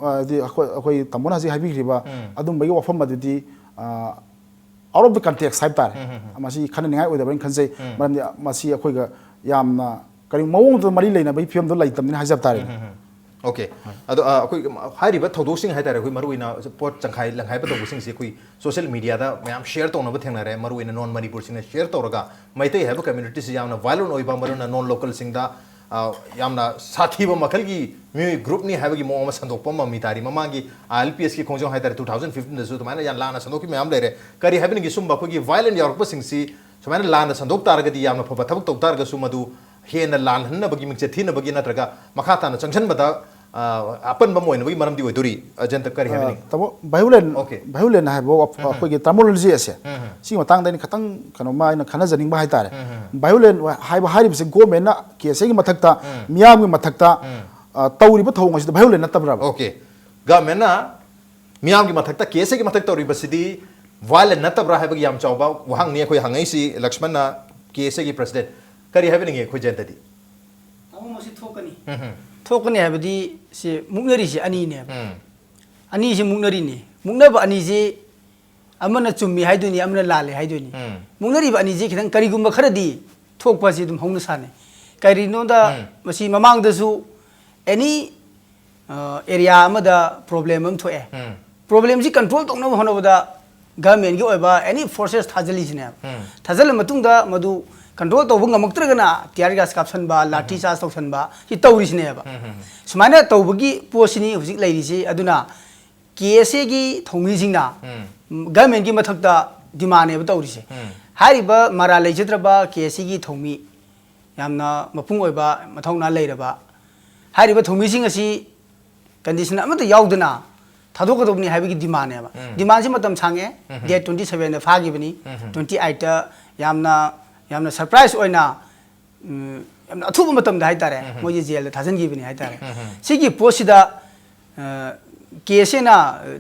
ꯑ, ꯍꯥꯏꯗꯤ ꯑꯩꯈꯣꯏ ꯑꯩꯈꯣꯏ ꯇꯥꯃꯣꯅ ꯍꯧꯖꯤꯛ ꯍꯥꯏꯕꯤꯈ꯭ꯔꯤꯕ ꯑꯗꯨꯝꯕꯒꯤ ꯋꯥꯐꯝ ꯑꯗꯨꯗꯤ ꯑ, out of the context ꯍꯥꯏꯕ ꯇꯥꯔꯦ꯫ ꯃꯁꯤ ꯈꯟꯅꯅꯤꯡꯉꯥꯏ ꯑꯣꯏꯗꯕ꯭ꯔꯅ ꯈꯟꯖꯩ꯫ ꯃꯔꯝꯗꯤ ꯃꯁꯤ ꯑꯩꯈꯣꯏꯒ ꯌꯥꯝꯅ ꯀꯔꯤ ꯃꯑꯣꯡꯗ ꯃꯔꯤ ꯂꯩꯅꯕꯒꯤ ꯐꯤꯕꯝꯗꯣ ꯂꯩꯇꯕꯅꯤꯅ ꯍꯥꯏꯖꯕ ꯇꯥꯔꯦ꯫ Okay. ꯑꯗꯣ ꯑ, ꯑꯩꯈꯣꯏ ꯍꯥꯏꯔꯤꯕ ꯊꯧꯗꯣꯛꯁꯤꯡ ꯍꯥꯏꯇꯥꯔꯦ, ꯑꯩꯈꯣꯏ ꯃꯔꯨꯑꯣꯏꯅ ꯄꯣꯠ ꯆꯪꯈꯥꯏ ꯂꯪꯈꯥꯏꯕ ꯇꯧꯕꯁꯤꯡꯁꯤ ꯑꯩꯈꯣꯏ social mediaꯗ ꯃꯌꯥꯝ share ꯇꯧꯅꯕ ꯊꯦꯡꯅꯔꯦ, ꯃꯔꯨꯑꯣꯏꯅ non ꯃꯅꯤꯄꯨꯔꯁꯤꯡꯅ share ꯇꯧꯔꯒ ꯃꯩꯇꯩ ꯍꯥꯏꯕ communityꯁꯤ ꯌꯥꯝꯅ violent ꯑꯣꯏꯕ, ꯃꯔꯨꯑꯣꯏꯅ non localꯁꯤꯡꯗ ꯑ, ꯌꯥꯝꯅ ꯁꯥꯊꯤꯕ ꯃꯈꯜꯒꯤ ꯃꯤꯑꯣꯏ groupꯅꯤ ꯍꯥꯏꯕꯒꯤ ꯃꯑꯣꯡ ꯑꯃ ꯁꯟꯗꯣꯛꯄ ꯑꯃ ꯃꯃꯤ ꯇꯥꯔꯤ꯫ ꯃꯃꯥꯡꯒꯤ ꯑꯥꯏ ꯑꯦꯜ ꯄꯤ ꯑꯦꯁꯀꯤ ꯈꯣꯡꯖꯪ ꯍꯥꯏꯇꯥꯔꯦ, two thousand fifteenꯗꯁꯨ ꯑꯗꯨꯃꯥꯏꯅ ꯌꯥꯝ ꯂꯥꯟꯅ ꯁꯟꯗꯣꯛꯈꯤꯕ ꯃꯌꯥꯝ ꯂꯩꯔꯦ꯫ ꯀꯔꯤ ꯍꯥꯏꯕꯅꯤꯒꯤ ꯁꯨꯝꯕ ꯑꯩꯈꯣꯏꯒꯤ violent ꯌꯥꯎꯔꯛꯄꯁꯤꯡꯁꯤ ꯁꯨꯃꯥꯏꯅ ꯂꯥꯟꯅ ꯁꯟꯗꯣꯛ ꯇꯥꯔꯒꯗꯤ ꯌꯥꯝꯅ ꯐꯕ ꯊꯕꯛ ꯇꯧ ꯇꯥꯔꯒꯁꯨ ꯃꯗꯨ ꯍꯦꯟꯅ ꯂꯥꯜꯍꯟꯅꯕꯒꯤ, ꯃꯤꯡꯆꯠ ꯊꯤꯅꯕꯒꯤ ꯅꯠꯇ꯭ꯔꯒ ꯃꯈꯥ ꯇꯥꯅ ꯆꯪꯁꯤꯟꯕꯗ, ꯑ, ꯑꯄꯟꯕ ꯑꯃ ꯑꯣꯏꯅꯕꯒꯤ ꯃꯔꯝꯗꯤ ꯑꯣꯏꯗꯣꯔꯤ, ꯑꯖꯦꯟꯇ ꯀꯔꯤ ꯍꯥꯏꯕꯤꯅꯤꯡꯉꯤ? ꯇꯥꯃꯣ, violent, okay, violent ꯍꯥꯏꯕ ꯑꯩꯈꯣꯏꯒꯤ terminology ꯑꯁꯦ, ꯁꯤꯒꯤ ꯃꯇꯥꯡꯗ ꯑꯩꯅ ꯈꯤꯇꯪ ꯀꯩꯅꯣꯝꯃ ꯑꯩꯅ ꯈꯟꯅꯖꯅꯤꯡꯕ ꯍꯥꯏꯇꯥꯔꯦ꯫ Violent ꯍꯥꯏꯕ ꯍꯥꯏꯔꯤꯕꯁꯦ government ꯅ ꯀꯦ ꯑꯦꯁ ꯑꯦꯒꯤ ꯃꯊꯛꯇ, ꯃꯤꯌꯥꯝꯒꯤ ꯃꯊꯛꯇ, ꯑ, ꯇꯧꯔꯤꯕ ꯊꯧꯑꯣꯡ ꯑꯁꯤꯗ violent ꯅꯠꯇꯕ꯭ꯔꯕ? Okay, government ꯅ ꯃꯤꯌꯥꯝꯒꯤ ꯃꯊꯛꯇ, ꯀꯦ ꯑꯦꯁ ꯑꯦꯒꯤ ꯃꯊꯛꯇ ꯇꯧꯔꯤꯕꯁꯤꯗꯤ violent ꯅꯠꯇꯕ꯭ꯔꯥ ꯍꯥꯏꯕꯒꯤ ꯌꯥꯝ ꯆꯥꯎꯕ ꯋꯥꯍꯪꯅꯤ ꯑꯩꯈꯣꯏ ꯍꯪꯉꯛꯏꯁꯤ꯫ ꯂꯛꯁꯃꯟꯅ, ꯀꯦ ꯑꯦꯁ ꯑꯦꯒꯤ president, ꯀꯔꯤ ꯍꯥꯏꯕꯤꯅꯤꯡꯉꯤ ꯑꯩꯈꯣꯏ ꯖꯌꯟꯇꯗꯤ? ꯇꯥꯃꯣ, ꯃꯁꯤ ꯊꯣꯛꯀꯅꯤ꯫ ꯊꯣꯛꯀꯅꯤ ꯍꯥꯏꯕꯗꯤ ꯁꯤ ꯃꯨꯛꯅꯔꯤꯁꯤ ꯑꯅꯤꯅꯦꯕ꯫ ꯑꯅꯤꯁꯤ ꯃꯨꯛꯅꯔꯤꯅꯤ꯫ ꯃꯨꯛꯅꯕ ꯑꯅꯤꯁꯤ ꯑꯃꯅ ꯆꯨꯝꯃꯤ ꯍꯥꯏꯗꯣꯏꯅꯤ, ꯑꯃꯅ ꯂꯥꯜꯂꯦ ꯍꯥꯏꯗꯣꯏꯅꯤ꯫ ꯃꯨꯛꯅꯔꯤꯕ ꯑꯅꯤꯁꯤ ꯈꯤꯇꯪ ꯀꯔꯤꯒꯨꯝꯕ ꯈꯔꯗꯤ ꯊꯣꯛꯄ ꯑꯁꯤ ꯑꯗꯨꯝ ꯍꯧꯅ ꯁꯥꯅꯤ꯫ ꯀꯔꯤꯒꯤꯅꯣꯗ ꯃꯁꯤ ꯃꯃꯥꯡꯗꯁꯨ any, ꯑ, area ꯑꯃꯗ problem ꯑꯃ ꯊꯣꯛꯑꯦ꯫ Problem ꯁꯤ control ꯇꯧꯅꯕ ꯍꯣꯠꯅꯕꯗ government ꯀꯤ ꯑꯣꯏꯕ any forces ꯊꯥꯖꯤꯜꯂꯤꯁꯤꯅꯦꯕ꯫ ꯊꯥꯖꯤꯜꯂ ꯃꯇꯨꯡꯗ ꯃꯗꯨ control ꯇꯧꯕ ꯉꯝꯃꯛꯇ꯭ꯔꯒꯅ tear gas ꯀꯥꯞꯁꯟꯕ, ꯂꯥꯊꯤ ꯆꯥꯔꯖ ꯇꯧꯁꯟꯕ ꯁꯤ ꯇꯧꯔꯤꯁꯤꯅꯦꯕ꯫ ꯁꯨꯃꯥꯏꯅ ꯇꯧꯕꯒꯤ ꯄꯣꯠꯁꯤꯅꯤ ꯍꯧꯖꯤꯛ ꯂꯩꯔꯤꯁꯤ꯫ ꯑꯗꯨꯅ ꯀꯦ ꯑꯦꯁ ꯑꯦꯒꯤ ꯊꯧꯃꯤꯁꯤꯡꯅ government ꯀꯤ ꯃꯊꯛꯇ demand ꯅꯦꯕ ꯇꯧꯔꯤꯁꯦ꯫ ꯍꯥꯏꯔꯤꯕ ꯃꯔꯥꯜ ꯂꯩꯖꯗ꯭ꯔꯕ ꯀꯦ ꯑꯦꯁ ꯑꯦꯒꯤ ꯊꯧꯃꯤ, ꯌꯥꯝꯅ ꯃꯄꯨꯡ ꯑꯣꯏꯕ, ꯃꯊꯧꯅꯥ ꯂꯩꯔꯕ ꯍꯥꯏꯔꯤꯕ ꯊꯧꯃꯤꯁꯤꯡ ꯑꯁꯤ condition ꯑꯃꯠꯇ ꯌꯥꯎꯗꯅ ꯊꯥꯗꯣꯛꯀꯗꯧꯕꯅꯤ ꯍꯥꯏꯕꯒꯤ demand ꯅꯦꯕ꯫ Demand ꯁꯤ ꯃꯇꯝ ꯁꯥꯡꯉꯦ꯫ Date twenty seven ꯗ ꯐꯥꯈꯤꯕꯅꯤ꯫ Twenty eight ꯇ ꯌꯥꯝꯅ, ꯌꯥꯝꯅ surprise ꯑꯣꯏꯅ, ꯎꯝ, ꯌꯥꯝꯅ ꯑꯊꯨꯕ ꯃꯇꯝꯗ ꯍꯥꯏꯇꯥꯔꯦ, ꯃꯣꯏꯁꯦ jail ꯗ ꯊꯥꯖꯤꯟꯈꯤꯕꯅꯤ ꯍꯥꯏꯇꯥꯔꯦ꯫ ꯁꯤꯒꯤ ꯄꯣꯠꯁꯤꯗ, ꯑ, ꯀꯦ ꯑꯦꯁ ꯑꯦꯅ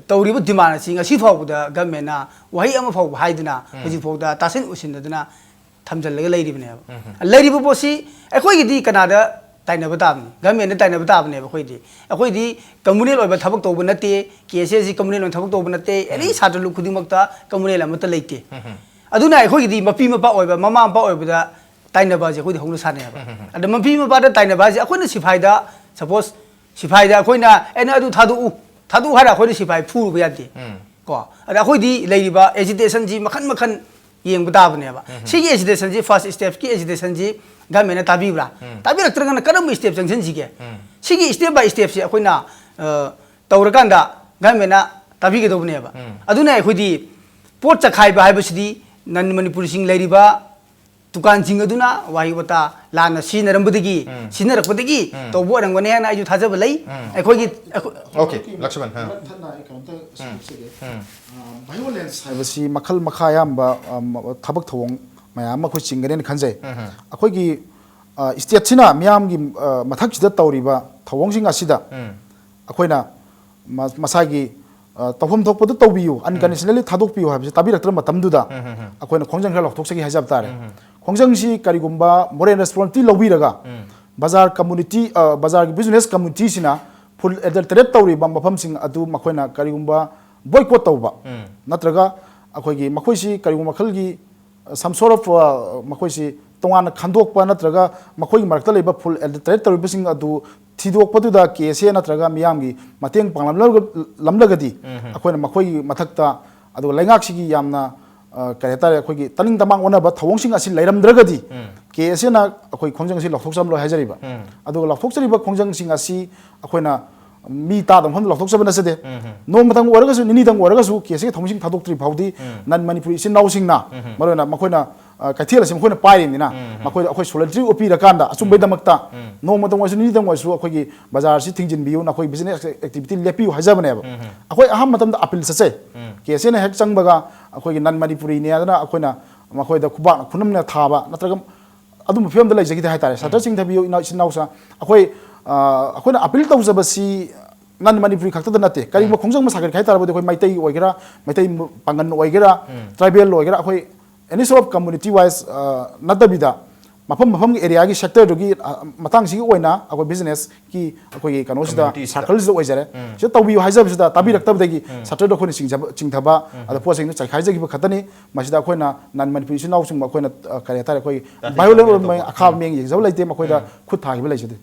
ꯇꯧꯔꯤꯕ demand ꯑꯁꯤ ꯉꯁꯤ ꯐꯥꯎꯕꯗ government ꯅ ꯋꯥꯍꯩ ꯑꯃ ꯐꯥꯎꯕ ꯍꯥꯏꯗꯅ ꯍꯧꯖꯤꯛ ꯐꯥꯎꯗ ꯇꯥꯁꯤꯟ ꯎꯁꯤꯟꯅꯗꯅ ꯊꯝꯖꯤꯜꯂꯒ ꯂꯩꯔꯤꯕꯅꯦꯕ꯫ ꯂꯩꯔꯤꯕ ꯄꯣꯠꯁꯤ ꯑꯩꯈꯣꯏꯒꯤꯗꯤ ꯀꯅꯥꯗ ꯇꯥꯏꯅꯕ ꯇꯥꯕꯅꯤ? Government ꯇ ꯇꯥꯏꯅꯕ ꯇꯥꯕꯅꯦꯕ꯫ ꯑꯩꯈꯣꯏꯗꯤ, ꯑꯩꯈꯣꯏꯗꯤ communal ꯑꯣꯏꯕ ꯊꯕꯛ ꯇꯧꯕ ꯅꯠꯇꯦ, ꯀꯦ ꯑꯦꯁ ꯑꯦ ꯁꯤ communal ꯑꯣꯏꯕ ꯊꯕꯛ ꯇꯧꯕ ꯅꯠꯇꯦ, any ꯁꯥꯇ꯭ꯔ ꯂꯨꯞ ꯈꯨꯗꯤꯡꯃꯛꯇ communal ꯑꯃꯠꯇ ꯂꯩꯇꯦ꯫ ꯑꯗꯨꯅ ꯑꯩꯈꯣꯏꯒꯤꯗꯤ ꯃꯄꯤ ꯃꯄꯥ ꯑꯣꯏꯕ, ꯃꯃꯥ ꯃꯄꯥ ꯑꯣꯏꯕꯗ ꯇꯥꯏꯅꯕ ꯑꯁꯦ ꯑꯩꯈꯣꯏꯗꯤ ꯍꯧꯅ ꯁꯥꯅꯦꯕ꯫ ꯑꯗ ꯃꯄꯤ ꯃꯄꯥꯗ ꯇꯥꯏꯅꯕ ꯍꯥꯏꯁꯦ ꯑꯩꯈꯣꯏꯅ ꯁꯤꯐꯥꯏꯗ, suppose ꯁꯤꯐꯥꯏꯗ ꯑꯩꯈꯣꯏꯅ, "ꯑꯦ, ꯅꯪ ꯑꯗꯨ ꯊꯥꯗꯣꯛꯎ, ꯊꯥꯗꯣꯛꯎ" ꯍꯥꯏꯔ ꯑꯩꯈꯣꯏꯅ ꯁꯤꯐꯥꯏ ꯐꯨꯔꯨꯕ ꯌꯥꯗꯦ꯫ ꯀꯣ, ꯑꯗ ꯑꯩꯈꯣꯏꯗꯤ ꯂꯩꯔꯤꯕ agitation ꯁꯤ ꯃꯈꯟ ꯃꯈꯟ ꯌꯦꯡꯕ ꯇꯥꯕꯅꯦꯕ꯫ ꯁꯤꯒꯤ agitation ꯁꯤ, first step ꯀꯤ agitation ꯁꯤ government ꯅ ꯇꯥꯕꯤꯕ꯭ꯔꯥ? ꯇꯥꯕꯤꯔꯛꯇ꯭ꯔꯒꯅ ꯀꯔꯝꯕ step ꯆꯪꯁꯤꯟꯁꯤꯒꯦ? ꯁꯤꯒꯤ step by step ꯁꯦ ꯑꯩꯈꯣꯏꯅ, ꯑ, ꯇꯧꯔꯀꯥꯟꯗ government ꯅ ꯇꯥꯕꯤꯒꯗꯧꯕꯅꯦꯕ꯫ ꯑꯗꯨꯅ ꯑꯩꯈꯣꯏꯗꯤ ꯄꯣꯠ ꯆꯈꯥꯏꯕ ꯍꯥꯏꯕꯁꯤꯗꯤ non ꯃꯅꯤꯄꯨꯔꯤꯁꯤꯡ ꯂꯩꯔꯤꯕ ꯗꯨꯀꯥꯟꯁꯤꯡ ꯑꯗꯨꯅ ꯋꯥꯍꯩ ꯋꯥꯇꯥ ꯂꯥꯟꯅ ꯁꯤꯖꯤꯟꯅꯔꯝꯕꯗꯒꯤ, ꯁꯤꯖꯤꯟꯅꯔꯛꯄꯗꯒꯤ ꯇꯧꯕ ꯑꯣꯏꯔꯝꯒꯅꯤ ꯍꯥꯏꯅ ꯑꯩꯁꯨ ꯊꯥꯖꯕ ꯂꯩ꯫ ꯑꯩꯈꯣꯏꯒꯤ, ꯑꯩꯈꯣꯏ- ꯑꯣꯀꯦ, ꯂꯛꯁꯃꯟ, ꯍꯥ꯫ ꯃꯊꯪ ꯑꯩ ꯀꯩꯅꯣꯝꯇ ꯁꯦꯝꯖꯒꯦ꯫ ꯚꯥꯏꯑꯣꯂꯦꯟꯁ ꯍꯥꯏꯕꯁꯤ ꯃꯈꯜ ꯃꯈꯥ ꯑꯌꯥꯝꯕ, ꯑ, ꯊꯕꯛ ꯊꯧꯑꯣꯡ ꯃꯌꯥꯝ ꯑꯃ ꯑꯩꯈꯣꯏ ꯆꯤꯡꯒꯅꯦꯅ ꯈꯟꯖꯩ꯫ ꯑꯩꯈꯣꯏꯒꯤ, ꯑ, ꯁ꯭ꯇꯦꯠꯁꯤꯅ ꯃꯤꯌꯥꯝꯒꯤ, ꯑ, ꯃꯊꯛꯁꯤꯗ ꯇꯧꯔꯤꯕ ꯊꯧꯑꯣꯡꯁꯤꯡ ꯑꯁꯤꯗ ꯑꯩꯈꯣꯏꯅ ꯃ- ꯃꯁꯥꯒꯤ, ꯑ, ꯇꯧꯐꯝ ꯊꯣꯛꯄꯗꯨ ꯇꯧꯕꯤꯌꯨ, ꯑꯟꯀꯟꯗꯤꯁꯅꯦꯜꯂꯤ ꯊꯥꯗꯣꯛꯄꯤꯌꯨ ꯍꯥꯏꯕꯁꯤ ꯇꯥꯕꯤꯔꯛꯇ꯭ꯔꯕ ꯃꯇꯝꯗꯨꯗ ꯑꯩꯈꯣꯏꯅ ꯈꯣꯡꯖꯪ ꯈꯔ ꯂꯧꯊꯣꯛꯆꯒꯦ ꯍꯥꯏꯖꯕ ꯇꯥꯔꯦ꯫ ꯈꯣꯡꯖꯪꯁꯤ ꯀꯔꯤꯒꯨꯝꯕ ꯃꯣꯔꯦꯜ ꯔꯦꯁꯄꯣꯟꯁꯤꯕꯤꯂꯤꯇꯤ ꯂꯧꯕꯤꯔꯒ ꯕꯖꯥꯔ ꯀꯝꯃꯨꯅꯤꯇꯤ, ꯑ, ꯕꯖꯥꯔꯒꯤ ꯕꯤꯖꯤꯅꯦꯁ ꯀꯝꯃꯨꯅꯤꯇꯤꯁꯤꯅ ꯐꯨꯗ ꯑꯦꯗꯜꯇꯔꯦꯠ ꯇꯧꯔꯤꯕ ꯃꯐꯝꯁꯤꯡ ꯑꯗꯨ ꯃꯈꯣꯏꯅ ꯀꯔꯤꯒꯨꯝꯕ ꯕꯣꯏꯀꯣꯠ ꯇꯧꯕ ꯅꯠꯇ꯭ꯔꯒ ꯑꯩꯈꯣꯏꯒꯤ ꯃꯈꯣꯏꯁꯤ ꯀꯔꯤꯒꯨꯝꯕ ꯃꯈꯜꯒꯤ some sort of, ꯑ, ꯃꯈꯣꯏꯁꯤ ꯇꯣꯉꯥꯟꯅ ꯈꯟꯗꯣꯛꯄ ꯅꯠꯇ꯭ꯔꯒ ꯃꯈꯣꯏꯒꯤ ꯃꯔꯛꯇ ꯂꯩꯕ ꯐꯨꯗ ꯑꯦꯗꯜꯇꯔꯦꯠ ꯇꯧꯔꯤꯕꯁꯤꯡ ꯑꯗꯨ ꯊꯤꯗꯣꯛꯄꯗꯨꯗ ꯀꯦ ꯑꯦꯁ ꯑꯦ ꯅꯠꯇ꯭ꯔꯒ ꯃꯤꯌꯥꯝꯒꯤ ꯃꯇꯦꯡ ꯄꯥꯡꯂꯝꯂꯒꯗꯤ ꯑꯩꯈꯣꯏꯅ ꯃꯈꯣꯏꯒꯤ ꯃꯊꯛꯇ, ꯑꯗꯨꯒ ꯂꯩꯉꯥꯛꯁꯤꯒꯤ ꯌꯥꯝꯅ, ꯑ, ꯀꯔꯤ ꯍꯥꯏꯇꯥꯔꯦ, ꯑꯩꯈꯣꯏꯒꯤ ꯇꯅꯤꯡ ꯇꯃꯥꯡ ꯑꯣꯟꯅꯕ ꯊꯧꯑꯣꯡꯁꯤꯡ ꯑꯁꯤ ꯂꯩꯔꯝꯗ꯭ꯔꯒꯗꯤ ꯀꯦ ꯑꯦꯁ ꯑꯦꯅ ꯑꯩꯈꯣꯏ ꯈꯣꯡꯖꯪ ꯑꯁꯤ ꯂꯧꯊꯣꯛꯆꯔꯝꯂꯣꯏ ꯍꯥꯏꯖꯔꯤꯕ꯫ ꯑꯗꯨꯒ ꯂꯧꯊꯣꯛꯆꯔꯤꯕ ꯈꯣꯡꯖꯪꯁꯤꯡ ꯑꯁꯤ ꯑꯩꯈꯣꯏꯅ ꯃꯤ ꯇꯥꯗꯕ ꯃꯐꯝꯗ ꯂꯧꯊꯣꯛꯆꯕ ꯅꯠꯆꯗꯦ꯫ ꯅꯣꯡꯃꯇꯪ ꯑꯣꯏꯔꯒꯁꯨ, ꯅꯤꯅꯤꯗꯪ ꯑꯣꯏꯔꯒꯁꯨ ꯀꯦ ꯑꯦꯁ ꯑꯦꯒꯤ ꯊꯧꯃꯤꯁꯤꯡ ꯊꯥꯗꯣꯛꯇ꯭ꯔꯤ ꯐꯥꯎꯗꯤ ꯅꯟ ꯃꯅꯤꯄꯨꯔꯤ ꯏꯆꯤꯟ ꯏꯅꯥꯎꯁꯤꯡꯅ, ꯃꯔꯨꯑꯣꯏꯅ ꯃꯈꯣꯏꯅ, ꯑ, ꯀꯩꯊꯦꯜ ꯑꯁꯤ ꯃꯈꯣꯏꯅ ꯄꯥꯏꯔꯤꯕꯅꯤꯅ, ꯃꯈꯣꯏꯗ ꯑꯩꯈꯣꯏ ꯁꯣꯂꯤꯗꯔꯤ ꯎꯠꯄꯤꯔꯀꯥꯟꯗ ꯑꯆꯨꯝꯕꯩꯗꯃꯛꯇ ꯅꯣꯡꯃꯇꯪ ꯑꯣꯏꯔꯁꯨ, ꯅꯤꯅꯤꯗꯪ ꯑꯣꯏꯔꯁꯨ ꯑꯩꯈꯣꯏꯒꯤ ꯕꯖꯥꯔꯁꯤ ꯊꯤꯡꯖꯤꯟꯕꯤꯌꯨ, ꯅꯈꯣꯏ ꯕꯤꯖꯤꯅꯦꯁ ꯑꯦꯛꯇꯤꯚꯤꯇꯤ ꯂꯦꯞꯄꯤꯌꯨ ꯍꯥꯏꯖꯕꯅꯦꯕ꯫ ꯑꯩꯈꯣꯏ ꯑꯍꯥꯟꯕ ꯃꯇꯝꯗ ꯑꯄꯤꯜ ꯆꯠꯆꯩ꯫ ꯀꯦ ꯑꯦꯁ ꯑꯦꯅ ꯍꯦꯛ ꯆꯪꯕꯒ ꯑꯩꯈꯣꯏꯒꯤ ꯅꯟ ꯃꯅꯤꯄꯨꯔꯤꯅꯦ ꯑꯗꯨꯅ ꯑꯩꯈꯣꯏꯅ ꯃꯈꯣꯏꯗ ꯈꯨꯕꯥꯛ ꯈꯨꯅꯝꯅ ꯊꯥꯕ ꯅꯠꯇ꯭ꯔꯒ ꯑꯗꯨꯝꯕ ꯐꯤꯕꯝꯗ ꯂꯩꯖꯈꯤꯗꯦ ꯍꯥꯏꯇꯥꯔꯦ꯫ ꯁꯇꯔ ꯆꯤꯡꯊꯕꯤꯌꯨ, ꯏꯅꯥꯎ-, ꯏꯆꯤꯟ ꯏꯅꯥꯎꯁꯥ꯫ ꯑꯩꯈꯣꯏ, ꯑ, ꯑꯩꯈꯣꯏꯅ ꯑꯄꯤꯜ ꯇꯧꯖꯕꯁꯤ ꯅꯟ ꯃꯅꯤꯄꯨꯔꯤ ꯈꯛꯇꯗ ꯅꯠꯇꯦ꯫ ꯀꯔꯤꯒꯨꯝꯕ ꯈꯣꯡꯖꯪ ꯑꯃ ꯁꯥꯒꯠꯀꯦ ꯍꯥꯏ ꯇꯥꯔꯕꯗꯤ ꯑꯩꯈꯣꯏ ꯃꯩꯇꯩꯒꯤ ꯑꯣꯏꯒꯦꯔꯥ, ꯃꯩꯇꯩ ꯄꯥꯡꯒꯟ ꯑꯣꯏꯒꯦꯔꯥ, ꯇ꯭ꯔꯥꯏꯕꯦꯜ ꯑꯣꯏꯒꯦꯔꯥ, ꯑꯩꯈꯣꯏ ꯑꯦꯅꯤ ꯁꯣꯔꯠ ꯑꯣꯐ ꯀꯝꯃꯨꯅꯤꯇꯤ ꯋꯥꯏꯁ, ꯑ, ꯅꯠꯇꯕꯤꯗ ꯃꯐꯝ ꯃꯐꯝꯒꯤ ꯑꯦꯔꯤꯌꯥꯒꯤ ꯁꯦꯛꯇꯔꯗꯨꯒꯤ, ꯑ, ꯃꯇꯥꯡꯁꯤꯒꯤ ꯑꯣꯏꯅ ꯑꯩꯈꯣꯏ ꯕꯤꯖꯤꯅꯦꯁꯀꯤ ꯑꯩꯈꯣꯏꯒꯤ ꯀꯩꯅꯣꯁꯤꯗ, ꯀꯝꯃ꯭ꯌꯨꯅꯤꯇꯤꯁꯤꯗ꯫ ꯁꯥꯔꯀꯜꯁꯤꯗ ꯑꯣꯏꯖꯔꯦ꯫ ꯁꯤꯗ ꯇꯧꯕꯤꯌꯨ ꯍꯥꯏꯖꯕꯁꯤꯗ ꯇꯥꯕꯤꯔꯛꯇꯕꯗꯒꯤ ꯁꯇꯔꯗꯣ ꯑꯩꯈꯣꯏꯅ ꯆꯤꯡꯖꯕ-, ꯆꯤꯡꯊꯕ, ꯑꯗ ꯄꯣꯠꯁꯤꯡꯗꯨ ꯆꯥꯏꯈꯥꯏꯖꯈꯤꯕ ꯈꯛꯇꯅꯤ꯫ ꯃꯁꯤꯗ ꯑꯩꯈꯣꯏꯅ ꯅꯟ ꯃꯅꯤꯄꯨꯔꯤ ꯏꯆꯤꯟ ꯏꯅꯥꯎꯁꯤꯡꯕꯨ ꯑꯩꯈꯣꯏꯅ, ꯑ, ꯀꯔꯤ ꯍꯥꯏꯇꯥꯔꯦ, ꯑꯩꯈꯣꯏ ꯇꯥꯊꯤ ꯚꯥꯏꯑꯣꯂꯦꯟ ꯇꯥꯊꯤ ꯑꯣꯏꯕ ꯇꯧꯕ꯫ ꯑꯈꯥꯕ ꯃꯤꯠꯌꯦꯡ ꯌꯦꯡꯖꯕ ꯂꯩꯇꯦ꯫ ꯃꯈꯣꯏꯗ ꯈꯨꯠ ꯊꯥꯈꯤꯕ ꯂꯩꯖꯗꯦ꯫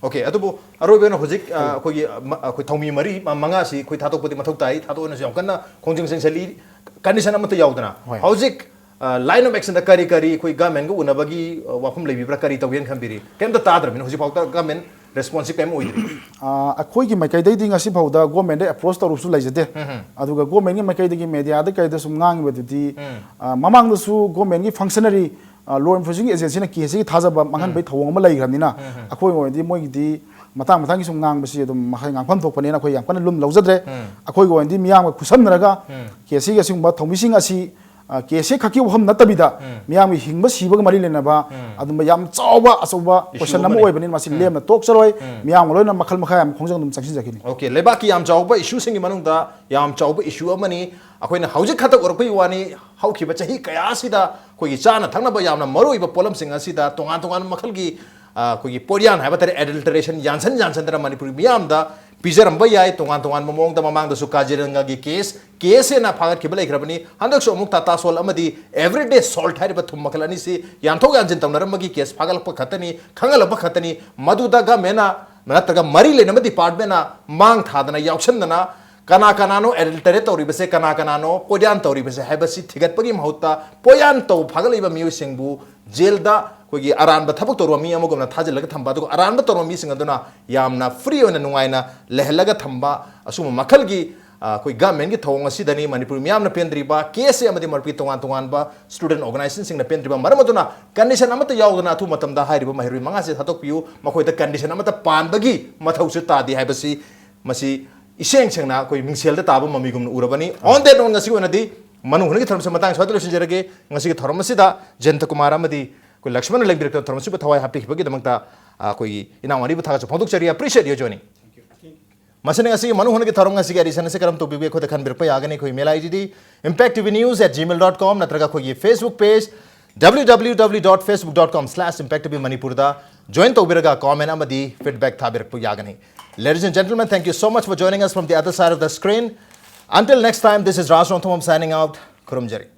ꯑꯣꯀꯦ, ꯑꯗꯨꯕꯨ ꯑꯔꯣꯏꯕ ꯑꯣꯏꯅ ꯍꯧꯖꯤꯛ, ꯑ, ꯑꯩꯈꯣꯏꯒꯤ, ꯑ, ꯃ-, ꯑꯩꯈꯣꯏ ꯊꯧꯃꯤ ꯃꯔꯤ, ꯃ-, ꯃꯉꯥꯁꯤ ꯑꯩꯈꯣꯏ ꯊꯥꯗꯣꯛꯄꯗꯤ ꯃꯊꯧ ꯇꯥꯏ, ꯊꯥꯗꯣꯛꯑꯣꯅꯁꯨ ꯌꯥꯝ ꯀꯟꯅ ꯈꯣꯡꯖꯪ ꯆꯪꯁꯤꯜꯂꯤ, ꯀꯟꯗꯤꯁꯟ ꯑꯃꯠꯇ ꯌꯥꯎꯗꯅ꯫ ꯍꯣꯏ꯫ ꯍꯧꯖꯤꯛ, ꯑ, line of action ꯗ ꯀꯔꯤ ꯀꯔꯤ ꯑꯩꯈꯣꯏ ꯒꯃꯦꯟꯒ ꯎꯅꯕꯒꯤ, ꯑ, ꯋꯥꯐꯝ ꯂꯩꯕꯤꯕ꯭ꯔꯥ, ꯀꯔꯤ ꯇꯧꯒꯦꯅ ꯈꯟꯕꯤꯔꯤ? ꯀꯩꯝꯇ ꯇꯥꯗ꯭ꯔꯕꯅꯤꯅ ꯍꯧꯖꯤꯛꯐꯥꯎꯗ ꯒꯃꯦꯟ ꯔꯦꯁꯄꯣꯟꯁꯤꯞ ꯀꯩꯝ ꯑꯣꯏꯗ꯭ꯔꯤ꯫ ꯑ, ꯑꯩꯈꯣꯏꯒꯤ ꯃꯥꯏꯀꯩꯗꯩꯗꯤ ꯉꯁꯤ ꯐꯥꯎꯗ ꯒꯣꯔꯃꯦꯟꯗ ꯑꯦꯄ꯭ꯔꯣꯁ ꯇꯧꯔꯨꯕꯁꯨ ꯂꯩꯖꯗꯦ꯫ ꯑꯗꯨꯒ ꯒꯣꯔꯃꯦꯟꯒꯤ ꯃꯥꯏꯀꯩꯗꯒꯤ ꯃꯦꯗꯤꯌꯥꯗ ꯀꯩꯗ ꯁꯨꯝ ꯉꯥꯡꯉꯤꯕꯗꯨꯗꯤ, ꯑ, ꯃꯃꯥꯡꯗꯁꯨ ꯒꯣꯔꯃꯦꯟꯒꯤ ꯐꯪꯁꯅꯔꯤ ꯂꯣ ꯏꯟꯐꯣꯔꯁꯤꯡ ꯑꯦꯖꯦꯟꯁꯤꯅ ꯀꯦꯁꯁꯤꯒꯤ ꯊꯥꯖꯕ ꯃꯥꯡꯍꯟꯕꯒꯤ ꯊꯧꯑꯣꯡ ꯑꯃ ꯂꯩꯈ꯭ꯔꯕꯅꯤꯅ, ꯑꯩꯈꯣꯏꯒꯤ ꯑꯣꯏꯅꯗꯤ ꯃꯣꯏꯒꯤꯗꯤ ꯃꯇꯥꯡ ꯃꯇꯥꯡꯒꯤ ꯁꯨꯝ ꯉꯥꯡꯕꯁꯤ ꯑꯗꯨꯝ ꯃꯈꯣꯏ ꯉꯥꯡꯐꯝ ꯊꯣꯛꯄꯅꯦꯅ ꯑꯩꯈꯣꯏ ꯌꯥꯝ ꯀꯟꯅ ꯂꯨꯝ ꯂꯧꯖꯗ꯭ꯔꯦ꯫ ꯑꯩꯈꯣꯏꯒꯤ ꯑꯣꯏꯅꯗꯤ ꯃꯤꯌꯥꯝꯒ ꯈꯨꯠꯁꯝꯅꯔꯒ ꯀꯦꯁꯁꯤꯒꯤ ꯑꯁꯤꯒꯨꯝꯕ ꯊꯧꯃꯤꯁꯤꯡ ꯑꯁꯤ, ꯑ, ꯀꯦꯁꯁꯤ ꯈꯛꯀꯤ ꯋꯥꯐꯝ ꯅꯠꯇꯕꯤꯗ ꯃꯤꯌꯥꯝꯒꯤ ꯍꯤꯡꯕ ꯁꯤꯕꯒ ꯃꯔꯤ ꯂꯩꯅꯕ ꯑꯗꯨꯝꯕ ꯌꯥꯝ ꯆꯥꯎꯕ ꯑꯆꯧꯕ ꯏꯁꯨ ꯀꯣꯏꯁꯟ ꯑꯃ ꯑꯃꯅꯤ꯫ ꯑꯣꯏꯕꯅꯤꯅ ꯃꯁꯤ ꯂꯦꯝꯅ ꯇꯣꯛꯆꯔꯣꯏ꯫ ꯃꯤꯌꯥꯝꯒ ꯂꯣꯏꯅ ꯃꯈꯜ ꯃꯈꯥ ꯌꯥꯝ ꯈꯣꯡꯖꯪ ꯑꯗꯨꯝ ꯆꯪꯁꯤꯟꯖꯈꯤꯅꯤ꯫ ꯑꯣꯀꯦ, ꯂꯩꯕꯥꯛꯀꯤ ꯌꯥꯝ ꯆꯥꯎꯕ ꯏꯁꯨꯁꯤꯡꯒꯤ ꯃꯅꯨꯡꯗ ꯌꯥꯝ ꯆꯥꯎꯕ ꯏꯁꯨ ꯑꯃꯅꯤ꯫ ꯑꯩꯈꯣꯏꯅ ꯍꯧꯖꯤꯛ ꯈꯛꯇ ꯎꯔꯛꯄꯒꯤ ꯋꯥꯅꯤ, ꯍꯧꯈꯤꯕ ꯆꯍꯤ ꯀꯌꯥ ꯑꯁꯤꯗ ꯑꯩꯈꯣꯏꯒꯤ ꯆꯥꯅ ꯊꯛꯅꯕ ꯌꯥꯝꯅ ꯃꯔꯨ ꯑꯣꯏꯕ ꯄꯣꯠꯂꯝꯁꯤꯡ ꯑꯁꯤꯗ ꯇꯣꯉꯥꯟ ꯇꯣꯉꯥꯟꯕ ꯃꯈꯜꯒꯤ, ꯑ, ꯑꯩꯈꯣꯏꯒꯤ ꯄꯣꯠꯌꯥꯟ ꯍꯥꯏꯕ ꯇꯥꯔꯦ, ꯑꯦꯗꯜꯇꯔꯦꯁꯟ, ꯌꯥꯟꯁꯟ ꯌꯥꯟꯁꯟꯗꯅ ꯃꯅꯤꯄꯨꯔꯒꯤ ꯃꯤꯌꯥꯝꯗ ꯄꯤꯖꯔꯝꯕ ꯌꯥꯏ꯫ ꯇꯣꯉꯥꯟ ꯇꯣꯉꯥꯟꯕ ꯃꯑꯣꯡꯗ ꯃꯃꯥꯡꯗꯁꯨ ꯀꯥꯖꯤꯔꯪꯒꯒꯤ ꯀꯦꯁ, ꯀꯦꯁ ꯍꯦꯟꯅ ꯐꯥꯒꯠꯈꯤꯕ ꯂꯩꯈ꯭ꯔꯕꯅꯤ꯫ ꯍꯟꯗꯛꯁꯨ ꯑꯃꯨꯛ ꯇꯥꯇꯥ ꯁꯣꯜ ꯑꯃꯗꯤ ꯑꯦꯚ꯭ꯔꯤꯗꯦ ꯁꯣꯜꯠ ꯍꯥꯏꯔꯤꯕ ꯊꯨꯝ ꯃꯈꯜ ꯑꯅꯤꯁꯤ ꯌꯥꯟꯊꯣꯛ ꯌꯥꯟꯁꯤꯟ ꯇꯧꯅꯔꯝꯕꯒꯤ ꯀꯦꯁ ꯐꯥꯒꯠꯂꯛꯄ ꯈꯛꯇꯅꯤ, ꯈꯪꯍꯜꯂꯛꯄ ꯈꯛꯇꯅꯤ꯫ ꯃꯗꯨꯗ ꯒꯃꯦꯟꯅ ꯅꯠꯇ꯭ꯔꯒ ꯃꯔꯤ ꯂꯩꯅꯕ ꯗꯤꯄꯥꯔꯠꯃꯦꯟꯅ ꯃꯥꯡ ꯊꯥꯗꯅ ꯌꯥꯎꯁꯟꯗꯅ ꯀꯅꯥ ꯀꯅꯥꯅꯣ ꯑꯦꯗꯜꯇꯔꯦꯠ ꯇꯧꯔꯤꯕꯁꯦ, ꯀꯅꯥ ꯀꯅꯥꯅꯣ ꯄꯣꯠꯌꯥꯟ ꯇꯧꯔꯤꯕꯁꯦ ꯍꯥꯏꯕꯁꯤ ꯊꯤꯒꯠꯄꯒꯤ ꯃꯍꯨꯠꯇ ꯄꯣꯠꯌꯥꯟ ꯇꯧ ꯐꯥꯒꯠꯂꯛꯏꯕ ꯃꯤꯑꯣꯏꯁꯤꯡꯕꯨ ꯖꯦꯜꯗ ꯑꯩꯈꯣꯏꯒꯤ ꯑꯔꯥꯟꯕ ꯊꯕꯛ ꯇꯧꯔꯕ ꯃꯤ ꯑꯃꯒꯨꯝꯅ ꯊꯥꯖꯤꯜꯂꯒ ꯊꯝꯕ, ꯑꯗꯨꯒ ꯑꯔꯥꯟꯕ ꯇꯧꯔꯕ ꯃꯤꯁꯤꯡ ꯑꯗꯨꯅ ꯌꯥꯝꯅ ꯐ꯭ꯔꯤ ꯑꯣꯏꯅ ꯅꯨꯡꯉꯥꯏꯅ ꯂꯩꯍꯜꯂꯒ ꯊꯝꯕ, ꯑꯁꯨꯝꯕ ꯃꯈꯜꯒꯤ, ꯑ, ꯑꯩꯈꯣꯏ ꯒꯃꯦꯟꯒꯤ ꯊꯧꯑꯣꯡ ꯑꯁꯤꯗꯅꯤ ꯃꯅꯤꯄꯨꯔ ꯃꯤꯌꯥꯝꯅ ꯄꯦꯟꯗ꯭ꯔꯤꯕ, ꯀꯦ ꯑꯦꯁ ꯑꯦ ꯑꯃꯗꯤ ꯃꯔꯨꯞꯀꯤ ꯇꯣꯉꯥꯟ ꯇꯣꯉꯥꯟꯕ ꯁ꯭ꯇꯨꯗꯦꯟꯠ ꯑꯣꯔꯒꯅꯥꯏꯖꯦꯁꯟꯁꯤꯡꯅ ꯄꯦꯟꯗ꯭ꯔꯤꯕ꯫ ꯃꯔꯝ ꯑꯗꯨꯅ ꯀꯟꯗꯤꯁꯟ ꯑꯃꯠꯇ ꯌꯥꯎꯗꯅ ꯑꯊꯨꯕ ꯃꯇꯝꯗ ꯍꯥꯏꯔꯤꯕ ꯃꯍꯩꯔꯣꯏ ꯃꯉꯥꯁꯤ ꯊꯥꯗꯣꯛꯄꯤꯌꯨ, ꯃꯈꯣꯏꯗ ꯀꯟꯗꯤꯁꯟ ꯑꯃꯠꯇ ꯄꯥꯟꯕꯒꯤ ꯃꯊꯧꯁꯨ ꯇꯥꯗꯦ ꯍꯥꯏꯕꯁꯤ ꯃꯁꯤ ꯏꯁꯦꯡ ꯁꯦꯡꯅ ꯑꯩꯈꯣꯏ ꯃꯤꯡꯁꯦꯜꯗ ꯇꯥꯕ ꯃꯃꯤꯒꯨꯝꯅ ꯎꯔꯕꯅꯤ꯫ On that note, ꯉꯁꯤꯒꯤ ꯑꯣꯏꯅꯗꯤ ꯃꯅꯨꯡ ꯍꯨꯠꯅꯒꯤ ꯊꯧꯔꯝꯁꯤ ꯃꯇꯥꯡ ꯁ꯭ꯋꯥꯏꯗ ꯂꯣꯏꯁꯤꯟꯖꯔꯒꯦ꯫ ꯉꯁꯤꯒꯤ ꯊꯧꯔꯝ ꯑꯁꯤꯗ ꯖꯌꯟꯇ ꯀꯨꯃꯥꯔ ꯑꯃꯗꯤ ꯑꯩꯈꯣꯏ ꯂꯛꯁꯃꯟꯅ ꯂꯦꯡꯕꯤꯔꯛꯇꯨꯅ ꯊꯧꯔꯝ ꯑꯁꯤꯕꯨ ꯊꯋꯥꯏ ꯍꯥꯞꯄꯤꯈꯤꯕꯒꯤꯗꯃꯛꯇ, ꯑ, ꯑꯩꯈꯣꯏꯒꯤ ꯏꯅꯥꯎ ꯑꯅꯤꯕꯨ ꯊꯥꯒꯠꯆꯕ ꯐꯣꯡꯗꯣꯛꯆꯔꯤ꯫ Appreciate your joining. ꯃꯁꯤꯅ ꯉꯁꯤꯒꯤ ꯃꯅꯨꯡ ꯍꯨꯠꯅꯒꯤ ꯊꯧꯔꯝ, ꯉꯁꯤꯒꯤ ꯑꯦꯗꯤꯁꯟ ꯑꯁꯤ ꯀꯔꯝ ꯇꯧꯕꯤꯕꯒꯦ ꯑꯩꯈꯣꯏꯗ ꯈꯟꯕꯤꯔꯛꯄ ꯌꯥꯒꯅꯤ꯫ ꯑꯩꯈꯣꯏ email I D D impact T V news at gmail dot com ꯅꯠꯇ꯭ꯔꯒ ꯑꯩꯈꯣꯏꯒꯤ Facebook page W W W dot facebook dot com slash impact T V Manipur ꯗ join ꯇꯧꯕꯤꯔꯒ comment ꯑꯃꯗꯤ feedback ꯊꯥꯕꯤꯔꯛꯄ ꯌꯥꯒꯅꯤ꯫ Ladies and gentlemen, thank you so much for joining us from the other side of the screen. Until next time, this is Raj Rongthongam signing out. ꯈꯨꯔꯨꯝꯖꯔꯤ꯫